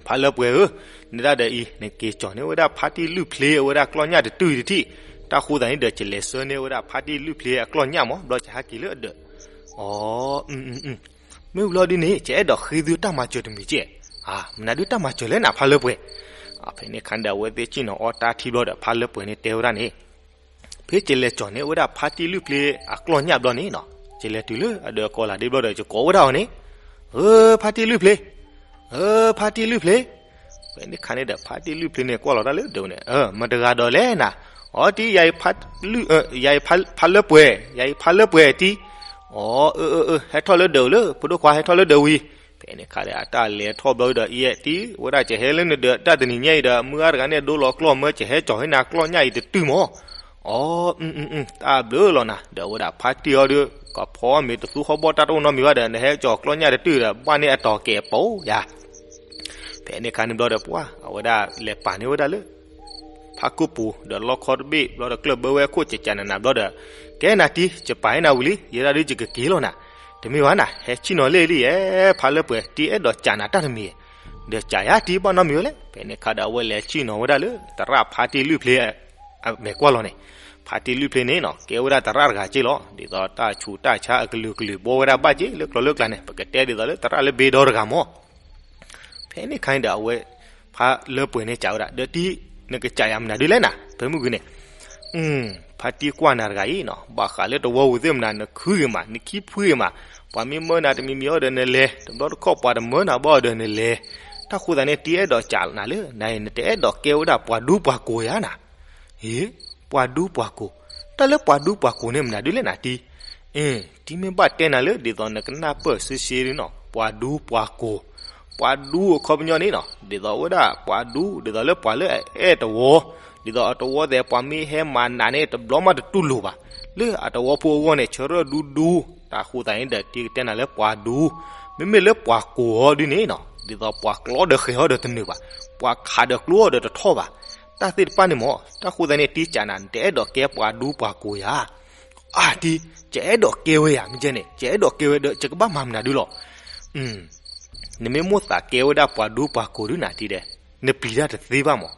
ဖါလၢပှဲၤဧၢ, နဒၣ်ဒီးအံၤ နက့ၤကၠီၣ်န့ၢ်ဝဲဒၣ်ဖါတံၢ်လွံၢ်ဖျ့အဝဲဒၣ်ကျီၢ်ညၣ်တတုၤတထံၣ်, တၢ်ဃိသတးန့ၣ်ဒီး ယလဲၤဆှၢန့ၢ်ဝဲဒၣ်ဖါတံၢ်လွံၢ်ဖျ့အကျီၢ်ညၣ်မး ဘျီယဟးက့ၤလၢအဒၢး. အိ မ့ၢ်ဘျီဒ်န့ၣ် ယအဲၣ်ဒိးဃ့သုတၢ်မၤစၢၤတမံၤကဲး, မနုၤဒုးတၢ်မၤစၢၤလဲၣ်နၤဖါလၢပှဲၤ. ဖဲန့ၣ်ခါန့ၣ်ဒီး အဝဲသ့ၣ်စံၣ်နီၤအီၣ်တၢ်ထံဘျီဒီး ဖါလၢပှဲၤန့ၣ်တဲဝဲဒၣ်န့ၣ် ဖဲယလဲၤကၠီၣ်န့ၢ်ဝဲဒၣ်ဖါတံၢ်လွံၢ်ဖျ့အကျီၢ်ညၣ်ဘျီန့ၣ်နီၤ, ယလဲၤတုၤလၢအဒၢးကီးလၢ်ဒ့ဘျီဒီး ယကိးဝဲဒၣ်အီၤန့ၣ်, အၢ ဖါတံၢ်လွံၢ်ဖျ့, အၢ ဖါတံၢ်လွံၢ်ဖျ့. ဖဲန့ၣ်ခါန့ၣ်ဒီး ဖါတံၢ်လွံၢ်ဖျ့န့ၣ် ကွၢ်လီၤတၢ်လၢဒၢးန့ၣ်, အၢ မတၤတဂၤဒီးလဲၣ်နၤ. အိ တံၢ် ယၤအံၤဖါလၢပှဲၤ, ယၤအံၤဖါလၢပှဲၤတံၢ်. အိ အၢ အၢ အၢ ဟဲထီၣ်လၢဒၢးလၢ ဖိဒိၣ်ခွါ ဟဲထီၣ်လၢဒၢးဝံၤ. ဖဲန့ၣ်ခါဒီး အတၢ်လဲၤထီၣ်ဘျီဒီး အံၤတံၢ် ဝဲဒၣ်ကဟဲလၢနဒၢးတၢ်တနံၤညါအံၤဒီး မုၢ်ဂၤတဂၤန့ၣ် ဒိလီၤကျီၢ်မၢ ကဟဲကၠီၣ်ဟဲနၤကျီၢ်ညၣ်အံၤတတုၤမး. အိ တၢ်ဘျုးလီၤနၤ, ဒီးဝဲဒၣ်ဖါတံၢ်အီၤဒီး ကဖီမ့ၤတသူဟီၣ်ဘီၣ်တၢ်တအိၣ်နီတမံၤဘၣ်ဒီး နဟဲကၠီၣ်ကျီၢ်ညၣ်တတုၤဒီး ဘၣ်န့ၢ်အတီၤကဲးပိယၤ. ဖဲန့ၣ်ခါန့ၣ်ဘျီဒီးပှၤ အဝဲဒၣ်လဲၤပာ်န့ၢ်ဝဲဒၣ်လၢ ဖါကိၢ်ပူၤ ဒီးလီခီတဘ့ၣ်ဘျီဒီး ကျၢၢ်ဘၢဝဲအခိၣ် ကကနနဘျီဒီး ကဲနၤတံၢ် ယပာ်န့ၢ်နၤဝံၤလံ ယဲဒၣ်ဒုးယကက့ၤလီၤနၤ. တမ့ၢ်ဘၣ်နၤ ဟဲဆ့ၣ်နီၤလၢလံယဲ ဖါလၢပှဲၤ တံၢ်အဲၣ်ဒိးကးနၤတၢ်တမံၤ, ဒီးကးယၤတံၢ်ဘၣ်နီတမံၤဝဲလဲၣ်. ဖဲန့ၣ်ခါဒီး အဝဲလဲၤဆ့ၣ်နီၤဝဲဒၣ်လၢ သရၣ်ဖါတံၢ်လွံၢ်ဖျ့ အမဲာ်ကွၢ်လီၤန့ၣ်, ဖါတံၢ်လွံၢ်ဖျၢၣ်န့ၣ်နီၤ ကဲဝဲဒၣ်သရၣ်တဂၤက့လီၤ. ဒ်သိးတၢ်ဆူးတၢ်ဆါအကလုာ်ကလုာ်ဘီဝဲဒၣ်ဘၣ်က့လၢကျိၤလၢကျါန့ၣ် ပကတဲဒ်သိးလၢသရၣ်လၢဘ့ဒီတဂၤမၢ်. ဖဲန့ၣ်ခါန့ၣ်ဒီးအဝဲ ဖါလၢပှဲၤန့ၣ်စံးဝဲဒၣ် ဒီးတံၢ် နကစံးယၤမနုၤဒုလဲၣ်နၤ ဖဲမုၢ်ဂ့ၤန့ၣ် ဖါတံၢ်ကွၢ်နၤတဂၤအံၤနီၤ ဘၣ်ဃးလၢတဝီပူၤသ့ၣ်မနုၤ နခုဂ့ၤမး နခံဖှံဂ့ၤမး, ပှၤမ့ၢ်မၢနၤတမံၤမံၤအီၤဒီးနလဲၤ, တဘျီတခီၣ်ပှၤတမၢနၤဘၣ်အီၤဒီးနလဲၤ. တၢ်ဃိသတးန့ၣ် တံၢ်အဲၣ်ဒိးစံးနၤလၢ နၤအံၤ နတအဲၣ်ဒိးကဲဝဲဒၣ်ပှၤဒူပှၤကိၢ်ဧါနၤ. ဟ့, ပှၤဒူပှၤကိၢ်, တၢ်လၢပှၤဒူပှၤကိၢ်န့ၣ်မနုၤဒုလဲၣ်နၤတံၢ်. အ့, တံၢ်မ့ၢ်ဘၣ်တဲနၤလၢ ဒ်သိးနကနၢ်ပၢၢ်စ့စ့ဒုနီၤ ပှၤဒူပှၤကိၢ်, ပှၤဒူအခီပညီန့ၣ်နီၤ ဒ်သိးဝဲဒၣ်ပှၤဒူ ဒ်သိးလၢပှၤလၢအအဲၣ်တဝီ, ဒ်သိးအတဝီသဲး ပှၤမ့ၢ်ဟဲမၤနးန့ၣ် တဘျီမးတတူၢ်လိာ်ဘၣ်, လၢအတဝီဖိအဂီၢ်န့ၣ် ဆၢထၢၣ်ဒူဒူ, တၢ်ဃိသတးန့ၣ်ဒီး တံၢ်ကတဲနၤလၢပှၤဒူ. မ့မ့ၢ်လၢပှၤကိၢ်အီၤဒုန့ၣ်နီၤ ဒ်သိးပှၤကျီဒီးဃဲၤအီၤဒီးတနုာ်ဘၣ်, ပှၤခးဒီးကျိအီၤဒီးတထီၣ်ဘၣ်, တၢ်သ့ၣ်တဖၣ်န့ၣ်မၢ် တၢ်ဃိသတးန့ၣ် တံၢ်စံးနၤ နတအဲၣ်ဒိးကဲပှၤဒူပှၤကိၢ်ဧါ. အါတံၢ်, ယအဲၣ်ဒိးကဲဝဲယၤ မ့ၢ်ကဲန့ၣ် ယအဲၣ်ဒိးကဲဝဲဒီး ယကဘၣ်မၤမနုၤဒုလီၤ. နမ့ၢ်မိၣ်သးကဲဝဲဒၣ်ပှၤဒူပှၤကိၢ်ဒုနၤတံၢ်ဒဲး, နပျံၤတၢ်တသ့ဘၣ်မၢ်.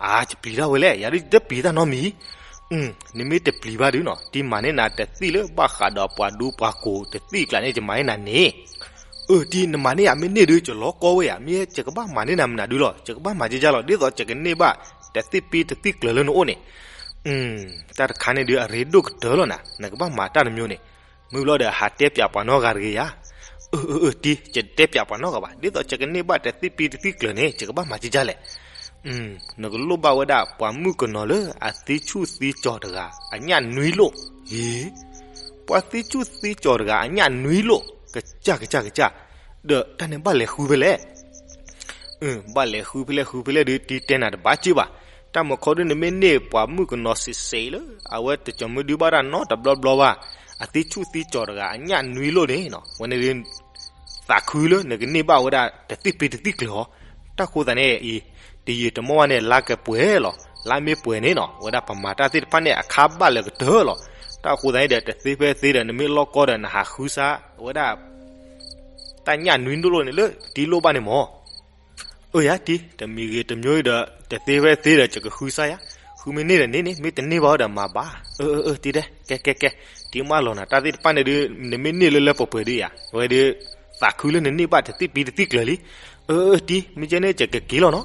အါ ယပျံၤတၢ်ဝဲလဲၣ်, ယၤဒုးတပျံၤတၢ်နီတမံၤ. နမ့ၢ်တပျံၤဘၣ်ဒုနီၤ တံၢ်မၤန့ၢ်နၤတသ့ၣ်လၢ ဘၣ်ဃးဒီးပှၤဒူပှၤကိၢ်တသ့ၣ်အကျါန့ၣ် ယမၤန့ၢ်နၤန့ၣ်. အၢ တံၢ် နမၤန့ၢ်ယၤမ့ၢ်န့ၢ်ဒုး ယလီၤကီဝဲယၤ မ့ၢ်ယဲ ယကဘၣ်မၤန့ၢ်နၤမနုၤဒုလီၤ, ယကဘၣ်မၤကကၢ်လီၤ ဒ်သိးယကန့ၢ်ဘၣ် တသ့ၣ်ပံတသ့ၣ်ကျၢၤလၢနအိၣ်န့ၣ်. တၢ်တခါန့ၣ်ဒုး အရ့ဒိၣ်ကတၢၢ်လီၤနၤ, နကဘၣ်မၤတၢ်တမံၤန့ၣ်. မုၢ်ဘျီဒီး ဟးတဲပၠးပှၤနီတဂၤတဂ့ၤယၤ. အၢ အၢ အၢ တံၢ် ယတဲပၠးပှၤနီတဂၤဘၣ်, ဒ်သိးယကန့ၢ်ဘၣ်တသ့ၣ်ပံတသ့ၣ်ကျၢၤန့ၣ် ယကဘၣ်မၤကကၢ်လဲၣ်. နကလိၣ်ဘၣ်ဝဲဒၣ် ပှၤမုၣ်ကနီၤလၢအသံဆူၣ်သံကၠီၤတဂၤ အညၣ်နွံလိၣ်. အ့ ပှၤသံဆူၣ်သံကၠီၤတဂၤ အညၣ်နွံလိၣ်, ကစၢ် ကစၢ် ကစၢ်, ဒီးတၢ်န့ၣ်ဘၣ်လဲၤဃုဖဲလဲၣ်. ဘၣ်လဲၤဃုဖဲလဲၣ်ဃုဖဲလဲၣ်ဒုး တံၢ်တဲနၤတဘၣ်က့ၢ်ဘၣ်. တၢ်မုၢ်ခီဒုး နမ့ၢ်န့ၢ်ပှၤမုၣ်ကနီၤစံးစ့လၢ အဝဲတကမုၢ်ဒုးဘၣ်တၢ်နီတဘျီဘျီဘၣ်, အသံဆူၣ်သံကၠီၤတဂၤ အညၣ်နွံလိၣ်န့ၣ်နီၤ ဝဲန့ၣ်ဒုး သးခုလၢနကန့ၢ်ဘၣ်ဝဲဒၣ်တသ့ၣ်ပံတသ့ၣ်ကျၢၤအီၤ. တၢ်ဃိသတးန့ၣ်အံၤ တယံာ်တမီၢ်ဘၣ်န့ၣ် လါကပှဲၤလီၤ. လါမ့ၢ်ပှဲၤန့ၣ်နီၤ ဝဲဒၣ်ပမၤတၢ်သ့ၣ်တဖၣ်န့ၣ် အခါဘၣ်လၢကတၢၢ်လီၤ. တၢ်ဃိသတးန့ၣ်ဒီး တသ့ဖဲသ့ဒီး နမ့ၢ်လီၢ်ကီဒီး နဟးဃုစါဝဲဒၣ် တၢ်ညၣ်နွံလိၣ်န့ၣ်လၢတံၢ်လိၣ်ဘၣ်န့ၣ်မၢ်. အၢ ယၤတံၢ် တမံၤဂ့ၤတမံၤဒီး တသ့ဖဲသ့ဒီး ယကဃုစါယၤ, ဃုမ့ၢ်န့ၢ်ဒီးန့ၢ်န့ၣ် မ့ၢ်တန့ၢ်ဘၣ်ဒီးမၤဘၣ်. အၢ အၢ အၢ တံၢ်တဲ ကဲ ကဲ ကဲ, တံၢ်မၢလီၤနၤ တၢ်သ့ၣ်တဖၣ်န့ၣ်ဒုး နမ့ၢ်န့ၢ်လၢလၢပှဲၤပှဲၤဒုးယၤ ဝဲဒုး သးခုလၢနန့ၢ်ဘၣ်တသ့ၣ်ပံတသ့ၣ်ကျၢၤလံ. အၢ အၢ တံၢ် မ့ၢ်ကဲန့ၣ် ယကက့ၤလီၤနီၤ.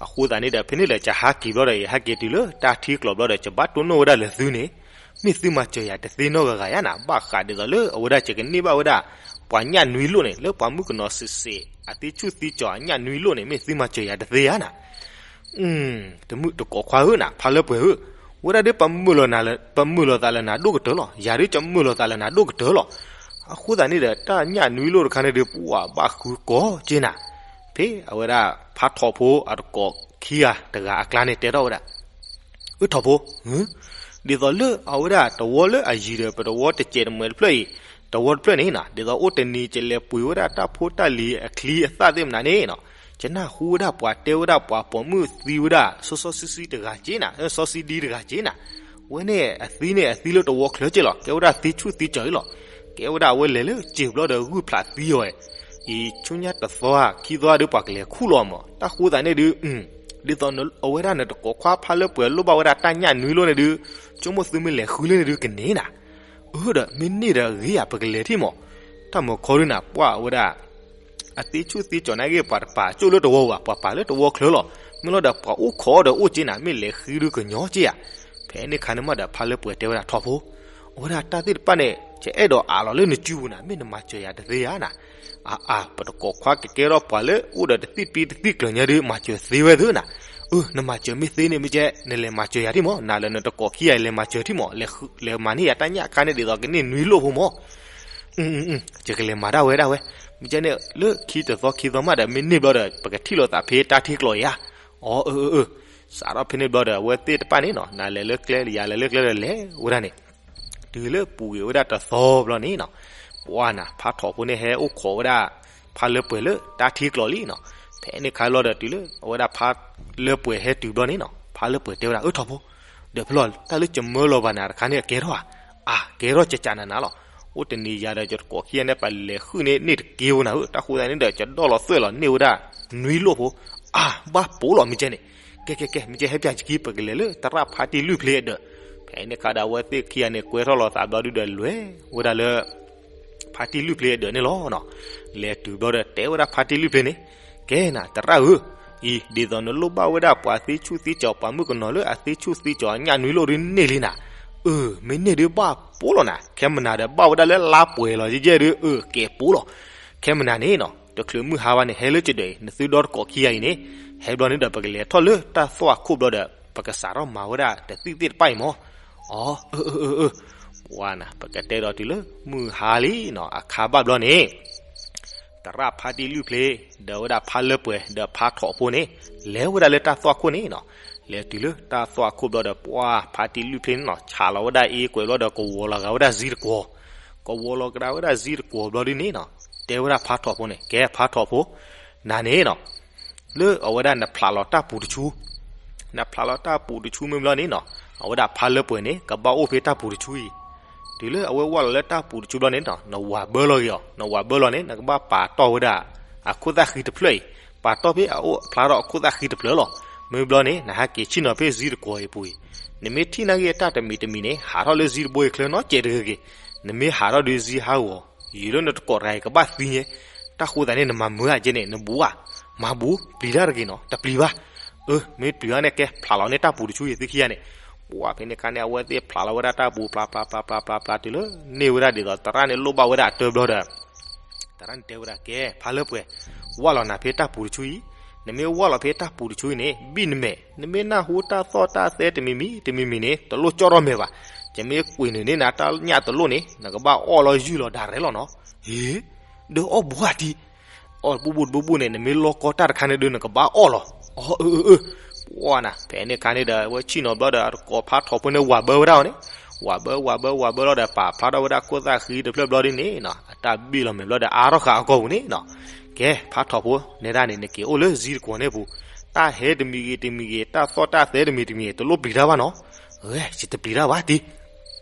အဃိသတးန့ၣ်ဒီး ဖဲန့ၣ်လၢယဟးက့ၤဘျီဒီး ယဟဲက့ၤတုၤလၢတၢ်ထံကျိၤဘျီဒီး ယဘၣ်တိၢ်နီၣ်ဝဲဒၣ်လၢသုန့ၣ်, မ့ၢ်သုမၤစၢၤယၤတသ့နီတဂၤဂၤယၤနၤ, ဘၣ်ဃးဒ်သိးလၢအဝဲဒၣ် ယကန့ၢ်ဘၣ်ဝဲဒၣ် ပှၤညၣ်နွံလိၣ်န့ၣ် လၢပှၤမုၣ်ကနီၤစံးစ့ အသံဆူၣ်သံကၠီၤအညၣ်နွံလိၣ်န့ၣ် မ့ၢ်သုမၤစၢၤယၤတသ့ဧါနၤ. တမုၣ်တကိးခွါဧၢနၤ ဖါလၢပှဲၤဧၢ, ဝဲဒၣ်ဒုး ပမုာ်လီၤသးလၢနၤဒိၣ်ကတၢၢ်လီၤ, ယၤဒုး ယမုာ်လီၤသးလၢနၤဒိၣ်ကတၢၢ်လီၤ. အဃိသတးန့ၣ်ဒီး တၢ်ညၣ်နွံလိၣ်တခါန့ၣ်ဒုး ပှၤဘၣ်ဃုကီက့နၤ. ဖဲအဝဲဒၣ်ဖါထီၣ်ဖိအတကိးခံဂၤတဂၤအကျါန့ၣ် တဲထီၣ်ဝဲဒၣ် အၢ ထီၣ်ဖိ, ဒ်သိးလၢအဝဲဒၣ်တဝီလၢအယံၤဒီး ပတဝီတစဲးတမှဲးတဖျၢၣ်အံၤ, တဝီတဖျၢၣ်န့ၣ်နီၤ ဒ်သိးအိၣ်တနံၤ ယလဲၤပှ့ၤဝဲဒၣ်တၢ်ဖိတၢ်လံၤအချံအသၣ်သ့ၣ်မနုၤန့ၣ်နီၤ, ယနၢ်ဟူဝဲဒၣ်ပှၤတဲဝဲဒၣ်ပှၤပိာ်မုၣ်သံဝဲဒၣ် စီစီဆှံဆှံတဂၤက့နၤ, စီဆှံဒံတဂၤက့နၤ, ဝဲန့ၣ်အသံန့ၣ် အသံလၢတဝီချၢက့လီၤ, ကဲဝဲဒၣ်သံဆူၣ်သံကၠီၤအံၤလီၤ. ကဲဝဲဒၣ်အဝဲလဲၤလၢစ့ဘျီဒီး ဂုၢ်ဖျးသံအီၤဝဲ အံၤဆူညါတသီဧါ ခံသီဧါဒီး ပှၤကလဲၤခူၣ်လီၤမး. တၢ်ဃိသတးန့ၣ်ဒုး ဒ်သိးအဝဲဒၣ်နတကိးခွါဖါလၢပှဲၤလိၣ်ဘၣ်ဝဲဒၣ်တၢ်ညၣ်နွံလိၣ်န့ၣ်ဒုး, ဆိကမိၣ်သုမ့ၢ်လဲၤဃုလၢန့ၣ်ဒုးကန့ၢ်နၤ. အၢ ဒီးမ့ၢ်န့ၢ်ဒီးဂ့ၤဧါ ပကလဲၤထံၣ်မး. တၢ်မုၢ်ခီဒုးနၤ ပှၤဝဲဒၣ် အသ့ဆူၣ်သ့ကၠီၤန့ၣ်ဂ့ၤ ပှၤတပာ်ကၠိၣ်လၢတဝီဘၣ်, ပှၤပာ်လၢတဝီချၢလီၤ. မ့ၢ်လီၤဒီးပှၤအိၣ်ခိးဒီးအိၣ်က့နၤ, မ့ၢ်လဲၤဃုဒုးကညီက့ဧါ. ဖဲန့ၣ်ခါန့ၣ်မးဒီး ဖါလၢပှဲၤတဲဝဲဒၣ်ထီၣ်ဖိ, အဝဲဒၣ်တၢ်သ့ၣ်တဖၣ်န့ၣ် ယအဲၣ်ဒိးအးလီၤလၢနစုပူၤနၤ, မ့ၢ်နမၤစၢၤယၤတသ့ဧါနၤ. အါအါ ပတကိးခွါကကဲထီၣ်ပှၤလၢအိၣ်ဒီးတသ့ၣ်ပံတသ့ၣ်ကျၢၤညါဒုး မၤစၢၤသ့ဝဲသ့နၤ. အၢ နမၤစၢၤမ့ၢ်သ့န့ၣ် မ့ၢ်ကဲ နလဲၤမၤစၢၤယၤထံၣ်မး, နၤလၢနတကိးခံဂၤလဲၤမၤစၢၤထံၣ်မး, လဲၤမၤန့ၢ်ယၤတၢ်ညၣ်အခါန့ၣ် ဒ်သိးကန့ၢ်နွံလိၣ်ဖိမး. ယကလဲၤမၤဒၣ်ဝဲဒၣ်ဝဲ, မ့ၢ်ကဲန့ၣ် လၢခံတသီခံသီမးဒီး မ့ၢ်န့ၢ်ဘျီဒီး ပကထံၣ်လိာ်သးဖဲတၢ်ထံကျိၤအံၤဧါ. အီ အၢ အၢ အၢ စးထီၣ်ဖဲန့ၣ်ဘျီဒီး အဝဲသ့ၣ်တဖၣ်န့ၣ်နီၤ နၤလဲၤလၢကျဲ ယၤလဲၤလၢကျဲဒီးလဲၤဝဲဒၣ်န့ၣ် တုၤလၢပူၤကွံာ်ဝဲဒၣ်တသီဘျီန့ၣ်နီၤ, ပှၤနၤ ဖါထီၣ်ဖိန့ၣ်ဟဲအိၣ်ခိးဝဲဒၣ် ဖါလၢပှဲၤလၢတၢ်ထံကျိၤလံနီၤ. ဖဲန့ၣ်ခါလီၤဒီး တုၤလၢအဝဲဒၣ်ဖါလၢပှဲၤဟဲတုၤဘျီန့ၣ်နီၤ, ဖါလၢပှဲၤတဲဝဲဒၣ် အၢ ထီၣ်ဖိ, ဒီးဖဲလီၤ တၢ်လၢယမၢလီၤဘၣ်နၤတခါန့ၣ် အကဲထီၣ်ဧါ. အါ ကဲထီၣ်ကကးနၤနၤလီၤ. အိၣ်တနံၤယၤဒီးယတကိးခံဂၤန့ၣ် ပလဲၤဃုန့ၢ်န့ၢ်တက့ၢ်ဖိနၤဧၢ, တၢ်ဃိသတးန့ၣ်ဒီး ယဒီၣ်လီၤသွဲၣ်လီၤန့ၢ်ဝဲဒၣ်နွံလိၣ်ဖိ. အါ ဘၣ်ပိာ်လီၤ မ့ၢ်ကဲန့ၣ်. ကဲ ကဲ ကဲ မ့ၢ်ကဲ ဟဲပၠးယခံ ပကလဲၤလၢသရၣ်ဖါတံၢ်လွံၢ်ဖျၢၣ်ဒီး ဖဲန့ၣ်ခါဒီး အဝဲသ့ၣ်ခံဂၤန့ၣ် ကွဲထီၣ်လီၤသးဘျီဒုဒီး လဲၤဝဲဒၣ်လၢ ဖါတံၢ်လွံၢ်ဖျ့အဒၢးန့ၣ်လီၤနီၤ. လဲၤတုၤဘျီဒီး တဲဝဲဒၣ်ဖါတံၢ်လွံၢ်ဖျ့န့ၣ်, ကဲနၤ သရၣ်ဧၢ, အံၤ ဒ်သိးနလိၣ်ဘၣ်ဝဲဒၣ်ပှၤသ့ဆူၣ်သ့ကၠီၤ ပှၤမုၣ်ကနီၤလၢအသ့ဆူၣ်သ့ကၠီၤအညၣ်နွံလိၣ်ဒုန့ၢ်လံနၤ. အၢ မ့ၢ်န့ၢ်ဒုဘၣ်ပိလီၤနၤ, ခဲမနၤဒီး ဘၣ်ဝဲဒၣ်လၢလါပှဲၤလီၤယဲၢ်ဒု, အၢ ကဲပိလီၤ. ခဲမနၤန့ၣ်နီၤ တချုးမုၢ်ဟါဘၣ်န့ၣ် ဟဲလၢကဒၢးအံၤ နသုဒီတကိးခံဂၤအံၤန့ၣ်, ဟဲဘျီန့ၣ်ဒီး ပကလဲၤထီၣ်လၢတၢ်သွၣ်ခိၣ်ဘျီဒီး ပကစးထီၣ်မၤဝဲဒၣ်တသံၣ်သ့ၣ်တဖၣ်အံၤမၢ်. အၢ အၢ အၢ အၢ, ပှၤနၤ ပကတဲဒီးတုၤလၢမုၢ်ဟါလံနီၤ, အခါဘၣ်ဘျီန့ၣ် သရၣ်ဖါတံၢ်လွံၢ်ဖျ့ ဒီးဝဲဒၣ်ဖါလၢပှဲၤဒီးဖါထီၣ်ဖိန့ၣ် လဲၤဝဲဒၣ်လၢတၢ်သွၣ်ခိၣ်န့ၣ်နီၤ. လဲၤတုၤလၢတၢ်သွၣ်ခိၣ်ဘျီဒီး ပှၤဖါတံၢ်လွံၢ်ဖျ့န့ၣ်နီၤ ဆးလီၤဝဲဒၣ်အ့ကွဲးဘျီဒီး ကဝီၤလီၤဂာ်ဝဲဒၣ်စံတကွီၤ, ကဝီၤလီၤကဒါဝဲဒၣ်စံတကွီၤဘျီဒုန့ၣ်နီၤ, တဲဝဲဒၣ်ဖါထီၣ်ဖိန့ၣ်, ကဲဖါထီၣ်ဖိ, နၤန့ၣ်နီၤ လၢအဝဲဒၣ်နဖျးလီၤတၢ်ပူၤတဆူ, နဖျးလီၤတၢ်ပူၤတဆူမ့ၢ်ဘျီန့ၣ်နီၤ, အဝဲဒၣ်ဖါလၢပှဲၤန့ၣ် ကဘၣ်အိၣ်ဖဲတၢ်ပူၤတဆူအံၤ. တုၤလၢအဝဲဝၢ်လီၤလၢတၢ်ပူၤတဆူဘျီန့ၣ်နီၤ နဝၤဘၢလီၤက့ၤအီၤ, နဝၤဘၢလီၤန့ၣ် နကဘၣ်ပာ်တီၢ်ဝဲဒၣ် အခိၣ်သၣ်ဃံတဖျၢၣ်အံၤ, ပာ်တီၢ်ဖဲအအိၣ်ဖျါထီၣ်အခိၣ်သၣ်ဃံတဖျၢၣ်လီၤ. မ့ၢ်ဘျီန့ၣ် နဟဲက့ၤဆ့ၣ်နီၤဖဲစံတကွီၤအံၤပူၤအံၤ, နမ့ၢ်ထံၣ်နာ်က့ၤအတၢ်တမံၤတမံၤန့ၣ် ဟးထီၣ်လၢစံတဘိအံၤချၢနီတစဲးတဂ့ၤဂ့ၤ, နမ့ၢ်ဟးထီၣ်ဒီးစံဟးဂီၤ ယံာ်လၢနတကိးတဂၤအံၤကဘၣ်သံညါ, တၢ်ဃိသးန့ၣ် နမၤမုာ်ဧါကဲန့ၣ် နဘူးဧါ, မၤဘူး ပျံၤတၢ်တဂ့ၤနီၤ, တပျံၤဘၣ်. အၢ မ့ၢ်တပျံၤဘၣ်န့ၣ် ကဲဖျးလီၤန့ၢ်တၢ်ပူၤတဆူအံၤ သုခံဂၤန့ၣ်. ပှၤဖဲန့ၣ်ခါန့ၣ် အဝဲသ့ၣ်ဖျးလီၤဝဲဒၣ်တၢ်ပူၤ ဖျးဖျးဖျးဖျးဖျးဖျးတုၤလၢ န့ၢ်ဝဲဒၣ်ဒ်သိးသရၣ်န့ၣ်လိၣ်ဘၣ်ဝဲဒၣ်အတၢဘျီဒီး သရၣ်န့ၣ်တဲဝဲဒၣ် ကဲ ဖါလၢပှဲၤ, ဝၢ်လီၤနၤဖဲတၢ်ပူၤတဆူအံၤ, နမ့ၢ်ဝၢ်လီၤဖဲတၢ်ပူၤတဆူအံၤန့ၣ် ဘံၣ်နမဲာ်, နမ့ၢ်နၢ်ဟူတၢ်သီၣ်တၢ်သဲတမံၤမံၤ တမံၤမံၤန့ၣ် တလိၣ်ကၠီၣ်ထီၣ်မဲာ်ဘၣ်. ယမ့ၢ်ကွံာ်နုာ်န့ၢ်နၤတၢ်ညၣ်တလိၣ်န့ၣ် နကဘၣ်အီၣ်လီၤယုၢ်လီၤဒၣ်ရဲလီၤနီၤ. ဟ့, ဒီးအီၣ်ဘူးဧါတံၢ်, အီၣ်တဘူၣ်ဘူၣ်တဘူၣ်ဘူၣ်န့ၣ် နမ့ၢ်လီၢ်ကီတၢ်တခါန့ၣ်ဒီး နကဘၣ်အီၣ်လီၤ. အၢ အၢ အၢ အၢ, ပှၤနၤ ဖဲန့ၣ်ခါန့ၣ်ဒီး အဝဲဆ့ၣ်နီၤဘျီဒီး အတကိးဖါထီၣ်ဖိန့ၣ် ဝၤဘၢဝဲဒၣ်အီၤန့ၣ်, ဝၤဘၢ ဝၤဘၢ ဝၤဘၢလီၤဒီး ပာ်ဖျါထီၣ်ဝဲဒၣ်ခိၣ်သၣ်ဃံတဖျၢၣ်ဘျီဒ်န့ၣ်နီၤ အတၢ်ဘံၣ်လီၤမဲာ်ဘျီဒီး အါထီၣ်ဃာ်အကီၢ်ပူၤန့ၣ်နီၤ. ကဲ ဖါထီၣ်ဖိ နဲဒၣ်န့ၣ် နက့ၤအိၣ်လၢစံတကွီၤန့ၣ်ပူၤ, တၢ်ဟဲတမံၤဂ့ၤတမံၤဂ့ၤ တၢ်သီၣ်တၢ်သဲတမံၤတမံၤ တလိၣ်ပျံၤတၢ်ဘၣ်နီၤ. အၢ ယတပျံၤတၢ်ဘၣ်တံၢ်.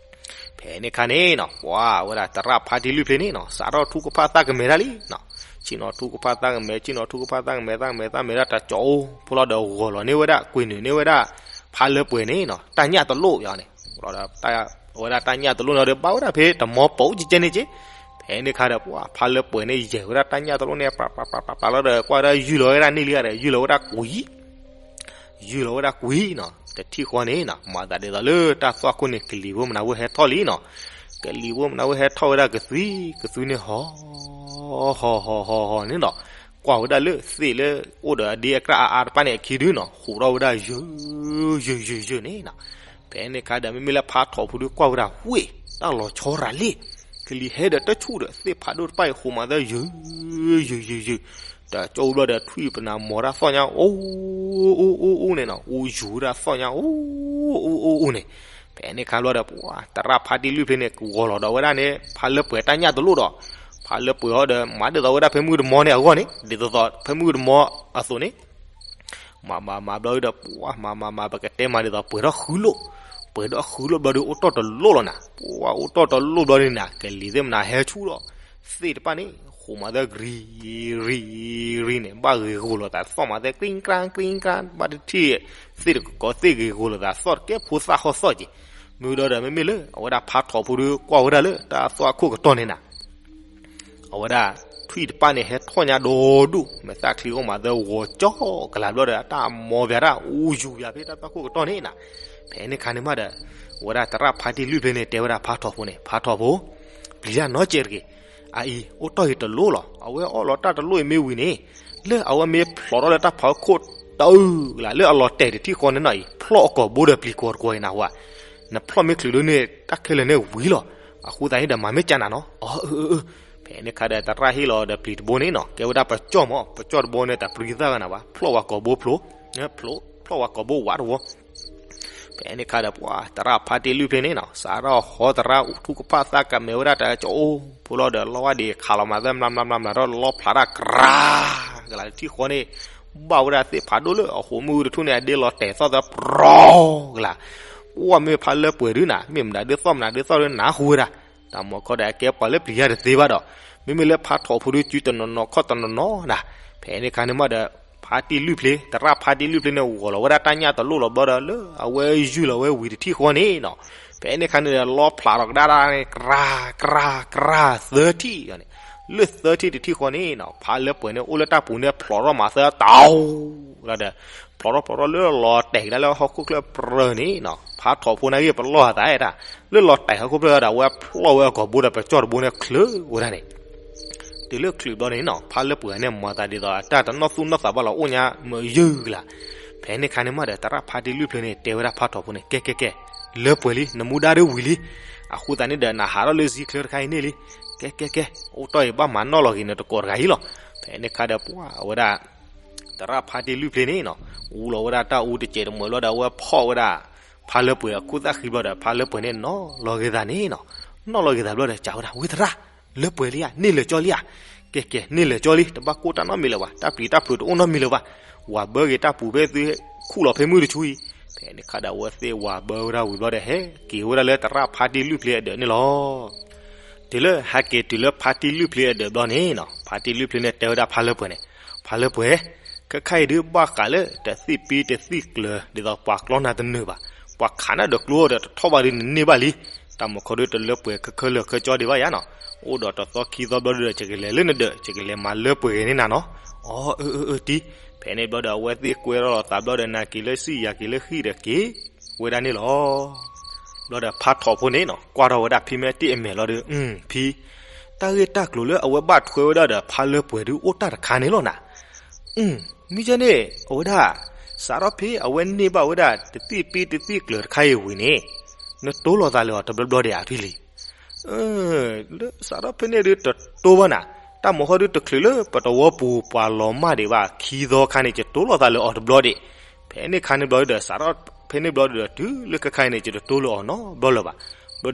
ဖဲန့ၣ်ခါန့ၣ်နီၤ ပှၤဝဲဒၣ်သရၣ်ဖါတံၢ်လွံၢ်ဖျ့န့ၣ်နီၤ စးထီၣ်ထူကဖၣ်သၣ်ကမဲာ်တၢ်လံနီၤ. ဆ့ၣ်နီၤထူကဖၣ်သၣ်ကမဲာ် ဆ့ၣ်နီၤထူကဖၣ်သၣ်ကမဲာ် သၣ်ကမဲာ်သၣ်မဲာ်ဒၣ်တကၠီအိၣ်ဖိလီၤဒီး ဂီၤလီၤန့ၢ်ဝဲဒၣ် ကွံာ်နုာ်န့ၢ်ဝဲဒၣ် ဖါလၢပှဲၤန့ၣ်နီၤ တၢ်ညၣ်တလိၣ်ယၤန့ၣ်, အဝဲဒၣ်တၢ်ညၣ်တလိၣ်န့ၣ်ဒီး ဘၣ်ဝဲဒၣ်ဖဲတမီပိကကဲန့ၣ်က့. ဖဲန့ၣ်ခါဒီး ပှၤဖါလၢပှဲၤန့ၣ် ယဲၢ်ဝဲဒၣ်တၢ်ညၣ်တလိၣ်န့ၣ် ပျးပျးပျးပျးပျးလီၤဒီး ကွၢ်ဝဲဒၣ်ယုၢ်လီၤဝဲဒၣ်န့ၢ်လံဒီး ယုၢ်လီၤဝဲဒၣ်ကွံာ် ယုၢ်လီၤဝဲဒၣ်ကွံာ်နီၤ တထံၣ်ဃီန့ၣ်နီၤ မၤသးဒ်သိးလၢတၢ်သွၣ်ခိၣ်န့ၣ် ကလံၤဖိမနၤဝဲဟဲထီၣ်လံနီၤ. ကလံၤဖိမနၤဝဲဟဲထီၣ်ဝဲဒၣ်ကသွံ, ကသွံန့ၣ်ဟီၣ် ဟီၣ်ဟီၣ်ဟီၣ်ဟီၣ်န့ၣ်နီၤ ကွၢ်ဝဲဒၣ်လၢသ့ၣ်လၢအိၣ်ဒီးအဒ့အကြၢ်အါအါတဖၣ်န့ၣ်အခံဒုနီၤ ဟူးထီၣ်ဝဲဒၣ်ယုၢ် ယုၢ် ယုၢ် ယုၢ်န့ၣ်နီၤ. ဖဲန့ၣ်ခါဒီး မ့မ့ၢ်လၢဖါထီၣ်ဖိဒုကွၢ်ဝဲဒၣ် ဝ့ၢ် တၢ်လီၤဆီရၤလံ, ကလံၤဟဲဒီးတဆူၣ်ဒီး သ့ၣ်ဖးဒိၣ်တဖၣ်အံၤ ဟူးမၤသၢယုၢ် ယုၢ် ယုၢ် ယုၢ် တကၠိဘျီဒီးထွံၣ်ပနၢ်မီၤတၢ်သီၣ်ညါ အိၣ် အိၣ် အိၣ် အိၣ်န့ၣ်နီၤ အိၣ်ယူၤဝဲဒၣ်သီၣ်ညါ အိၣ် အိၣ် အိၣ် အိၣ်န့ၣ်. ဖဲန့ၣ်ခါဘျီဒီး ပှၤသရၣ်ဖါတံၢ်လွံၢ်ဖျ့န့ၣ် ကဝီၤလီၤဒီးဝဲဒၣ်န့ၣ် ဖါလၢပှဲၤတၢ်ညၣ်တလိၣ်ဒီး ဖါလၢပှဲၤဟီဒီး မၤဒ်သိးဝဲဒၣ်ဖဲမုၢ်တမီန့ၣ်အဂီၢ်န့ၣ် ဒ်သိးသိးဖဲမုၢ်တမီအသိးန့ၣ် မၤမၤမၤဘျီဒီး ပှၤမၤမၤမၤ ပကတဲမၤဒ်သိးပှဲၤထီၣ်ဃုလိၣ်, ပှဲၤထီၣ်ဃုလိၣ်ဘျီဒီး အိၣ်တီၢ်တလိၣ်လီၤနၤ, ပှၤအိၣ်တီၢ်တလိၣ်ဘျီဒီးနၤ ကလံၤသ့ၣ်မနၤဟဲဆူၣ်ဒီး သ့ၣ်တဖၣ်န့ၣ် ဟူးမၤသၢ ရံ ရံ ရံန့ၣ် ဘၣ်ဂ့ၤဂီၤလိာ်သးသီၣ်မၤသၢ ကြံကရၣ် ကြံကရၣ် ဘၣ်တထံၣ် သ့ၣ်တကီးသ့ၣ်ဂ့ၤဂီၤလိာ်သးသီၣ်တကဲဖိသၣ်ဃီသီၣ်က့ၤ. မ့ၢ်ဒီးဒီး မ့မ့ၢ်လၢ အဝဲဒၣ်ဖါထီၣ်ဖိဒီး ကွၢ်ဝဲဒၣ်လၢတၢ်သွၣ်ခိၣ်ကတီၢ်န့ၣ်နၤ အဝဲဒၣ်ထွံၣ်တဖၣ်န့ၣ် ဟဲထီၣ်ညါဒီဒူၣ် မဲာ်သၣ်ချံအိၣ်မၤသၢဂီၤကၠီကလၤဘျီဒီး အတၢ်မီၤပျးတၢ် အိၣ်ယူၤပျးဖဲတၢ်သွၣ်ခိၣ်ကတီၢ်န့ၣ်နၤ. ဖဲန့ၣ်ခါန့ၣ်မးဒီး အဝဲဒၣ်သရၣ်ဖါတံၢ်လွံၢ်ဖျ့န့ၣ် တဲဝဲဒၣ်ဖါထီၣ်ဖိန့ၣ် ဖါထီၣ်ဖိ ပျံၤတၢ်နီတစဲးတဂ့ၤ. အအံၤ အိၣ်တီၢ်အံၤတလိၣ်လီၤ. အဝဲအီၣ်လီၤတၢ်တလိၣ်အံၤမ့ၢ်ဝံၤန့ၣ် လၢအဝဲမ့ၢ်ဖျိးထီၣ်လၢတၢ်ဖးခိၣ်တအုၢ်ကလၤ လၢအလီၤတဲာ်တထံၣ်ဃီန့ၣ်နီၤအံၤ ဖျီၣ်အကိာ်ဘိဒီးပျံၤကိာ်တကိာ်အံၤနၢ်ဟူဧါ. နဖျီၣ်မ့ၢ်ချုးဒုန့ၣ် တၢ်ခဲလၢာ်န့ၣ်ဝံၤလီၤ. အဃိသတးန့ၣ်ဒီး မၤမ့ၢ်ကနၤနီၤ. အၢ အၢ အၢ အၢ. ဖဲန့ၣ်ခါဒီး သရၣ်ဟ့ၣ်လီၤဒီးပျံၤတဘိန့ၣ်နီၤ ကဲဝဲဒၣ်ပကၠီၣ်မး ပကၠီၣ်တဘိန့ၣ် တၢ်ပျံၤသၣ်ဂၤနၤဘၣ် ဖျီၣ်ဝဲကိာ်ဘိဖျိ ဖျိၣ်ဝဲကိာ်ဘိဝးတဝီ ဖဲန့ၣ်ခါဒီး ပှၤသရၣ်ဖါတံၢ်လွံၢ်ဖျ့န့ၣ်နီၤ စးထီၣ်ဟီသရၣ်ထူကဖၣ်သၣ်ကမဲာ်ဝဲဒၣ်တၢ်ကၠီၣ်အိၣ်ဖိလီၤဒီး လီဝဲဒၣ်ခးလီၤမၤသၢ မျးမျးမျးမျးဒီး လီဖျးတၢ်ကြၢးကလၤတထံၣ်ဃီန့ၣ် ဘၣ်ဝဲဒၣ်သ့ၣ်ဖးဒိၣ်လၢအဃိာ်မုၢ်တထူၣ်န့ၣ် အဒ့လီၤတဲာ်သီၣ်သၢ ပြီကလၤ. ပှၤမ့ၢ်ဖါလၢပှဲၤဒုနၤ မ့ၢ်မနုၤဒုသီၣ်မနုၤဒုသီၣ်ဒုနၢ်ဟူဝဲဒၣ် တၢ်မီၤခီဒီး အကဲပှၤလၢပျံၤယၤတသ့ဘၣ်ဒီး မ့မ့ၢ်လၢဖါထီၣ်ဖိဒု စုတနီၤနီၤခီၣ်တနီၤနီၤနၤ. ဖဲန့ၣ်ခါန့ၣ်မးဒီး ဖါတံၢ်လွံၢ်ဖျ့, သရၣ်ဖါတံၢ်လွံၢ်ဖျ့န့ၣ် ဂီၤလီၤဝဲဒၣ်တၢ်ညၣ်တလိၣ်လီၤဘျီဒီး လၢအဝဲယုၢ်လီၤဝဲဝံၤတထံၣ်ဃီန့ၣ်နီၤ, ဖဲန့ၣ်ခါန့ၣ်ဒီး လီဖျးထီၣ်ကဒါဒၣ်န့ၣ် ကြၢး ကြၢး ကြၢး သၢထံၣ်န့ၣ်, လၢသၢထံၣ်တထံၣ်ဃီန့ၣ်နီၤ ဖါလၢပှဲၤန့ၣ် အိၣ်လၢတၢ်ပူၤန့ၣ် ဖျိးထီၣ်မးသၢတီၤ ဒီး ဖျိးထီၣ်ဖျိးထီၣ်လၢလီၤတဲာ်ကဒါလၢဟီၣ်ခိၣ်ချၢ ပြၢၤန့ၣ်နီၤ, ဖါထီၣ်ဖိန့ၣ်ဂ့ၢ် ပလီၢ်အသးတၢ် လၢလီၤတဲာ်ဟီၣ်ခိၣ်ချၢဒီး အဝဲဖျီၣ်ဝဲအကိာ်ဘိဒီး ပကၠီၣ်တဘိန့ၣ် ချုးဝဲဒၣ်န့ၣ်, တုၤလၢချုးဘျီန့ၣ်နီၤ ဖါလၢပှဲၤန့ၣ် မၤသးဒ်သိး အတၢ်တနီၣ်သူၣ်နီၣ်သးဘၣ်လီၤ အိၣ်ညါမုာ်ယုၢ်ကလာ်. ဖဲန့ၣ်ခါန့ၣ်မးဒီး သရၣ်ဖါတံၢ်လွံၢ်ဖျ့န့ၣ် တဲဝဲဒၣ်ဖါထီၣ်ဖိန့ၣ် ကဲ ကဲ ကဲ, လၢပှဲၤလံ နမူဒါဒ်ဝံၤလံ, အဃိသတးန့ၣ်ဒီး နဟးထီၣ်လၢစံချၢတခါအံၤန့ၣ်လံ, ကဲ ကဲ ကဲ, အိၣ်တ့ၢ်အံၤ ဘၣ်မၤနီၣ်လီၤက့ၤနတကိးတဂၤအံၤလီၤ. ဖဲန့ၣ်ခါဒီး ပှၤဝဲဒၣ် သရၣ်ဖါတံၢ်လွံၢ်ဖျ့န့ၣ်နီၤ အူလီၤဝဲဒၣ်တၢ်အူတစဲးတမှဲၤလီၤဒီး အဝဲဖီၣ်ဝဲဒၣ် ဖါလၢပှဲၤအခိၣ်သၣ်ဃံဘျီဒီး ဖါလၢပှဲၤန့ၣ် နီၣ်လီၤက့ၤသးန့ၣ်နီၤ, နီၣ်လီၤက့ၤသးဘျီဒီး စံးဝဲဒၣ် ဝ့သရၣ်, လၢပှဲၤလံဧါ, န့ၢ်လၢာ်ကၠီလံဧါ, ကဲ ကဲ န့ၢ်လၢာ်ကၠီလံ တဘၣ်ကိၢ်တၢ်နီတမံၤလၢၤဘၣ်, တၢ်ပျံၤတၢ်ဖုးတအိၣ်နီတမံၤလၢၤဘၣ်, ဝၤဘၢက့ၤတၢ်ပူၤဖဲသုခူၣ်လီၤဖဲမုၢ်တဆူအံၤ. ဖဲန့ၣ်ခါဒီး အဝဲသ့ၣ်ဝၤဘၢဝဲဒၣ်ဝံၤဘျီဒီး ဟဲက့ၤဝဲဒၣ်လၢသရၣ်ဖါတံၢ်လွံၢ်ဖျ့အဒၢးန့ၣ်လီၤ. တုၤလၢဟဲက့ၤတုၤလၢဖါတံၢ်လွံၢ်ဖျ့အဒၢးဘျီန့ၣ်နီၤ ဖါတံၢ်လွံၢ်ဖျ့န့ၣ် တဲဝဲဒၣ်ဖါလၢပှဲၤန့ၣ်, ဖါလၢပှဲၤ, ခဲခါအံၤဒုး ဘၣ်ဃးလၢတသံၣ်ပံတသံၣ်ကျၢၤ ဒ်သိးပှၤကျီနၤတနၢၤဘၣ်, ပှၤခးနၤဒီးကျိဒီး တထီၣ်ဘၣ်ဒုး နန့ၢ်ဘၣ်လံ. တၢ်မူခီဒုး တလၢပှဲၤခဲခၢလၢာ်ခဲကၠီဒံးဘၣ်ယါနီၤ, အိၣ်ဒီးတသီခံသီဘျီဒုးဒီး ယကလဲၤလၢနဒၢး ယကလဲၤမၤလၢပှဲၤဂ့ၤန့ၢ်နၤနီၤ. အိ အၢ အၢ အၢ တံၢ်. ဖဲန့ၣ်ဘျီဒီး အဝဲသ့ၣ်ကွဲထီၣ်လိာ်သးဘျီဒီး နၤက့ၤလၢစံၣ် ယၤက့ၤလၢဃံဒီးက့ၤဝဲဒၣ်န့ၣ်လီၤ. ဘျီဒီးဖါထီၣ်ဖိန့ၣ်နီၤ ကွၢ်ထီၣ်ဝဲဒၣ်ဖံမဲတ့ၢ်အမဲာ်လီၤဒီး အု ဖံ, တၢ်ဂ့ၢ်တၢ်ကျိၤလၢအဝဲဘၣ်ထွဲဝဲဒၣ်ဒီးဖါလၢပှဲၤဒုး အိၣ်တၢ်တခါန့ၣ်လီၤနၤ. အု မ့ၢ်ကဲန့ၣ် အဝဲဒၣ် စးထီၣ်ဖဲအဝဲန့ၢ်ဘၣ်ဝဲဒၣ်တသံၣ်ပံတသံၣ်ကျၢၤတခါအံၤဝံၤန့ၣ် နတိလိာ်သးလၢအီၤတဘျီဘျီဒံးဧါ ဖံလံၤ. လၢစးထီၣ်ဖဲန့ၣ်ဒုး တတိဘၣ်နၤ, တၢ်မူခီဒုး တချုးလၢပတဝီပူၤ ပှၤလီၤမၢ်ဒံးဘၣ်ခံသီအခါန့ၣ် ယတိလိာ်သးလၢအီၤတဘျီဒံး. ဖဲန့ၣ်ခါန့ၣ်ဘျီဒုးဒီး စးထီၣ်ဖဲန့ၣ်ဘျီဒုးဒီး တုၤလၢခဲခါအံၤန့ၣ် ယတတိလိာ်အီၤနီတဘျီလၢၤဘၣ်.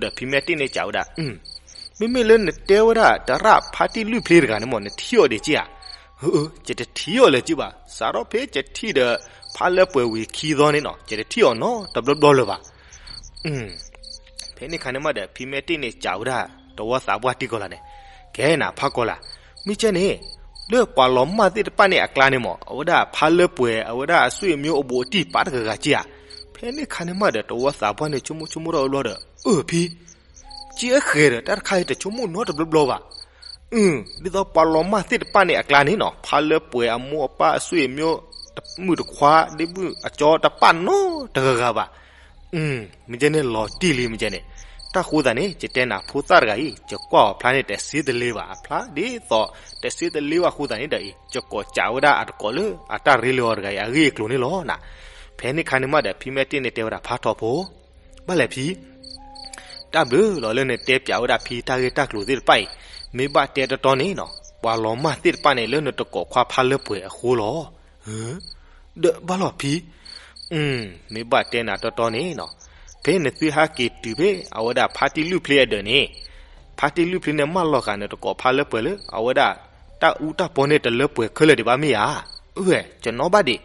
ဘျီဒီးဖံမဲတ့ၢ်န့ၣ်စံးဝဲဒၣ် အု မ့မ့ၢ်လၢနတဲဝဲဒၣ် သရၣ်ဖါတံၢ်လွံၢ်ဖျ့တဂၤန့ၣ်မး နထံၣ်အီၤဒံးက့ဧါ. အၢ အၢ ယတထံၣ်အီၤလၢၤက့ဘၣ်, စးထီၣ်ဖဲယထံၣ်ဒီး ဖါလၢပှဲၤဝံၤခံသီန့ၣ်နီၤ ယတထံၣ်အီၤနီတဘျီဘျီလၢၤဘၣ်. အု ဖဲန့ၣ်ခါန့ၣ်မးဒီး ဖံမဲတ့ၢ်န့ၣ်စံးဝဲဒၣ် တဝီသးပှၢ်တံၢ်ကီၤလၤန့ၣ်, ကဲနၤဖါကီၤလၤ, မ့ၢ်ကဲန့ၣ် လၢပှၤလီၤမၢ်သ့ၣ်တဖၣ်န့ၣ်အကျါန့ၣ်မး အဝဲဒၣ်ဖါလၢပှဲၤ အဝဲဒၣ်အဆွေမျိုးအဘူးအတံၢ်ပာ်တဂၤဂၤက့ဧါ. ဖဲန့ၣ်ခါန့ၣ်မးဒီး တဝီသးပှၢ်န့ၣ် ဆိကမိၣ်ဆိကမိၣ်ထီၣ်ဝဲဘျီဒီး အၢ ဖံ ကဲအဃဲၤဒီး တၢ်တခါအံၤတဆိကမိၣ်နီတဘျီဘျီဘၣ်. အု ဒ်သိးပှၤလီၤမၢ်သ့ၣ်တဖၣ်န့ၣ်အကျါန့ၣ်နီၤ ဖါလၢပှဲၤအမိၢ်အပၢ်အဆွေမျိုး တမုၣ်တခွါ ဒ့မုၣ်အကၠီတပာ်နီတဂၤဂၤဘၣ်. အု မ့ၢ်ကဲန့ၣ်လီၤတံၢ်လံမ့ၢ်ကဲန့ၣ်. တၢ်ဃိသတးန့ၣ် ယတဲနၤဖိသၣ်တဂၤအံၤ ယကွၢ်အီၤဖျါန့ၣ် တသ့တလ့ဘၣ်အဖျါ ဒ်သိး တသ့တလ့ဘၣ်အဃိသတးန့ၣ်ဒီးအံၤ ယကိးစံးဝဲဒၣ်အတကိးလၢအတၢ်ရ့လိာ်အီၤတဂၤအံၤ အဂ့ၢ်အကျိၤန့ၣ်လီၤနၤ. ဖဲန့ၣ်ခါန့ၣ်မးဒီး ဖံမဲတ့ၢ်န့ၣ်တဲဝဲဒၣ်ဖါထီၣ်ဖိ ဘၣ်လဲၣ်ဖံ, တၢ်ဘျုးလီၤလၢနတဲပၠးဝဲဒၣ်ဖံတၢ်ဂ့ၢ်တၢ်ကျိၤသ့ၣ်တဖၣ်အံၤ, မ့ၢ်ဘၣ်တဲတီတီန့ၣ်နီၤ ပှၤလီၤမၢ်သ့ၣ်တဖၣ်န့ၣ် လၢနတကိးခွါဖါလၢပှဲၤအဃိလီၤ. ဒီးဘၣ်လီၤဖံ, မ့ၢ်ဘၣ်တဲနၤတီတီန့ၣ်နီၤ ဖဲနသုဟဲက့ၤတုၤဖဲအဝဲဒၣ်ဖါတံၢ်လွံၢ်ဖျ့အဒၢးန့ၣ်, ဖါတံၢ်လွံၢ်ဖျ့န့ၣ် မၢလီၤဃာ်နတကိးဖါလၢပှဲၤလၢ အဝဲဒၣ်တၢ်အူတၢ်ပီန့ၣ် တလၢပှဲၤခဲလၢာ်ဒံးဘၣ်မ့ၢ်ဧါ. အၢ ယနီၣ်ဘၣ်ဒံး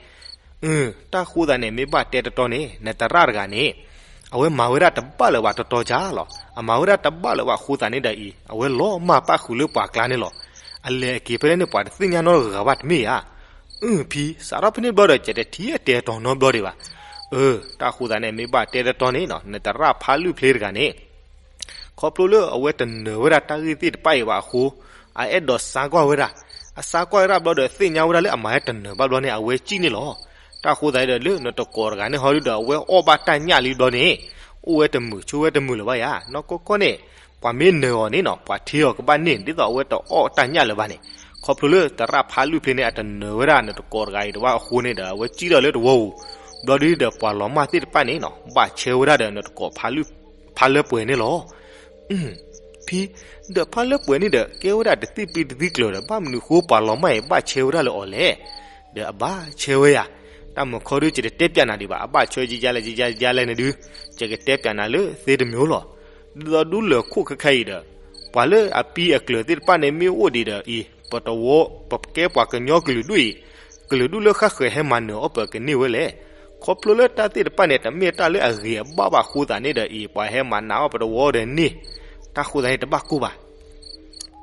အု တၢ်ဃိသတးန့ၣ် မ့ၢ်ဘၣ်တဲတီတီန့ၣ် နသရၣ်တဂၤန့ၣ် အဝဲမၤဝဲဒၣ်တဘၣ်လၢၤဘၣ်တီတီကၢ်လီၤ. အမၤဝဲဒၣ်တဘၣ်လၢၤဘၣ်အဃိသတးန့ၣ်ဒီးအံၤ အဝဲလီၤမၢ်ပၣ်ဃုာ်လၢပှၤကျါန့ၣ်လီၤ. အလဲၤအက့ၤဖဲလဲၣ်န့ၣ် ပှၤတသ့ၣ်ညါနီတဂၤဂၤဘၣ်တမ့ၢ်ဧါ. အု ဖံ စးထီၣ်ဖဲန့ၣ်ဘျီဒီး ယတထံၣ်အတဲတီနီတဘျီဒံးဘၣ်. အၢ တၢ်ဃိသတးန့ၣ် မ့ၢ်ဘၣ်တဲတီတီန့ၣ်နီၤ နသရၣ်ဖါလွံၢ်ဖျ့တဂၤန့ၣ် ခီဖျိလၢအဝဲတနၢၤဝဲဒၣ်တၢ်ဂ့ၢ်သ့ၣ်တဖၣ်အံၤဘၣ်အဃိ အအဲၣ်ဒိးစါကွၢ်ဝဲဒၣ်. အစါကွၢ်ဝဲဒၣ်ဘျီဒီး သ့ၣ်ညါဝဲဒၣ်လၢအမၤဝဲတနၢၤဘၣ်ဘျီန့ၣ် အဝဲစံၣ်န့ၣ်လီၤ. တၢ်ဃိသတးဒီး လၢနတကိးတဂၤန့ၣ်ဟီဒုဒီး အဝဲအီၣ်ဘၣ်တၢ်ညၣ်လံဘျီန့ၣ် အိၣ်ဝဲတမုာ်ဆိဝဲတမုာ်လၢၤဘၣ်ယါ. နီၢ်ကီၢ်ကီၢ်န့ၣ် ပှၤမ့ၢ်နၢၤအီၤန့ၣ်နီၤ ပှၤထံအီၤကဘၣ်န့ၢ် ဒ်သိးအဝဲတအီၣ်တၢ်ညၣ်လၢၤဘၣ်န့ၣ်. ခီဖျိလၢသရၣ်ဖါလွံၢ်ဖျ့န့ၣ် အတနၢၤဝဲဒၣ်နတကိးတဂၤအံၤတဘၣ်အဃိန့ၣ်ဒီး အဝဲစံၣ်ထီၣ်လၢတဝီပူၤ ဘျီဒုဒီး ပှၤလီၤမၢ်သ့ၣ်တဖၣ်န့ၣ်နီၤ ဘၣ်ဆဲဝဲဒၣ်ဒီးနတကိး ဖါလၢပှဲၤန့ၣ်လီၤ. ဖံ, ဒီးဖါလၢပှဲၤန့ၣ်ဒီး ကဲဝဲဒၣ်တသံၣ်ပံတသံၣ်ကျၢၤဒီး ဘၣ်မနုၤဃိပှၤလီၤမၢ်အံၤ ဘၣ်ဆဲဝဲဒၣ်လၢအီၤလဲၣ်. ဒီးအဘၣ်ဆဲဝဲယၤ, တၢ်မုာ်ခီဒု ယတတဲပျးနၤဒံးဘၣ်, အဘၣ်ဆဲယယါလဲၣ် ယယါလဲၣ်န့ၣ်ဒု ယကတဲပျးနၤလၢသ့တမံၤလီၤ. ဒ်သိးဒူလၢာ်ခိၣ်ခဲခဲအံၤဒီး ပှၤလၢအပံအကျၢၤသ့ၣ်တဖၣ်န့ၣ် မ့ၢ်အိၣ်ဒံးဒီးအံၤ ပတဝီ ပကဲပှၤကညီကလုာ်ဒူၣ်အံၤ ကလုာ်ဒူၣ်လၢဃၣ်ဃၢၤဟဲမၤနၢၤအီၣ်ပၢၤကန့ၢ်ဝဲလဲၣ်. ခီဖျိလၢတၢ်သ့ၣ်တဖၣ်န့ၣ် တမ့ၢ်တၢ်လၢအဂ့ၤအဘၣ်ဘၣ်အဃိသတးန့ၣ်ဒီးအံၤ ပှၤဟဲမၤနးအီၣ်ပတဝီဒီးန့ၣ်, တၢ်ဃိသတးန့ၣ်တဘၣ်ကိၢ်ဘၣ်.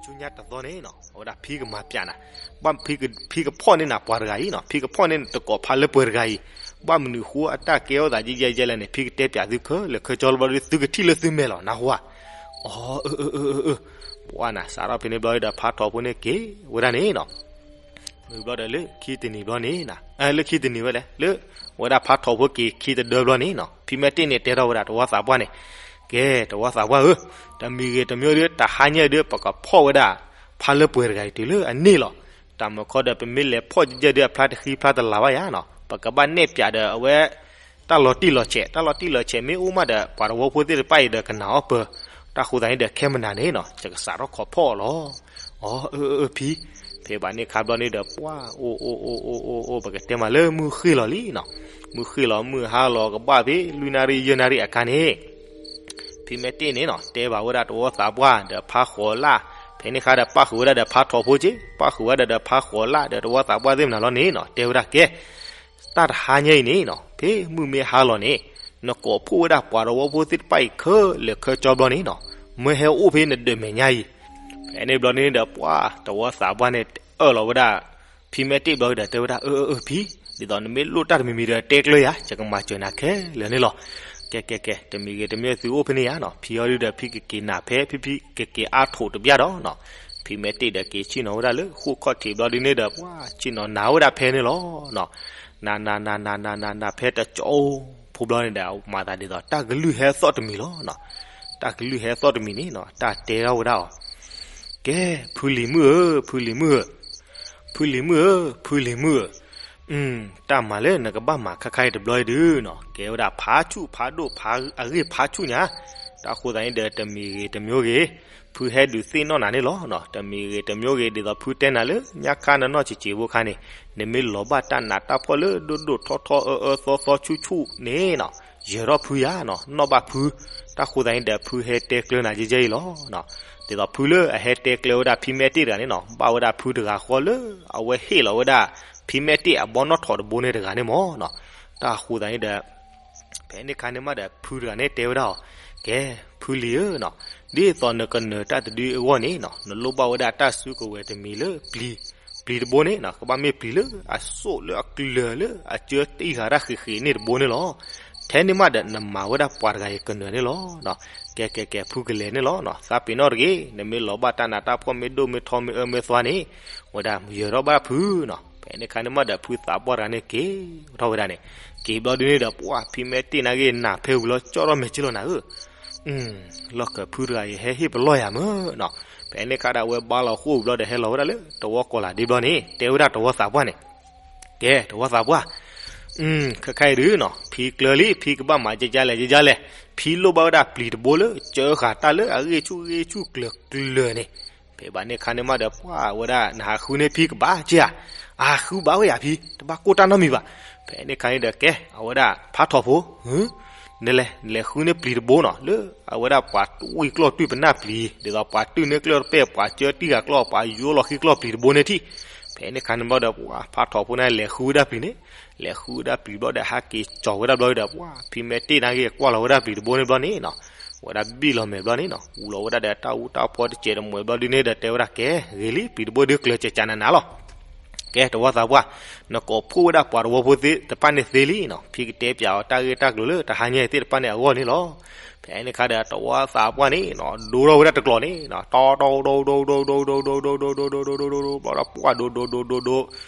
ဆူညါတသီန့ၣ်နီၤ အဝဲဒၣ်ဖံကမၤပျးနၤ, ဘၣ်ဖံကဖီၣ်န့ၢ်နၤပှၤတဂၤအံၤနီၤ, ဖံကဖီၣ်န့ၢ်နတကိးဖးလၢပှဲၤတဂၤအံၤ, ဘၣ်မနုၤဃိအတၢ်ကဲထီၣ်သးယဲၢ်ယဲၢ်လဲၣ်န့ၣ် ဖံကတဲပျးသုခဲလၢာ်ခဲဆ့လီၤဘျီဒီး သုကထံၣ်လၢသုမဲာ်လီၤ နၢ်ဟူဧါ. အီ အၢ အၢ အၢ အၢ ပှၢ်နၤ စးထီၣ်ဖဲန့ၣ်ဘျီဒီး ဖါထီၣ်ဖိန့ၣ်က့ၤဝဲဒၣ်န့ၣ်နီၤ မ့ၢ်ဘျီဒီးလၢခံတနံၤဘျီန့ၣ်နီၤ, လၢခံတနံၤဝဲလဲၣ် လၢဝဲဒၣ်ဖါထီၣ်ဖိက့ၤခံတဒၢဘျီန့ၣ်နီၤ ဖံမဲတ့ၢ်န့ၣ်တဲထီၣ်ဝဲဒၣ်တဝီသးပှၢ်န့ၣ်, ကဲ တဝီသးပှၢ်ဧၢ, တမံၤဂ့ၤတမံၤဒုး တဟါညါအံၤဒုး ပကဖီၣ်ဝဲဒၣ် ဖါလၢပှဲၤတဂၤအံၤတုၤလၢအန့ၢ်လီၤ. တၢ်မုၢ်ခီဒီး ပမ့ၢ်လဲၤဖီၣ်ကဲကဲဒုး အဖျါတဃံဖျါတလၤဘၣ်ယၤနီၤ, ပကဘၣ်နဲၣ်ပၠးဒီးအဝဲ တၢ်လီၤတံၢ်လီၤဆဲး, တၢ်လီၤတံၢ်လီၤဆဲးမ့ၢ်အိၣ်မးဒီး ပှၤတဝီဖိသ့ၣ်တဖၣ်အံၤဒီးကနာ်အီၣ်ပၢၤ, တၢ်ဃိသတးန့ၣ်ဒီး ခဲမနၤန့ၣ်နီၤ ယကစးထီၣ်ခီဖီၣ်အီၤလီၤ. အီ အၢ အၢ အၢ ဖံ, ဖဲဘၣ်န့ၣ်ခါဘျီန့ၣ်ဒီး ပှၢ် အိၣ်အိၣ်အိၣ်အိၣ်အိၣ် ပကတဲမးလၢမုၢ်ဃ့ၢ်လီၤလံနီၤ, မုၢ်ဃ့ၢ်လီၤမုၢ်ဟါလီၤကဘၣ်ဖဲလွံၢ်နၣ်ရံၣ်ယဲၢ်နၣ်ရံၣ်အခါန့ၣ် ဖံမဲတ့ၢ်န့ၣ်နီၤ တဲဘၣ်ဝဲဒၣ်တဝီသးပှၢ်ဒီးဖါဃိးလၢ်, ဖဲန့ၣ်ခါဒီးပၣ်ဃုာ်ဝဲဒၣ်ဒီးဖါထီၣ်ဖိက့, ပၣ်ဃုာ်ဝဲဒၣ်ဒီးဖါဃိးလၢ်ဒီးတဝီသးပှၢ်သ့ၣ်မနၤလီၤန့ၣ်နီၤ တဲဝဲဒၣ်ကဲ တၢ်တဟါညါအံၤန့ၣ်နီၤ ဖဲမုၢ်မ့ၢ်ဟါလီၤန့ၣ် နကိးဖှိၣ်ဝဲဒၣ်ပှၤတဝီဖိသ့ၣ်တဖၣ်အံၤခဲလၢာ်ခဲဆ့ဘျီန့ၣ်နီၤ မၢဟဲအိၣ်ဖဲနဒၢးမဲာ်ညါအံၤ. ဖဲန့ၣ်ဘျီန့ၣ်ဒီး ပှၢ်တဝီသးပှၢ်န့ၣ် အၢၣ်လီၤဝဲဒၣ် ဖံမဲတ့ၢ်ဘျီဒီးတဲဝဲဒၣ် အၢ အၢ အၢ ဖံ, ဒ်သိးနမ့ၢ်လိၣ်တၢ်တမံၤမံၤဒီးတဲကျၢၤယၤ ယကမၤစၢၤနၤခဲလၢာ်န့ၣ်လီၤ. ကဲ ကဲ ကဲ တမံၤဂ့ၤတမံၤသုအိၣ်ဖဲန့ၣ်ယၤနီၤ, ဖံအီၤဒုဒီးဖံကက့ၤနၢ်ဖဲ ဖံဖံကက့ၤအါထိးတဘျီဒီးနီၤ, ဖံမဲတ့ၢ်ဒီးက့ၤဆ့ၣ်နီၤဝဲဒၣ်လၢဃိၣ်ခီၣ်ထံးဘျီဒုန့ၣ်ဒီး ပှၢ်ဆ့ၣ်နီၤနၤဝဲဒၣ်ဖဲန့ၣ်လီၤနီၤ. နၤ နၤ နၤ နၤ နၤ နၤ နၤ ဖဲတကၠိဖိဘျီန့ၣ်ဒီး မၤသးဒ်သိးတၢ်ကလုၢ်ဟဲသီၣ်တမံၤလီၤနီၤ. တၢ်ကလုၢ်ဟဲသီၣ်တမံၤန့ၣ်နီၤ တၢ်တဲထီၣ်ဝဲဒၣ်အီၤ, ကဲ ဖုလံၤမုၣ်ဧၢ, ဖုလံၤမုၣ်ဧၢ, ဖုလံၤမုၣ်ဧၢ, ဖုလံၤမုၣ်ဧၢ, တၢ်မၤလၢနကဘၣ်မၤခါခါအံၤတဘျီအံၤဒုနီၤ ကဲဝဲဒၣ်ဖးဆူၣ်ဖးဒိၣ်ဖးအဂ့ၢ်ဖးဆူၣ်ညါ, တၢ်ဃိသတးန့ၣ်ဒီးတမံၤဂ့ၤတမံၤဂ့ၤ, ဖုဟဲဒုးသ့ၣ်နီၣ်နၤန့ၣ်လီၤ. တမံၤဂ့ၤတမံၤဂ့ၤ ဒ်သိးဖုတဲနၤလၢညါခါနနီၢ်စံးစံးဖိခါန့ၣ်, နမ့ၢ်လီၤဘၣ်တၢ်နးတၢ်ဖှီၣ်လၢဒိၣ်ဒိၣ်ထီထီအၢအၢသီသီဆူၣ်ဆူၣ်န့ၣ်နီၤ, ယၢၤထီၣ်ဖုယၤနီၤ, နီၣ်ဘၣ်ဖု, တၢ်ဃိသတးန့ၣ်ဒီးဖုဟဲတဲကျၢၤနၤယဲယဲအံၤလီၤ. ဒ်သိးဖုလၢအဟဲတဲကျၢၤဝဲဒၣ်ဖံမဲတ့ၢ်တဂၤန့ၣ်နီၤ, ဘၣ်ဝဲဒၣ်ဖုတဂၤဃီလၢ အဝဲဟ့ၣ်လီၤဝဲဒၣ် ဖံမဲတ့ၢ်အဘီနီၣ်ထိးတဘိန့ၣ်တဂၤန့ၣ်မ့ၢ်နီၤ, တၢ်ဃိသတးန့ၣ်ဒီး ဖဲန့ၣ်ခါန့ၣ်မးဒီးဖုတဂၤန့ၣ်တဲဝဲဒၣ်အီၤ, ကဲ ဖုလံၤဧၢနီၤ, ဒ်သိးနကနၢၤတၢ်တဒုအဂီၢ်န့ၣ်နီၤ, နလိၣ်ဘၣ်ဝဲဒၣ်တၢ်စုကဝဲၤတမံၤလၢပျံၤ, ပျံၤတဘိန့ၣ်နီၤ, ကဘၣ်မ့ၢ်ပျံၤလၢအစိၣ်လၢအကျၢၤလၢအကၢတံၢ်ဃာ်တၢ်ဃံးဃံးန့ၣ်တဘိန့ၣ်လီၤ. ထဲန့ၣ်မးဒီးနမၤဝဲဒၣ်ပှၤတဂၤအံၤကနၢၤန့ၣ်လီၤ. ကဲ ကဲ ကဲ ဖုကလဲၤန့ၣ်လီၤနီၤ, သးပ့ၤနီၣ်တဂ့ၤ, နမ့ၢ်လီၤဘၣ်တၢ်နးတၢ်ဖှီၣ်မ့ၢ်ဒိၣ်မ့ၢ်ထီမ့ၢ်အၢမ့ၢ်သွါန့ၣ်, ဝဲဒၣ်ယၢၤထီၣ်ဘၣ်ဖုနီၤ. ဖဲန့ၣ်ခါန့ၣ်မးဒီးဖုသးပှၢ်တဂၤန့ၣ်က့ၤထီၣ်ဝဲဒၣ်န့ၣ်, က့ၤဘျီဒုန့ၣ်ဒီး ပှၢ်ဖံမဲတ့ၢ်နာ်က့ၤနၢ်ဖဲဝံၤလီၤကၠီထီၣ်မဲာ်က့လီၤနၤဧၢ လီၢ်ခၢၣ်ဖုတဂၤအံၤဟဲဟ့ၣ်ပလီၢ်ယၤမ့ၢ်နီၤ. ဖဲန့ၣ်ခါဒၣ်ဝဲဘါလီၤဃိၣ်ဝံၤဘျီဒီး ဟဲလီၤဝဲဒၣ်လၢတဝီကိးလးဒ့ဘျီန့ၣ် တဲဝဲဒၣ်တဝီသးပှၢ်န့ၣ်, ကဲ တဝီသးပှၢ်, ခဲခါအံၤဒုနီၤ ဖံကျၢၤလံ ဖံကဘၣ်မၤကဲကဲလဲၣ်ကဲကဲလဲၣ်, ဖံလိၣ်ဘၣ်ဝဲဒၣ်ပျံၤတဘိလၢကၢဃာ်တၢ်လၢအဂ့ၢ်ဆူၣ်ဂ့ၢ်ဆူၣ်ကျၢၤကျၢၤန့ၣ်. ဖဲဘၣ်န့ၣ်ခါန့ၣ်မးဒီး ပှၢ်ဝဲဒၣ် နဟးဃုန့ၢ်ဖံကဘၣ်က့ဧါ, အဃုဘၣ်ဝဲယၤဖံ တဘၣ်ကိၢ်တၢ်နီတမံၤဘၣ်. ဖဲန့ၣ်ခါန့ၣ်ဒီး ကဲ အဝဲဒၣ်ဖါထီၣ်ဖိ နလဲၤ နလဲၤဃုန့ၢ်ပျံၤတဘိနီၤ လၢအဝဲဒၣ်ပှၤဝံၢ်ကျီၢ်တွံၢ်ပနၢ်ပျံၤ ဒ်သိးပှၤတုၢ်န့ၢ်ကျၢၢ်တပဲၢ် ပှၤကၢတံၢ်ဃာ်ကျီၢ် ပှၤယိလီၤဃံကျီၢ်ပျံၤတဘိန့ၣ်ထံၣ်. ဖဲန့ၣ်ခါန့ၣ်ဘျီဒီး ပှၢ်ဖါထီၣ်ဖိန့ၣ် လဲၤဃုဝဲဒၣ်ပျံၤန့ၣ်, လဲၤဃုဝဲဒၣ်ပျံၤဘျီဒီး ဟးက့ၤကၠီၤဝဲဒၣ်ဘျီဒီး ပှၢ်ဖံမဲတ့ၢ်နာ်က့ၤ ကွၢ်လီၤဝဲဒၣ်ပျံၤတဘိန့ၣ်ဘျီန့ၣ်နီၤ, ဝဲဒၣ်ဘံၣ်လီၤမဲာ်ဘျီန့ၣ်နီၤ အူလီၤဝဲဒၣ်ဒီးတၢ်အူတၢ်ဖီတစဲးတမှဲးဘျီဒုန့ၣ်ဒီး တဲဝဲဒၣ် ကဲ ဂ့ၤလံ ပျံၤတဘိဒုကျၢၤကကနနၤလီၤ. ကဲ တဝီသးပှၢ်, နကိးဖှိၣ်ဝဲဒၣ်ပှၤတဝီဖိသ့ၣ်တဖၣ်န့ၣ်သ့လံနီၤ, ဖံကတဲပၠးအီၤတၢ်ဂ့ၢ်တၢ်ကျိၤလၢတဟါညါအံၤသ့ၣ်တဖၣ်န့ၣ်အဂီၢ်န့ၣ်လီၤ. ဖဲန့ၣ်ခါဒီး တဝီသးပှၢ်န့ၣ်နီၤ ဒိထီၣ်ဝဲဒၣ်တကျိၤန့ၣ်နီၤ တီတီဒိဒိဒိဒိဒိဒိဒိဒိဒိဒိဒိဒိဒိဒိဒိဒိ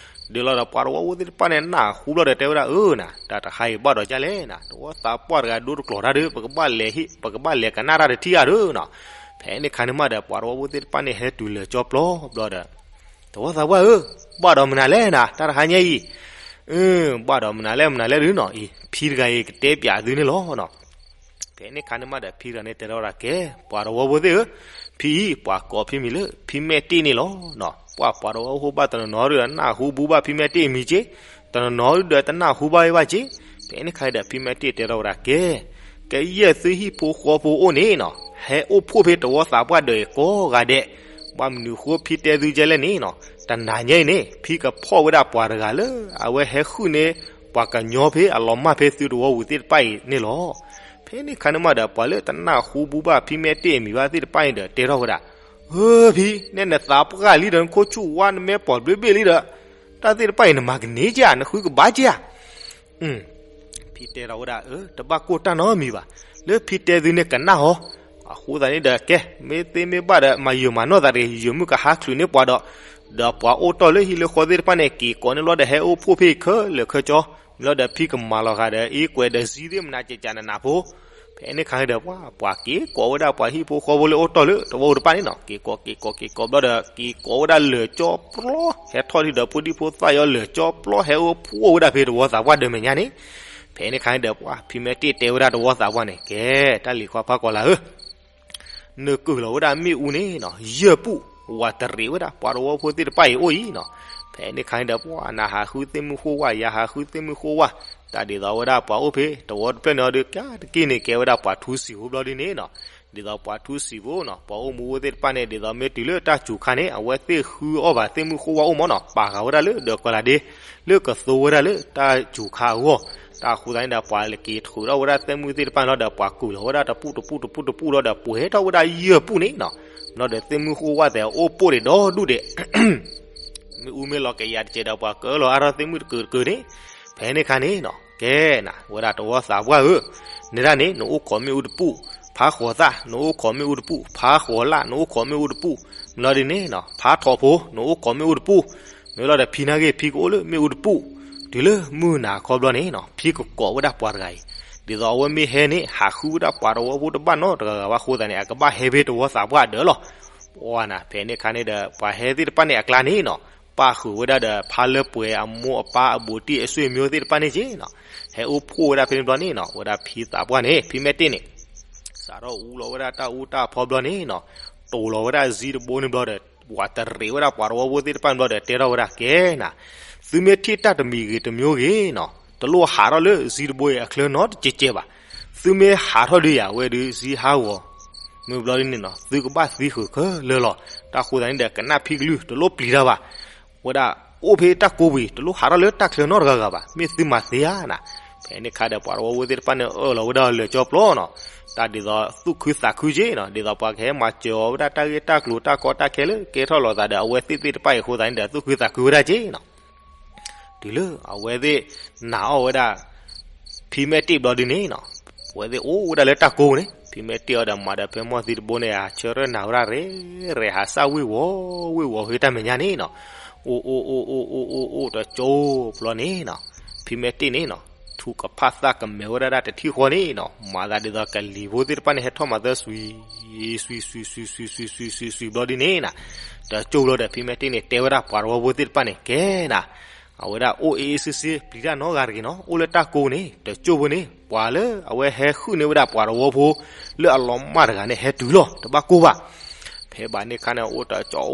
ဘျီဒီးပှၤတဝီဖိသ့ၣ်တဖၣ်န့ၣ် နၢ်ဟူဘျီဒီးတဲဝဲဒၣ် အၢ နၤ တၢ်တဟါအံၤဘၣ်ဒီးကလဲၣ်နၤ တဝီသးပှၢ်တဂၤဒိတကျိၤတၢ်ဒီး ပကဘၣ်လဲၤဟ့ၣ် ပကဘၣ်လဲၤကနၣ်တၢ်တထံၣ်ဧါဒီးနီၤ. ဖဲန့ၣ်ခါန့ၣ်မးဒီး ပှၤတဝီဖိသ့ၣ်တဖၣ်န့ၣ် ဟဲတုၤလၢာ်ကၠီပျီဘျီဒီး တဝီသးပှၢ်ဧၢ, ဘၣ်ဒီးမနုၤလဲၣ်နၤ တၢ်တဟါညါအံၤ, ဘၣ်ဒီးမနုၤလဲၣ်မနုၤလဲၣ်ဒုနီၤ, အံၤ ဖံတဂၤအံၤကတဲပၠးသုန့ၣ်လီၤနီၤ. ဖဲန့ၣ်ခါန့ၣ်မးဒီး ဖံတဂၤန့ၣ်တဲထီၣ်ဝဲဒၣ် ကဲ ပှၤတဝီဖိသ့ၣ်ဧၢ, ဖံအံၤ ပှၤကိးဖံမံၤလၢ ဖံမဲာ်တ့ၢ်န့ၣ်လီၤနီၤ. ပှၤ ပှၤတဝီဖိဘၣ်တနီၤနီၤဒီး နၢ်ဟူဘူးဘၣ်ဖံမဲာ်တ့ၢ်အမံၤက့, တနီၤနီၤဒီး တနၢ်ဟူဘၣ်ဝဲဘၣ်က့. ဖဲန့ၣ်ခါဒီး ဖံမဲာ်တ့ၢ်တဲထီၣ်ဝဲဒၣ် ကဲ ကယဲၢ်သုဟံၣ်ဖိဃီဖိအိၣ်န့ၣ်နီၤ, ဟဲအိၣ်ဖှိၣ်ဖဲတဝီသးပှၢ်ဒီးအံၤကိးဂၤဒဲး, ဘၣ်မနုၤဃိဖံတဲသုကဲလဲၣ်န့ၣ်နီၤ, တနၤညါအံၤန့ၣ် ဖံကဖီၣ်ဝဲဒၣ်ပှၤတဂၤလၢ အဝဲဟဲဟုၣ်န့ၢ် ပှၤကညီဖဲအလီၤမၢ်ဖဲသုတဝီပူၤသ့ၣ်တဖၣ်အံၤန့ၣ်လီၤ. ဖဲန့ၣ်ခါန့ၣ်မးဒီး ပှၤလၢတနၢ်ဟူဘူးဘၣ်ဖံမဲာ်တ့ၢ်အမံၤဘၣ်သ့ၣ်တဖၣ်န့ၣ်ဒီး တဲထီၣ်ဝဲဒၣ် ဧၢ, ဖံ, နဲနသးပှၢ်လံဒီး နခိၣ်ဆူၣ်ဝါ နမဲာ်ပိာ်ဘျ့ဘ့ၣ်လံဒီး တၢ်သ့ၣ်တဖၣ်အံၤ နမၤကန့ၢ်ဧါ, နဃုကဘၣ်ဧါ. ဖံတဲထီၣ်ဝဲဒၣ်, အၢ, တဘၣ်ကိၢ်တၢ်နီတမံၤဘၣ်, လၢဖံတဲသုန့ၣ်ကနၣ်အီၤ. အဃိသတးန့ၣ်ဒီး ကဲ, မ့ၢ်သ့မ့ၢ်ဘၣ်ဒီး မၤယုာ်မၤနီၢ်သးတဂ့ၤ, ယုာ်မုၢ်ကဟးချုးန့ၢ်ပှၤဒီး, ဒီးပှၤအိၣ်တီၢ်လၢဟံၣ်လၢဃီသ့ၣ်တဖၣ်န့ၣ် က့ၤကိးန့ၢ်လီၤဒီး ဟဲအိၣ်ဖှိၣ်ဖဲအံၤခဲလၢာ်ခဲဆ့, မ့ၢ်လီၤဒီး ဖံကမၤလီၤဃာ်ဒီး အ့ကွဲးဒီးစံသ့ၣ်မနၤ ကကနနးဖိ ဖဲန့ၣ်ခါန့ၣ်ဒီး ပှၤ, ပှၤက့ၤကိးဝဲဒၣ်ပှၤဟံၣ်ဖိဃီဖိလၢအိၣ်တီၢ်လၢ တဝီတဖၣ်န့ၣ်နီၤ, က့ၤကိး က့ၤကိး က့ၤကိးဘျီဒီး က့ၤကိးဝဲဒၣ်လၢာ်ကၠီပျီ, ဟဲထီၣ်ဒံးဒီး ဖိဒံဖိသၣ်ယီၤလၢာ်ကၠီပျီ ဟဲအိၣ်ဖှိၣ်ဝဲဒၣ်ဖဲတဝီသးပှၢ်ဒီးမဲာ်ညါန့ၣ်. ဖဲန့ၣ်ခါန့ၣ်ဒီး ပှၤ, ဖံမဲာ်တ့ၢ်တဲဝဲဒၣ်တဝီသးပှၢ်န့ၣ်, ကဲ, တၢ်လံၤခွါဖးကီၤလၤဧၢ, နကုၢ်လီၤဝဲဒၣ်မ့ၣ်အူန့ၣ်နီၤ, ယဲၢ်ပူၣ်, ဝးတရံးဝဲဒၣ် ပှၤတဝီဖိသ့ၣ်တဖၣ်အံၤအိၣ်အံၤနီၤ. ဖဲန့ၣ်ခါန့ၣ်ဒီး ပှၤ, နဟးဃုသ့ၣ်မုၢ်ဃိဝၣ်, ယဟးဃုသ့ၣ်မုၢ်ဃိဝၣ်, တၢ်ဒ်သိးဝဲဒၣ်ပှၤအိၣ်ဖဲတဝီတဖျၢၣ်န့ၣ်အီၤဒီး ကးတက့ၢ်န့ၣ် ကဲဝဲဒၣ်ပှၤထူစံာ်ဖိဘျီဒ်န့ၣ်နီၤ. ဒ်သိးပှၤထူစံာ်ဖိနီၤ, ပှၤအိၣ်မူဝဲသ့ၣ်တဖၣ်န့ၣ် ဒ်သိးမ့ၢ်တုၤလၢတၢ်စူၤခါန့ၣ် အဝဲသ့ၣ်ဃုအီၣ်ဘၣ်သ့ၣ်မုၢ်ဃိဝၣ်အိၣ်မးနီၤ, ပာ်ဃာ်ဝဲဒၣ်လၢဒီးကီၤလၤဒ့, လၢကသိဝဲဒၣ်လၢတၢ်စူၤခါအဂီၢ်. တၢ်အဃိသတးန့ၣ်ဒီး ပှၤက့ၤထုးထီၣ်ဝဲဒၣ်သ့ၣ်မုၢ်သ့ၣ်တဖၣ်န့ၣ်လီၤဒီး ပှၤကုၢ်လီၤဝဲဒၣ်တပူၣ်တပူၣ်တပူၣ်တပူၣ်လီၤဒီး ပှဲၤထီၣ်ဝဲဒၣ်ယဲၢ်ပူၣ်န့ၣ်နီၤ. လီၤဒီးသ့ၣ်မုၢ်ဃိဝၣ်သဲးအိၣ်ပိၢ်ဒံးဒီဒူၣ်ဒံး မ့ၣ်အူမ့ၢ်လီၤကယၤတကဲးဒီး ပှၤကၢလီၤအါထီၣ်သ့ၣ်မုၢ်တကုာ်တကုာ်န့ၣ်. ဖဲန့ၣ်ခါန့ၣ်နီၤ, ကဲနၤ, ဝဲဒၣ်တဝီသးပှၢ်ဧၢ, နဲဒၣ်န့ၣ် နအိၣ်ခိးမ့ၣ်အူတပူၣ်, ဖးဃီၤသၣ်, နအိၣ်ခိးမ့ၣ်အူတပူၣ်, ဖးဃီၤလၣ်, နအိၣ်ခိးမ့ၣ်အူတပူၣ်, မ့ၢ်လီၤဒ်န့ၣ်နီၤ, ဖးထီၣ်ဖိ, နအိၣ်ခိးမ့ၣ်အူတပူၣ်, မ့ၢ်လီၤဒီး ဖံနာ်က့ၤ ဖံကအိၣ်လၢမ့ၣ်အူတပူၣ်, တုၤလၢမုၢ်နၤခီဘျီန့ၣ်နီၤ, ဖံကကိးဝဲဒၣ်ပှၤတဂၤအံၤ, ဒ်သိးအဝဲမ့ၢ်ဟဲန့ၣ် ဟးဃုဝဲဒၣ်ပှၤတဝီဖိတဘၣ်နီတဂၤဂၤဘၣ်အဃိသတးန့ၣ် အကဘၣ်ဟဲဖဲတဝီသးပှၢ်ဒၢးလီၤ. ပှၤနၤ, ဖဲန့ၣ်ခါန့ၣ်ဒီး ပှၤဟဲသ့ၣ်တဖၣ်န့ၣ်အကျါန့ၣ်နီၤ, ပၣ်ဃုာ်ဝဲဒၣ်ဒီးဖါလၢပှဲၤအမိၢ်အပၢ်အဘူးတံၢ်အဆွေမျိုးသ့ၣ်တဖၣ်န့ၣ်က့နီၤ, ဟဲအိၣ်ဖှိၣ်ဝဲဒၣ်ဖဲန့ၣ်ဘျီန့ၣ်နီၤ, ဝဲဒၣ်ဖံသးပှၢ်န့ၣ် ဖံမဲာ်တ့ၢ်န့ၣ် စးထီၣ်အူလီၤဝဲဒၣ်တၢ်အူတၢ်ဖီဘျီန့ၣ်နီၤ, တိၤလီၤဝဲဒၣ်စံတဘိန့ၣ်ဘျီဒီး ဝးတရံးဝဲဒၣ်ပှၤတဝီဖိသ့ၣ်တဖၣ်န့ၣ်ဘျီဒီး တဲထီၣ်ဝဲဒၣ်, ကဲနၤ, သုမ့ၢ်ထံၣ်တၢ်တမံၤဂ့ၤတမျိုးဂ့ၤနီၤ, တလိၣ်ဟးထီၣ်လၢစံတဘိအံၤအချၢနီတကဲးကဲးဘၣ်. သုမ့ၢ်ဟးထီၣ်ဒုးယၤဝဲဒုးစံဟးဂီၤ မ့ၢ်ဘျီဒ်န့ၣ်နီၤ, သုကဘၣ်သံဃုာ်ခဲလၢာ်လီၤ. တၢ်အဃိသတးန့ၣ်ဒီး ကနၣ်ဖံကလုၢ် တလိၣ်ပျံၤတၢ်ဘၣ်. ဝဲဒၣ်အိၣ်ဖဲတၢ်ကိးပူၤအံၤ တလိၣ်ဟးထီၣ်လၢတၢ်ချၢနီတဂၤဂၤဘၣ်, မ့ၢ်သုမၤသ့ဧါနၤ. ဖဲန့ၣ်ခါဒီး ပှၤတဝီဖိသ့ၣ်တဖၣ်န့ၣ် အၢၣ်လီၤဝဲဒၣ်လၢာ်ကၠီပျီနီၤ, တၢ်ဒ်သိးသူၣ်ခုသးခုက့နီၤ, ဒ်သိးပှၤကဟဲမၤစၢၤအီၤဝဲဒၣ်တၢ်ဂ့ၢ်တၢ်ကျိၤတၢ်ကီတၢ်ခဲလၢကဲထီၣ်လိာ်သးဒီး အဝဲသ့ၣ်သ့ၣ်တဖၣ်အံၤအဃိသတးန့ၣ်ဒီး သူၣ်ခုသးခုဝဲဒၣ်က့နီၤ. တုၤလၢအဝဲသ့ၣ်နာ်အီၤဝဲဒၣ် ဖံမဲာ်တ့ၢ်ဘျီဒ်န့ၣ်နီၤ, အဝဲသ့ၣ်အိၣ်ဝဲဒၣ်လၢတၢ်ကိးန့ၣ်, ဖံမဲာ်တ့ၢ်အီၤဒီးမၤဒီးဖဲမီၢ်သံတဘိန့ၣ် အဆၢထၢၣ်နၤဝဲဒၣ်ရ့ရ့ ဟးစၢ်ဝ့ၢ်ဝီၤဝ့ၢ်ဝီၤဖဲတၢ်မဲာ်ညါန့ၣ်နီၤ, အိၣ်အိၣ်အိၣ်အိၣ်အိၣ်အိၣ်တကၠိဘျီန့ၣ်နီၤ, ဖံမဲာ်တ့ၢ်န့ၣ်နီၤ, ထူကဖၣ်သၣ်ကမဲာ်ဝဲဒၣ်တထံၣ်ဃီန့ၣ်နီၤ, မၤသးဒ်သိးကလံၤဖိသ့ၣ်တဖၣ်န့ၣ် ဟဲထီၣ်မၤသၢ စွံစွံစွံစွံစွံစွံစွံဘျီဒ်န့ၣ်နီၤ, တကၠိဘျီဒီး ဖံမဲာ်တ့ၢ်န့ၣ် တဲဝဲဒၣ်ပှၤတဝီဖိသ့ၣ်တဖၣ်န့ၣ် ကဲနၤ, အဝဲဒၣ်အိၣ်အ့ၣ်အ့ၣ်စ့စ့ ပျံၤတၢ်နီတဂၤတဂ့ၤနီၤ, အိၣ်လၢတၢ်ကိးန့ၣ် တကၠိဖိန့ၣ် ပှၤလၢအဝဲဟဲဃုန့ၢ်ဝဲဒၣ်ပှၤတဝီဖိ လၢအလီၤမၢ်တဂၤန့ၣ် ဟဲတုၤလီၤ တဘၣ်ကိၢ်ဘၣ်. ဖဲဘၣ်န့ၣ်ခါန့ၣ် အိၣ်တကၠိ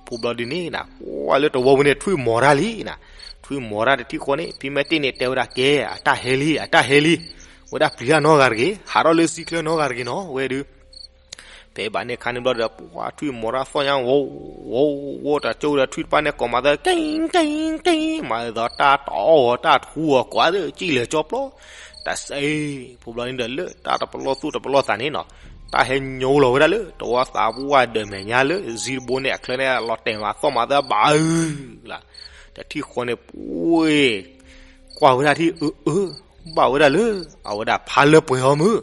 ဖိဘျီဒ်န့ၣ်နီၤ, ပှၤလၢတဝီဖိန့ၣ် ထွံၣ်မီၤတၢ်လံနီၤ, ထွံၣ်မီၤတၢ်တထံၣ်ဃီန့ၣ် ဖံမဲာ်တ့ၢ်န့ၣ် တဲဝဲဒၣ် ကဲ အတၢ်ဟဲလံ အတၢ်ဟဲလံ, ဝဲဒၣ်ပျံၤတၢ်နီတဂၤတဂ့ၤ, ဟးထီၣ်လၢစံချၢနီတဂၤတဂ့ၤနီၤ ဝဲဒုး ဖဲဘၣ်န့ၣ်ခါန့ၣ်ဘျီဒီး ပှၤထွံၣ်မီၤတၢ်သီၣ်ညါ ဝီၤဝီၤဝီၤ တကၠိဒီးထွံၣ်တဖၣ်န့ၣ် ကိးမၤသၢ က့က့က့, မၤသးတၢ်တီအီၤ တၢ်ထူအီၤ ကွၢ်သ့ၣ် ကံၣ်လၢာ်ကၠီပျီ, တစဲးဖိဘျီန့ၣ်ဒီး လၢတၢ်တပလီၢ်သူၣ်တပလီၢ်သးန့ၣ်နီၤ, တၢ်ဟဲညိလီၤဝဲဒၣ်လၢ တဝီသးပှၢ်ဒီးမဲာ်ညါလၢ စံတဘိန့ၣ်အချၢန့ၣ် လီၤတဲာ်မးသီၣ်မၤသၢဘးအုလၢ တထံၣ်ဃီန့ၣ် ပှ့ၤ ကွၢ်ဝဲဒၣ်ထံၣ်အၢအၢ ဘၣ်ဝဲဒၣ်လၢ အဝဲဒၣ်ဖါလၢပှဲၤအီၤမုၢ်,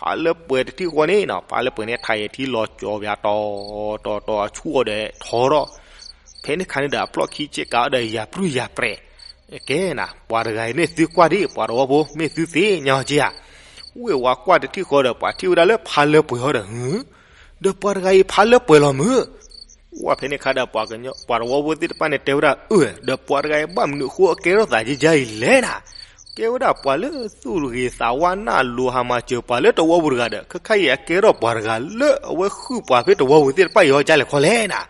ဖါလၢပှဲၤတထံၣ်ဃီန့ၣ်နီၤ, ဖါလၢပှဲၤန့ၣ် ထးယဲၤထံလီၤကၠီၤပၠးတီၤ တီၤတီၤ အဆူၣ်အီၤဒီးထီထီၣ်, ဖဲန့ၣ်ခါန့ၣ်ဒီး အဖျီၣ်ခံဆ့ကၤအီၤဒီး ယၤပြုၢ်ယၤပြဲး, ကဲနၤ, ပှၤတဂၤအံၤန့ၣ် သုကွၢ်ဒံး ပှၤတဝီဖိ မ့ၢ်သုသ့ၣ်ညါအီၤက့ဧါ, ဝ့ၢ်ဝါကွၢ်တထံၣ်ဃီဒီး ပှၤထံၣ်ဝဲဒၣ်လၢဖါလၢပှဲၤအီၤဒီး ဟု ဒီးပှၤတဂၤအံၤဖါလၢပှဲၤလီၤမုၢ်, ဝဲဖဲန့ၣ်ခါဒီး ပှၤတဝီဖိသ့ၣ်တဖၣ်န့ၣ် တဲဝဲဒၣ်အၢ, ဒီးပှၤတဂၤအံၤဘၣ်မနုၤအဃိအကဲထီၣ်သးယံာ်ယံာ်အံၤလဲၣ်နၤ, ကဲဝဲဒၣ်ပှၤလၢသူၣ်တဂ့ၤသးဝါနၢ်လိၤ ဟးမၤစၢၤပှၤလၢတဝီပူၤတဂၤဒီး ခဲခါအံၤအကဲထီၣ်ပှၤတဂၤလၢ အဝဲဃုပှၤဖဲတဝီပူၤသ့ၣ်တဖၣ်အံၤအီၤဒ်လဲၣ်ခီလဲၣ်နၤ,